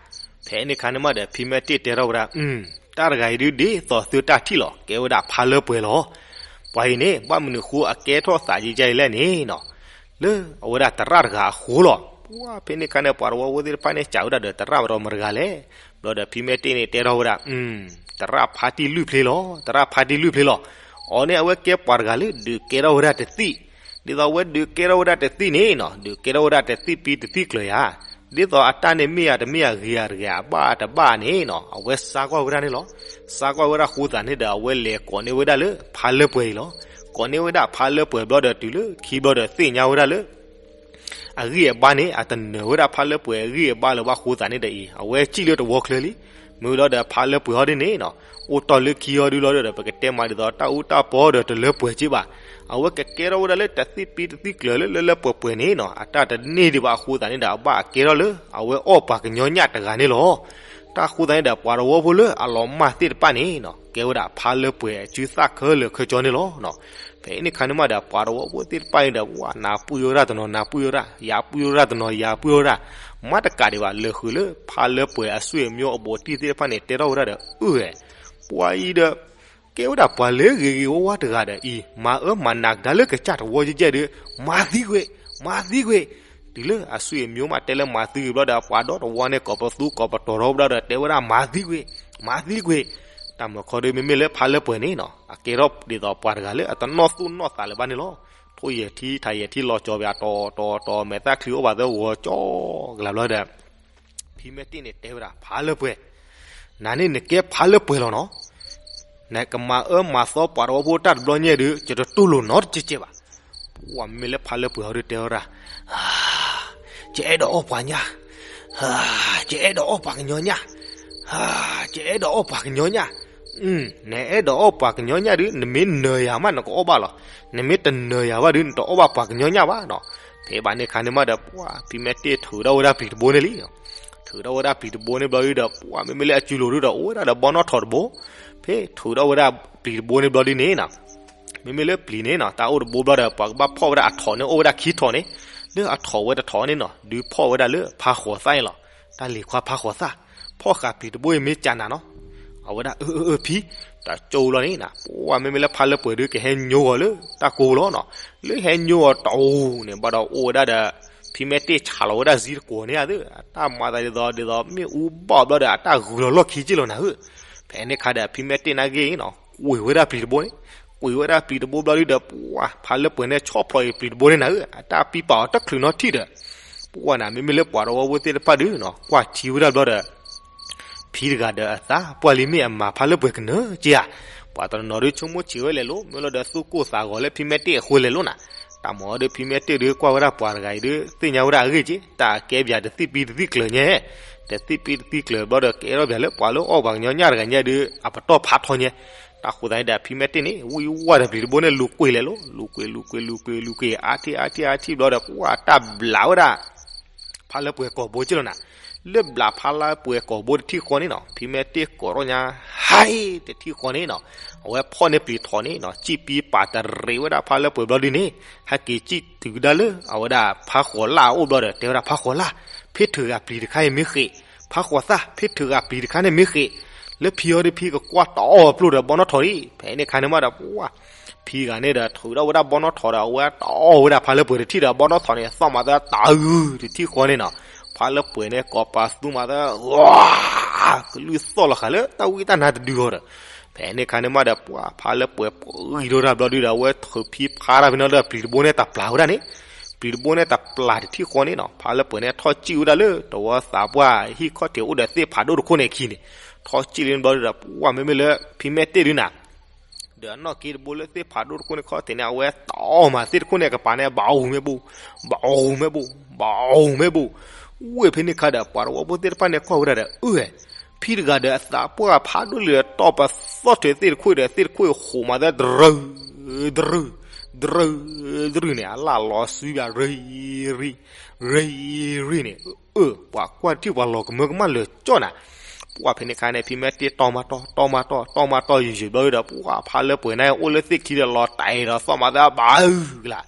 ဖဲန့ၣ်ခါန့ၣ်မးဒီး ဖံမဲာ်တ့ၢ်တဲထီၣ်ဝဲဒၣ် တၢ်တဂၤအံၤဒုးဒ်သိးသုတၢ်ထံၣ်လီၤ, ကဲဝဲဒၣ်ဖါလၢပှဲၤလီၤ, ပှၤအံၤန့ၣ် ဘၣ်မနုၤအဃိအကဲထီၣ်သးယံာ်ယံာ်အံၤလဲၣ်န့ၣ်နီၤ, လၢအဝဲဒၣ်သရၣ်တဂၤအဃိလီၤ. ပှၤဖဲန့ၣ်ခါန့ၣ် ပှၤတဝီဖိသ့ၣ်တဖၣ်န့ၣ် စံးဝဲဒၣ်ဒီး သရၣ်မတၤမတၤတဂၤလဲၣ်. ဘျီဒီးဖံမဲာ်တ့ၢ်န့ၣ်တဲထီၣ်ဝဲဒၣ်, သရၣ်ဖါတံၢ်လွံၢ်ဖျၢၣ်လီၤ, သရၣ်ဖါတံၢ်လွံၢ်ဖျၢၣ်လီၤ. အီၤန့ၣ် အဝဲကဲပှၤတဂၤလၢဒုးကဲထီၣ်ဝဲဒၣ်တသံၣ်, ဒ်သိးအဝဲဒုးကဲထီၣ်ဝဲဒၣ်တသံၣ်န့ၣ်နီၤ, ဒုးကဲထီၣ်ဝဲဒၣ်တသံၣ်ပံတသံၣ်ကျၢၤယၤ, ဒ်သိးအတၢ်န့ၣ်မ့ၢ်ယၤတမ့ၢ်ယၤဂ့ၤယၤတဂ့ၤ အဘၣ်တဘၣ်န့ၣ်နီၤ အဝဲစါကွၢ်ဝဲဒၣ်န့ၣ်လီၤ. စါကွၢ်ဝဲဒၣ်ဃိသးန့ၣ်ဒီး အဝဲလဲၤကိးန့ၢ်ဝဲဒၣ်လၢဖါလၢပှဲၤအံၤလီၤ. ကိးန့ၢ်ဝဲဒၣ်ဖါလၢပှဲၤဘျီဒီး တုၤလၢခံဘျီဒီးသ့ၣ်ညါဝဲဒၣ်လၢ အဂံၢ်အဘါန့ၣ် အတနၢၤဝဲဒၣ်ဖါလၢပှဲၤအဂံၢ်အဘါလၢၤဘၣ်ဃိသးန့ၣ်ဒီးအံၤ အဝဲစံၣ်လၢတဝီချၢလံ. မ့ၢ်လီၤဒီးဖါလၢပှဲၤဟီဒ်န့ၣ်နီၤ အိၣ်တီၢ်လၢခံဟီဒုလီၤဒီး ပကတဲမးဒ်သိး တၢ်အူတၢ်ပီဒီးတလၢပှဲၤက့ဘၣ်. အဝဲကကဲထီၣ်ဝဲဒၣ်လၢတၢ်သ့ၣ်ပံတသ့ၣ်ကျၢၤလၢလၢလၢပှဲၤပှဲၤန့ၣ်နီၤ အတၢ်တန့ၢ်ဒံးဘၣ်အဃိသးန့ၣ်ဒီး အဘၣ်အကဲထီၣ်လၢ အဝဲအီၣ်ပှၤကညီညၣ်တဂၤန့ၣ်လီၤ. တၢ်ဃိသးန့ၣ်ဒီး ပှၤတဝီဖိလၢအလီၤမၢ်သ့ၣ်တဖၣ်န့ၣ်နီၤ ကဲဝဲဒၣ်ဖါလၢပှဲၤအစုသၣ်ခဲလၢာ်ခဲဆ့န့ၣ်လီၤ. ဖဲအံၤန့ၣ်ခါန့ၣ်မးဒီး ပှၤတဝီဖိသ့ၣ်တဖၣ်န့ၣ်ဒီး ဝဲနၢ်ပှံၢ်ဝဲဒၣ်တနီၤ နၢ်ပှံၢ်ဝဲဒၣ် ယၤပှံၢ်ဝဲဒၣ်တနီၤ ယၤပှံၢ်ဝဲဒၣ် မ့ၢ်တကးဒံးဘၣ် လၢာ်ဃုာ်လၢဖါလၢပှဲၤအဆွေမျိုးအဘူးအတံၢ်သ့ၣ်တဖၣ်န့ၣ် တဲထီၣ်ဝဲဒၣ်ဒီး အၢၣ် ပှၤအံၤဒီး ကဲဝဲဒၣ်ပှၤလၢဂ့ၤဂ့ၤဝါဝါတဂၤဒီးအံၤ မၤအၢမၤနးကဒါလၢကစၢ်တဝီယဲၢ်ယဲၢ်ဒီး မၤသံကွံာ် မၤသံကွံာ်. တုၤလၢအဆွေမျိုးမးတဲလၢမၤသံကွံာ်ဘျီဒီး ပှၤဒီတဝီန့ၣ် ကိးပသူကိးပတီၤထီၣ်ဝဲဒၣ်ဒီး တဲဝဲဒၣ်မၤသံကွံာ် မၤသံကွံာ်. တၢ်မၤခီဒု မ့မ့ၢ်လၢဖါလၢပှဲၤန့ၣ်နီၤ အကဲထီၣ်ဒ်သိးပှၤတဂၤလၢအတနီၣ်သူၣ်နီၣ်သးလၢၤဘၣ်န့ၣ်လီၤ. ထိၣ်ယဲၢ်ထံထးယဲၢ်ထံလီၤကၠီၤပၠးတီၤတီၤတီၤ မဲာ်သၣ်ချံအိၣ်ဘၣ်သၢဂီၤကၠီကလးဘျီဒီး ဖံမဲတ့ၢ်န့ၣ်တဲဝဲဒၣ် ဖါလၢပှဲၤ, နၤန့ၣ်နကဲဖါလၢပှဲၤလီၤနီၤ. နကမၤအၢမၤသီပှၤတဝီဖိတၢ်တဘျီညါဒီး ယတတူၢ်လိာ်နီတကဲကဲဘၣ်. ပှၤမ့မ့ၢ်လၢဖါလၢပှဲၤဟီဒုတဲဝဲဒၣ်, ယအဲၣ်ဒိးအီၣ်ပှၤညၣ်, ယအဲၣ်ဒိးအီၣ်ပှၤကညီညၣ်, ယအဲၣ်ဒိးအီၣ်ပှၤကညီညၣ်. နအဲၣ်ဒိးအီၣ်ပှၤကညီညၣ်ဒီး နမ့ၢ်နၢၤယၤမး နကအီၣ်ဘၣ်လီၤ. နမ့ၢ်တနၢၤယၤဘၣ်ဒီး နတအီၣ်ဘၣ်ပှၤကညီညၣ်ဘၣ်နီၤ. ဖဲဘၣ်န့ၣ်ခါန့ၣ်မးဒီး ပှၤဖံမဲတ့ၢ်ထုးထီၣ်ဝဲဒၣ်ပျံၤတဘိန့ၣ်လံ. ထုးထီၣ်ဝဲဒၣ်ပျံၤတဘိန့ၣ်ဘျီဒီး ပှၤမ့မ့ၢ်လၢအစုလိၤဒုဒီး အိၣ်ဝဲဒၣ်ဒီးဘီနီၣ်ထိးတဘိ. ဖဲထုးထီၣ်ဝဲဒၣ်ပျံၤတဘိန့ၣ်ဘျီဒုန့ၣ်နီၤ မ့မ့ၢ်လၢပျံၤန့ၣ်နီၤ တၢ်အိၣ်တဘိဘျီဒီး ပှၤကဘၣ်ဖီၣ်ဝဲဒၣ်အထိးန့ၣ် အိၣ်ဝဲဒၣ်ခံထိးန့ၣ်, လၢအထိးဝဲတထိးန့ၣ်နီၤ ဒုးဖီၣ်ဝဲဒၣ်လၢဖါဃိးသၣ်န့ၣ်လီၤ. တၢ်လံၤခွါဖါဃိးသၣ်, ဖီၣ်ဃာ်ပျံၤတဘိအံၤမ့ၢ်ကနၤနီၤ. အဝဲဒၣ်အၢ အၢ အၢ ဖံ, တၢ်ကၠိလီၤန့ၣ်နီၤ ပှၤမ့မ့ၢ်လၢဖါလၢပှဲၤဒု ကဟဲညိအီၤလၢတၢ်ကိလီၤနီၤ. လၢဟဲညိအီၤတအိၣ်န့ၣ် ဘၣ်ဒီးအိၣ်ဝဲဒၣ်ဒီး ဖံမဲတ့ၢ်ဆးလီၤဝဲဒၣ်စ့တကိးန့ၣ်ဧါသ့ၣ်, အတၢ်မၤသးဒ်သိး ဒ်သိးမ့ၣ်အူဘၣ်ဘျီဒီး အတၢ်ဂုၤလီၤလီၢ်ခံက့လီၤနၤဧၢ. ဖဲန့ၣ်ခါဒီး ဖံမဲတ့ၢ်နာ်က့နီၤ ကွံာ်ဝဲဒၣ်ပျံၤတဘိန့ၣ်, ကွံာ်ဝဲဒၣ်ပျံၤတဘိဘျီဒုဒီး ပှၤဖါလၢပှဲၤန့ၣ် ဆီၣ်ဖျိးအံၤပျံၤတဘိန့ၣ်နၤဧၢ, အတၢ်ပံပာ်အီၤတချုးနီတထံၣ်ဒီး ပှၤန့ၣ် မ့မ့ၢ်လၢပှၤတဝီဖိသ့ၣ်တဖၣ်ဒုနီၤ ကွၢ်ထံဝဲဒၣ်ဘျီဒီး ဖံတဂၤဒီးအသးပှၢ်လံမ့ၢ်အမၤဖါလၢပှဲၤကနၢက့ဧါ. ပှၤတနီၤနီၤဒုဆိကမိၣ်ဆံးဝဲလဲၤလိၤ မ့ၢ်လီၤဒီးသူၣ်ကိၢ်သးဂီၤလၢ ဖံမဲတ့ၢ်အဃိလဲၤလိၤနၤ. တၢ်မၤအီၤဒု ဖံမဲတ့ၢ်ဒုကွၢ်ဝဲဒၣ်ပှၤတဂၤအံၤဒု သ့ၣ်ညါဝဲဒၣ်အဂ့ၢ်က့ တၢ်ကဲပၠးတသံၣ်ပံတသံၣ်ကျၢၤညါ, တသံၣ်ပံတသံၣ်ကျၢၤဘျီဒီး ကဲထီၣ်ပၠးလၢပှၤလၢအီၣ်ပှၤကညီညၣ်တဂၤညါဒု အပတီၢ်ဖးထီညါ. တၢ်ဃိသတးန့ၣ်ဒီး ဖံမဲတ့ၢ်န့ၣ် ဝံၣ်ဝါဒီးပျံၤတဘိန့ၣ် လူၤကွံာ်လဲၤလိၤ လူၤကွံာ် လူၤကွံာ် လူၤကွံာ် လူၤကွံာ် အါထံၣ် အါထံၣ် အါထံၣ်ဘျီဒီး ပှၤတၢ်ဘျးဝဲဒၣ် ဖါလၢပှဲၤကိာ်ဘိက့လီၤနၤ. လၢဘျးဖါလၢပှဲၤကိာ်ဘိတထံၣ်ဃီန့ၣ်နီၤ ဖံမဲတ့ၢ်ကိးထီၣ်ညါ ဟဲတထံၣ်ဃီန့ၣ်နီၤ အဝဲဖီၣ်န့ၢ်ပျံၤထိးန့ၣ်နီၤ စံၣ်ပံပာ်တရံးဝဲဒၣ်ဖါလၢပှဲၤဘျီဒုန့ၣ် ဟဲက့ၤစံၣ်တုၤကဒါလၢ အဝဲဒၣ်ဖါဃိးလၣ်အအိၣ်ဘျီဒီး တဲဝဲဒၣ်ဖါဃိးလၣ် ဖ့ထုးဂၤပျံၤတခါအံၤမ့ၢ်ဃ့ၢ်, ဖါဃိးသၣ် ဖ့ထုးဂၤပျံၤတခါန့ၣ်မ့ၢ်ဃ့ၢ်, လၢဖံအီၤဒုဖံကကွၢ်တအီၣ်ပျိၢ်ဒီးဘီနီၣ်ထိးဒံး. ဖဲန့ၣ်ခါန့ၣ်မးဒီး ပှၤ ဖံဂၤန့ၣ်ဒီး ထုးထီၣ်ဝဲဒၣ်ဘီနီၣ်ထိးဒီး အဝဲတအီၣ်ဝဲဒၣ်ဖါလၢပှဲၤတထံၣ်ဒီး ဘီနီၣ်ထိးန့ၣ် သီၣ်မးသၢတၢ်ဂုၤတထံၣ်ဃီန့ၣ်နီၤ ဖါလၢပှဲၤန့ၣ် ကိးပသူမးသၢ ကလုၢ်သီၣ်လီၤဃာ်လၢတၢ်ဝံတၢ်နါတဒုအီၤဒီး ဖဲန့ၣ်ခါန့ၣ်မးဒီး ပှၤဖါလၢပှဲၤပှံၤထီၣ်တၢ်ဘျီဒုဒီး အဝဲထုးဖံဖါတၢ်ဖဲန့ၣ်ဒီး ပျံၤတဘိန့ၣ်တပျၢ်ဝဲဒၣ်န့ၣ်, ပျံၤတဘိန့ၣ်တပျၢ်တထံၣ်ဃီန့ၣ်နီၤ ဖါလၢပှဲၤန့ၣ် ထီၣ်စံၣ်ဝဲဒၣ်လၢ တဝီသးပှၢ်ဟံၣ်ခီၣ်ထံးအိၣ်ဒီးသ့ၣ်ဖးဒိၣ်တခိၣ်န့ၣ်အခံန့ၣ်, ထီၣ်စံၣ်လၢန့ၣ်ဘျီဒုဒီး ပှၤမ့မ့ၢ်လၢ ဖံမဲတ့ၢ်ဒုနၤ ဒီးအနီၢ်က့တဘိလၢသ့ၣ်ဖးဒိၣ်တခိၣ်န့ၣ်ခီၣ်ထံးန့ၣ် အဝဲတအီၣ်မးသ့ၣ်တခိၣ်န့ၣ် ကပၤန့ၣ် ဘၣ်အူၤမ့ၢ်ဘူၣ်, ဘၣ်အူၤမ့ၢ်ဘူၣ်, ဘၣ်အူၤမ့ၢ်ဘူၣ်, ဝ့ၢ်ဖဲန့ၣ်ခါဒီး ပှၤတဝီဖိသ့ၣ်တဖၣ်န့ၣ်ကွၢ်ဝဲဒၣ်ဒီး အၢ ဖံတဂၤဒီးအသးပှၢ်ဖးဒိၣ်လံဒီး တီၢ်ပသီၣ်ထုးသ့ၣ်တခိၣ်ဒီး သ့ၣ်တခိၣ်ဃိးမးသၢ တရၢ တရၢ တရၢ တရၢန့ၣ် အလၣ်လီၤစုဘၣ်ရံ ရံ ရံ ရံန့ၣ် အၢ ပှၤကွၢ်တထံၣ်ပှၤလီၤကမၢကမၣ်လၢာ်ကၠီနၤ. ပှၤဖဲန့ၣ်ခါန့ၣ် ဖံမဲတ့ၢ်တီၢ်မးတီၢ် တီၢ်မးတီၢ် တီၢ်မးတီၢ် ယံာ်ယံာ်ဘျီဒီး ပှၤဖါလၢပှဲၤန့ၣ် အိၣ်လၢသ့ၣ်ခံဒီး လီၤတဲာ်ဒီးသီၣ်မးသၢဘၣ်အုၣ်ကလး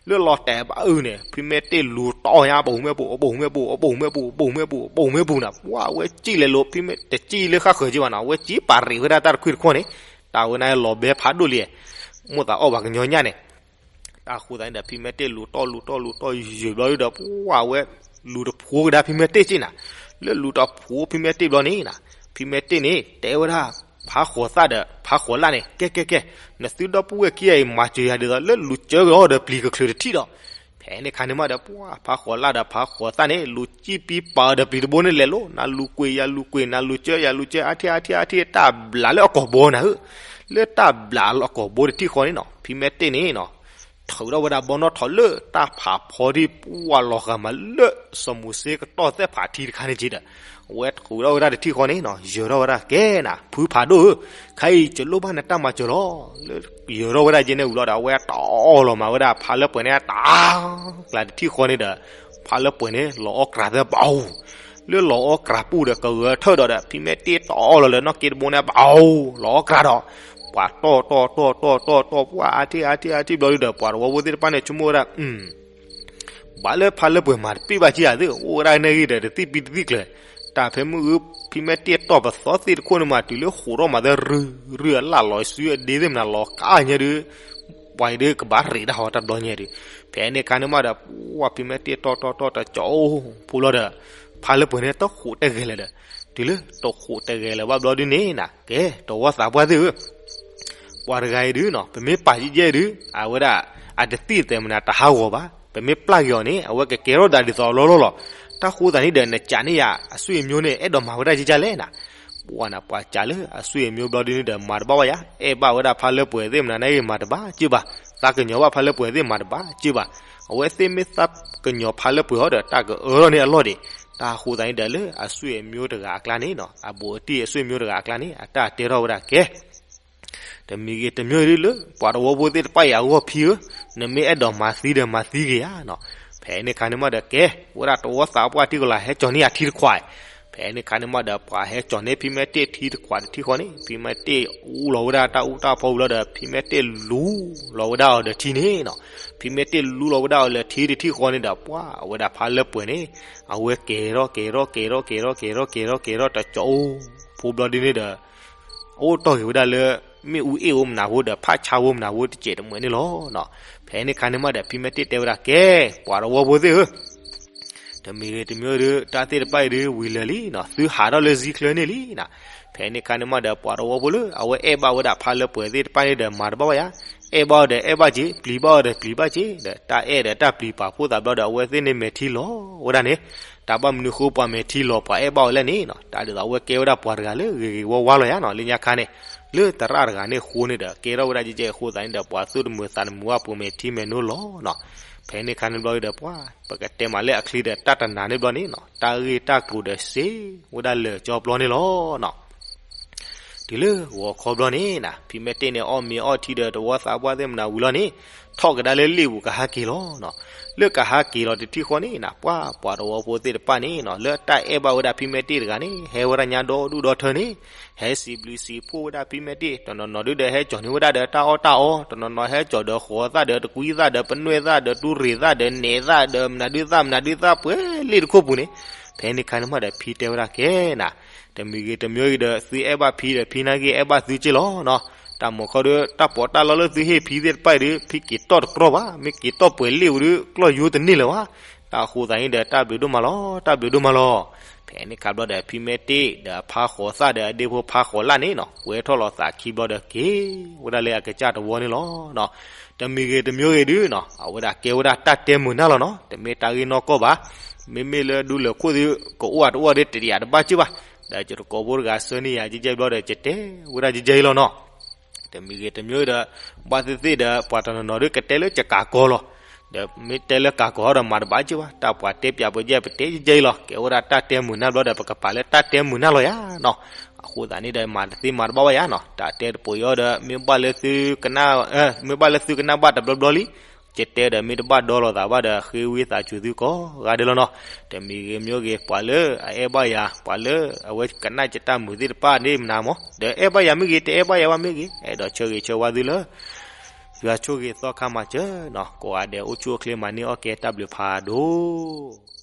လၢလီၤတဲာ်ဘၣ်အုၣ်န့ၣ် ဖံမဲတ့ၢ်လူၤတီၢ်ညါ အဘၣ်မ့ၢ်ဘူၣ် အဘၣ်မ့ၢ်ဘူၣ် အဘၣ်မ့ၢ်ဘူၣ် အဘၣ်မ့ၢ်ဘူၣ် အဘၣ်မ့ၢ်ဘူၣ်နၤ. ပှၤအဝဲစံၣ်လဲၤလိၤ ဖံမဲတ့ၢ်စံၣ်လၢဃၣ်ဃၢၤက့ဘၣ်နီၤ အဝဲစံၣ်ပာ်ရံးဝဲဒၣ်တၢ်တခွံၣ်တခီန့ၣ် တၢ်ဝဲန့ၣ်လီၤဘဲဖးဒိၣ်လံ မိၣ်သးအီၣ်ပှၤကညီညၣ်န့ၣ် တၢ်ဃိသတးန့ၣ်ဒီး ဖံမဲတ့ၢ်လူၤတီၢ်လူၤတီၢ်လူၤတီၢ်ယံာ်ယံာ်ဘျီဒီး ပှၤဝဲလူၤတဖိကဒါဖံမဲတ့ၢ်စ့ၢ်နၤ. လၢလူၤတဖိဖံမဲတ့ၢ်ဘျီန့ၣ်နၤ ဖံမဲတ့ၢ်န့ၣ် တဲဝဲဒၣ် ဖါဃိးသၣ်ဒီး ဖါဃိးလၣ်န့ၣ် ကဲကဲကဲ နသုဒီပုၢ်ဝဲၢ်ခံဂၤအံၤ မၤစၢၤယၤဒ်သိး လၢလူၤစၢက့ၤအီၤဒီးပျံၤကချုးတထံၣ်ဒီး ဖဲ ဖဲန့ၣ်ခါန့ၣ်မးဒီး ပှၤဖးဃီၤလၢ်ဒီးဖးဃီၤသၣ်န့ၣ် လူၤကံၣ်ပံပာ်အီၤဒီးပျံၤတဘိန့ၣ်လဲၤလိၤ, နလူၤကွံာ်ယလူၤကွံာ် နလူၤကၢယလူၤကၢ အါထံၣ်အါထံၣ်အါထံၣ် တၢ်ဘျးလၢအကိာ်ဘီနၤဧၢ, လၢတၢ်ဘျးလၢအကိာ်ဘီတထံၣ်ဃီန့ၣ်နီၤ ဖံမဲတ့ၢ်န့ၣ်နီၤ ထုးထီၣ်ဝဲဒၣ်ဘီနီၣ်ထိးလၢတၢ်ဖးဖီဒံး ပှၤလီၤဂာ်မးလၢစီၤမိၤၡ့ကတီၢ်သဲၣ်ဖးထံတခါန့ၣ်က့ဒီး အဝဲထုးထီၣ်ဝဲဒၣ်တထံၣ်ဃီန့ၣ်နီၤ ယၢၤထီၣ်ဝဲဒၣ်ကဲနၤ ဖုဖးဒိၣ်ဧၢ, ခဲအံၤယလိၣ်ဘၣ်နတၢ်မၤစၢၤလီၤ. လၢယၢၤထီၣ်ဝဲဒၣ်ကဲန့ၣ်ဝံၤလီၤဒီး အဝဲတီလီၤမးဝဲဒၣ်ဖးလၢပှဲၤန့ၣ် တၢ်ကျးတထံၣ်ဃီန့ၣ်ဒီး ဖးလၢပှဲၤန့ၣ် လီၤအီၣ်ကြးသဲဘၣ်ဧိၤ လၢလီၤအီၣ်ကြးပူၤဒီး ကဂဲၤထၢၣ်ဒီးဒီး ဖံမဲတ့ၢ်တီလီၤလၢနီၣ်က့တဘိန့ၣ် ဘၣ်ဧိၤ လီၤအီၣ်ကြးဒီး ပှၤတီၢ်တီၢ်တီၢ်တီၢ်တီၢ်တီၢ် ပှၤအါထံၣ်အါထံၣ်အါထံၣ်ဘျီဒုဒီး ပှၤတဝီဖိသ့ၣ်တဖၣ်န့ၣ် ဆိကမိၣ်ဝဲဒၣ် ဘၣ်လၢဖးလၢပှဲၤမၤတပ့ၢ်ဘၣ်က့ဧါသ့ၣ် အိၣ်ဝဲဒၣ်န့ၣ်ဂ့ၤဒီး တသံၣ်ပံတသံၣ်ကျၢၤ, တၢ်ဖဲမုၢ်ဂုၢ် ဖံမဲတ့ၢ်တီၢ်ပသီသ့ၣ်တခိၣ်န့ၣ်မး တုၤလၢဃိးထီၣ်မးသဲ ရုၢ်ရုၢ်အလၣ်လီၤစုအဒ့သ့ၣ်မနုၤလီၤကါညါဒုး ပှၤအံၤဒုးကဘၣ်ရ့းတၢ်ဟီတၢ်ဘျီညါဒုး, ဖဲန့ၣ်ခါန့ၣ်မးဒီး ပှၤဖံမဲတ့ၢ်တီၢ်တီၢ်တီၢ်တကၠီၣ်အိၣ်ဖိဘျီဒီး ဖးလၢပှဲၤန့ၣ် တဃိးတဂဲၤလၢၤဒီး, တုၤလၢတဃိးတဂဲၤလၢၤဘၣ်ဘျီဒုန့ၣ်နၤ ကဲ တဝီသးပှၢ်သ့ၣ်ဧၢ ပှၤတဂၤအံၤဒုနီၤ ပမ့ၢ်ပာ်ယဲၢ်ဒု အဝဲဒၣ် အတသံၣ်သဲးမနုၤတဟးဂီၤဘၣ်, ပမ့ၢ်ပျၢ်က့ၤအီၤန့ၣ် အဝဲကကဲထီၣ်သးဒ်သိးအလီၢ်လီၢ်လီၤ. တၢ်ဃိသးန့ၣ်ဒီး နကးန့ၢ်ယၤအဆွေမျိုးန့ၣ် အဲၣ်ဒိးမၤဝဲဒၣ်ကကလဲၣ်နၤ, ပှၤနၤပှၤကးလၢအဆွေမျိုးဘျီဒုန့ၣ်ဒီး မၤတဘၣ်ဝဲယၤ, အဲၣ်ဘၣ်ဝဲဒၣ်ဖးလၢပှဲၤသ့ၣ်မနုၤန့ၣ်ဂ့ၤ မၤတဘၣ်က့ဘၣ်, သးကညီၤဘၣ်ဖးလၢပှဲၤသ့ၣ်မၤတဘၣ်က့ဘၣ်, အဝဲသ့ၣ်မ့ၢ်သးကညီၤဖးလၢပှဲၤအီၤဒီး တၢ်ကအၢထီၣ်န့ၢ်အလီၢ်ဒံး. တၢ်ဃိသးန့ၣ်ဒီး လၢအဆွေမျိုးတဂၤအကျါန့ၣ်နီၤ အဘူးအတံၢ်အဆွေမျိုးတဂၤအကျါန့ၣ် အတၢ်တဲထီၣ်ဝဲဒၣ်ကဲ တမံၤဂ့ၤတမံၤဂ့ၤဒုလၢ ပှၤတဝီဖိသ့ၣ်တဖၣ်အံၤအဂီၢ်ဖံဧၢ, နမ့ၢ်အဲၣ်ဒိးမၤသံဒီးမၤသံက့ၤယၤနီၤ. ဖဲန့ၣ်ခါန့ၣ်မးဒီးကဲ ဝဲဒၣ်တဝီသးပှၢ်တံၢ်ကလးဟဲကၠီၤန့ၢ်အထံတခွး, ဖဲန့ၣ်ခါန့ၣ်မးဒီး ပှၤဟဲကၠီၤန့ၢ်ဖံမဲတ့ၢ်ထံတခွးတထံဃီန့ၣ် ဖံမဲတ့ၢ်အူလီၤဝဲဒၣ်တၢ်အူတၢ်ဖီဝံၤလီၤဒီး ဖံမဲတ့ၢ်လူလီၤဝဲဒၣ်အီၤဒီးထံန့ၣ်နီၤ. ဖံမဲတ့ၢ်လူလီၤဝဲဒၣ်အီၤလၢထံတထံဃီန့ၣ်ဒီး ပှၤဝဲဒၣ်ဖးလၢပှဲၤန့ၣ် အဝဲကဲထီၣ်ကဲထီၣ်ကဲထီၣ်ကဲထီၣ်ကဲထီၣ်ကဲထီၣ်ကဲထီၣ်တကၠီၣ်အိၣ်ဖိဘျီဒုန့ၣ်ဒီး အိၣ်တီၢ်ဂ့ၤဝဲဒၣ်လၢ မ့ၣ်အူအ့ၣ်ဧိၤမနုၤဖိဒီး ဖးဆါဖိမနုၤဖိတစဲးတမှဲၤန့ၣ်လီၤနီၤ. ဖဲန့ၣ်ခါန့ၣ်မးဒီး ဖံမဲတ့ၢ်တဲဝဲဒၣ်ကဲ ပှၤတဝီဖိသ့ၣ်ဧၢ, တမံၤဂ့ၤတမံၤဒု တၢ်သ့ၣ်တဖၣ်အံၤဒု ဝံၤလၢာ်လံနီၤ, သုဟးထီၣ်လၢစံချၢန့ၣ်လံနီၤ. ဖဲန့ၣ်ခါန့ၣ်မးဒီး ပှၤတဝီဖိလၢ အဝဲအဲၣ်ဘၣ်ဝဲဒၣ်ဖးလၢပှဲၤသ့ၣ်တဖၣ်န့ၣ်ဒီး မၤတဘၣ်ဝဲယၤ, အဲၣ်ဘၣ်အီၤဒီးအဲၣ်ဘၣ်က့ၤ, ပျံၤဘၣ်အီၤဒီးပျံၤဘၣ်က့ၤဒီး တၢ်အဲၣ်ဒီးတၢ်ပျံၤပာ်ဖှိၣ်သးဘျီဒီး အဝဲသ့ၣ်န့ၣ်မဲာ်ထံလီၤဝဲဒၣ်န့ၣ်, တၢ်ဘၣ်မနုၤဃိပှၤမဲာ်ထံလီၤပှၤအဲၣ်ဘၣ်အီၤလဲၣ်န့ၣ်နီၤ, တၢ်ဒ်သိးအဝဲကဲဝဲဒၣ်ပှၤတဂၤလၢဂ့ၤဂ့ၤဝါဝါလီၤယၤနီၤ, လၢညါခါန့ၣ် လၢသရၣ်တဂၤန့ၣ်အဃိန့ၣ်ဒီး ကဲထီၣ်ဝဲဒၣ်ကဲကဲအဃိသတးန့ၣ်ဒီး ပှၤသူၣ်တမုာ်သးတမုာ်ဝဲ ပှၤမဲာ်ထံမဲာ်နိလီၤနီၤ. ဖဲန့ၣ်ခါန့ၣ်ဘျီဒီး ပှၤ ပကတဲမးလၢအချံဒီး တၢ်တနၤန့ၣ်ဘျီန့ၣ်နီၤ, တၢ်ဂ့ၢ်တၢ်ကျိၤဒီးစ့ဝဲဒၣ်လၢာ်ကၠီပျီန့ၣ်လီၤနီၤ. တုၤလၢဂီၤခီဘျီန့ၣ်နၤ ဖံမဲတ့ၢ်န့ၣ် အီၣ်မ့ၤအီၣ်ထံဒီးတဝီသးပှၢ်သ့ၣ်မနုၤဝံၤလီၤန့ၣ် ထီၣ်ကဒါလၢလ့ၣ်ပူၤကဟးက့ၤလီၤနီၤ. လၢကဟးက့ၤလီၤတထံၣ်ဃီန့ၣ်နၤ ပှၤပှၤတဝီဖိသ့ၣ်တဖၣ်န့ၣ်နီၤ လၢတၢ်အဲၣ်ဘၣ်ဝဲဒၣ်ဖံမဲတ့ၢ်တဂၤန့ၣ် ဟဲဝဲဒၣ်ညါဒီဒူၣ်ဒီထၢန့ၣ် ဟဲစံးဘျုးစံးဖှိၣ်ဝဲဒၣ်ဖံမဲတ့ၢ် တနီၤနီၤဒုဒီးဟဲကၠီၤန့ၢ်ဝဲဒၣ်ဒီးတၢ်အီၣ်တၢ်အီ တနီၤနီၤဟဲကၠီၤဒီးဃိးသၣ်ဒီးတကွံသၣ်ဒီးပနွဲၣ်သၣ်ဒီးတူၢ်ရ့ၣ်သၣ်ဒီးနဲၣ်သၣ်ဒီးမနုၤဒုသၣ်မနုၤဒုသၣ်ပှဲၤလ့ၣ်တခိၣ်ပူၤန့ၣ် ဖဲန့ၣ်ခါန့ၣ်မးဒီးဖံတဲဝဲဒၣ်ကဲနၤ တမံၤဂ့ၤတမံၤဂ့ၤဒီး သုအဲၣ်ဘၣ်ဖံဒီးဖံနာ်က့အဲၣ်ဘၣ်သုက့လီၤနီၤ. တၢ်မုာ်ခီဒီး တၢ်ပီးတၢ်လီလၢသုဟ့ၣ်ဖံသ့ၣ်တဖၣ်အံၤဒီး ဖံက့ၤတီၢ်တကြီဘၣ်, မ့ၢ်က့ၤတီၢ်ပှဲၤလ့ၣ်ဝံၤဒီး ကျီၢ်ယိတန့ၢ်လၢၤဘၣ်. တၢ်ဃိသးန့ၣ်ဒီး တၢ်ဘျုးဒိၣ်မးလီၤ, တၢ်ဘျုးဒိၣ်မးလီၤ. ဖဲန့ၣ်ခါဘျီဒီး ဖံမဲတ့ၢ်ဒီးအဖါဃိးသၣ်ဒီးအဒ့ဖိဖါဃိးလၣ်န့ၣ်နီၤ ကွဲထီၣ်လီၤသးခံဘျီဒီးက့ၤဝဲဒၣ်လၢအကစၢ်တဝီန့ၣ်လီၤနီၤ. တမံၤဂ့ၤတမံၤဂ့ၤဒုနီၤ အဝဲဒၣ်ကဲဝဲဒၣ်တၢ်တဲမုာ်နၢ်လီၤနီၤ. တမ့ၢ်တၢ်ဂ့ၢ်နီၢ်ကီၢ်ဘၣ်. မ့မ့ၢ်လၢဒူလၢာ်ခိၣ်သု ကအိၣ်အတအိၣ်ဒီးတယာ်တဘၣ်က့ၢ်ဘၣ်. ဒီးယတကိးဖိတဂၤဆှၢန့ၢ်ယၤကဲကဲဘျီဒီး ယတဲဝဲဒၣ်ကဲကဲအံၤလီၤနီၤ. တမံၤဂ့ၤတမံၤဒီး ဘၣ်သ့ၣ်သ့ၣ်ဒီး ပှၤတနီၤနီၤဒုကတဲလၢယကးကီလီၤ. ဒီးမ့ၢ်တဲလၢကးကီဒီးမၤတဘၣ်က့ၢ်ဘၣ်. တၢ်ပှၤတဲပၠးပကဲ ပတဲကဲကဲအံၤလီၤ. ကဲဝဲဒၣ်တၢ်တဲမုာ်နၢ်ဘျီဒီး ပကပာ်လၢတၢ်တဲမုာ်နၢ်လီၤယၤနီၤ. အဃိသတးန့ၣ်ဒီး မၤတသ့မၤတဘၣ်ဘၣ်ယၤနီၤ. တၢ်တဲတပှဲၤအံၤဒီး မ့ၢ်ဘၣ်လၢသုကနၣ်, မ့ၢ်ဘၣ်လၢသုကနၣ်ဘၣ်တဘျီဘျီလံ ယတဲဒီးမ့ၢ်တဘၣ်ဒီလိာ်သးဘၣ်ဒီး ဃ့ဝံသးစူၤသုကိးဂၤဒဲးလီၤနီၤ. တမံၤဂ့ၤမံၤဂ့ၤ ပှၤလၢအအဲၣ်ဘၣ်ယၤ ပှၤလၢအဝဲကနၣ်ယတၢ်မုာ်သ့ၣ်တဖၣ်န့ၣ်မနုၤမး ဒီးအဲၣ်ဘၣ်ယၤမ့ၢ်ဂ့ၤ တအဲၣ်ဘၣ်ယၤဘၣ်မ့ၢ်ဂ့ၤ အဲၣ်ဒိးဆၢဂ့ၤဆၢဝါသုလၢ ယွၤဆိၣ်ဂ့ၤသီခါမၤစၢၤနီၤ. ကိးဂၤဒဲးအိၣ်ဆူၣ်အိၣ်ချ့မၤန့ၢ်အီၣ်ကဲတၢ်ဘျုးဖးဒိၣ်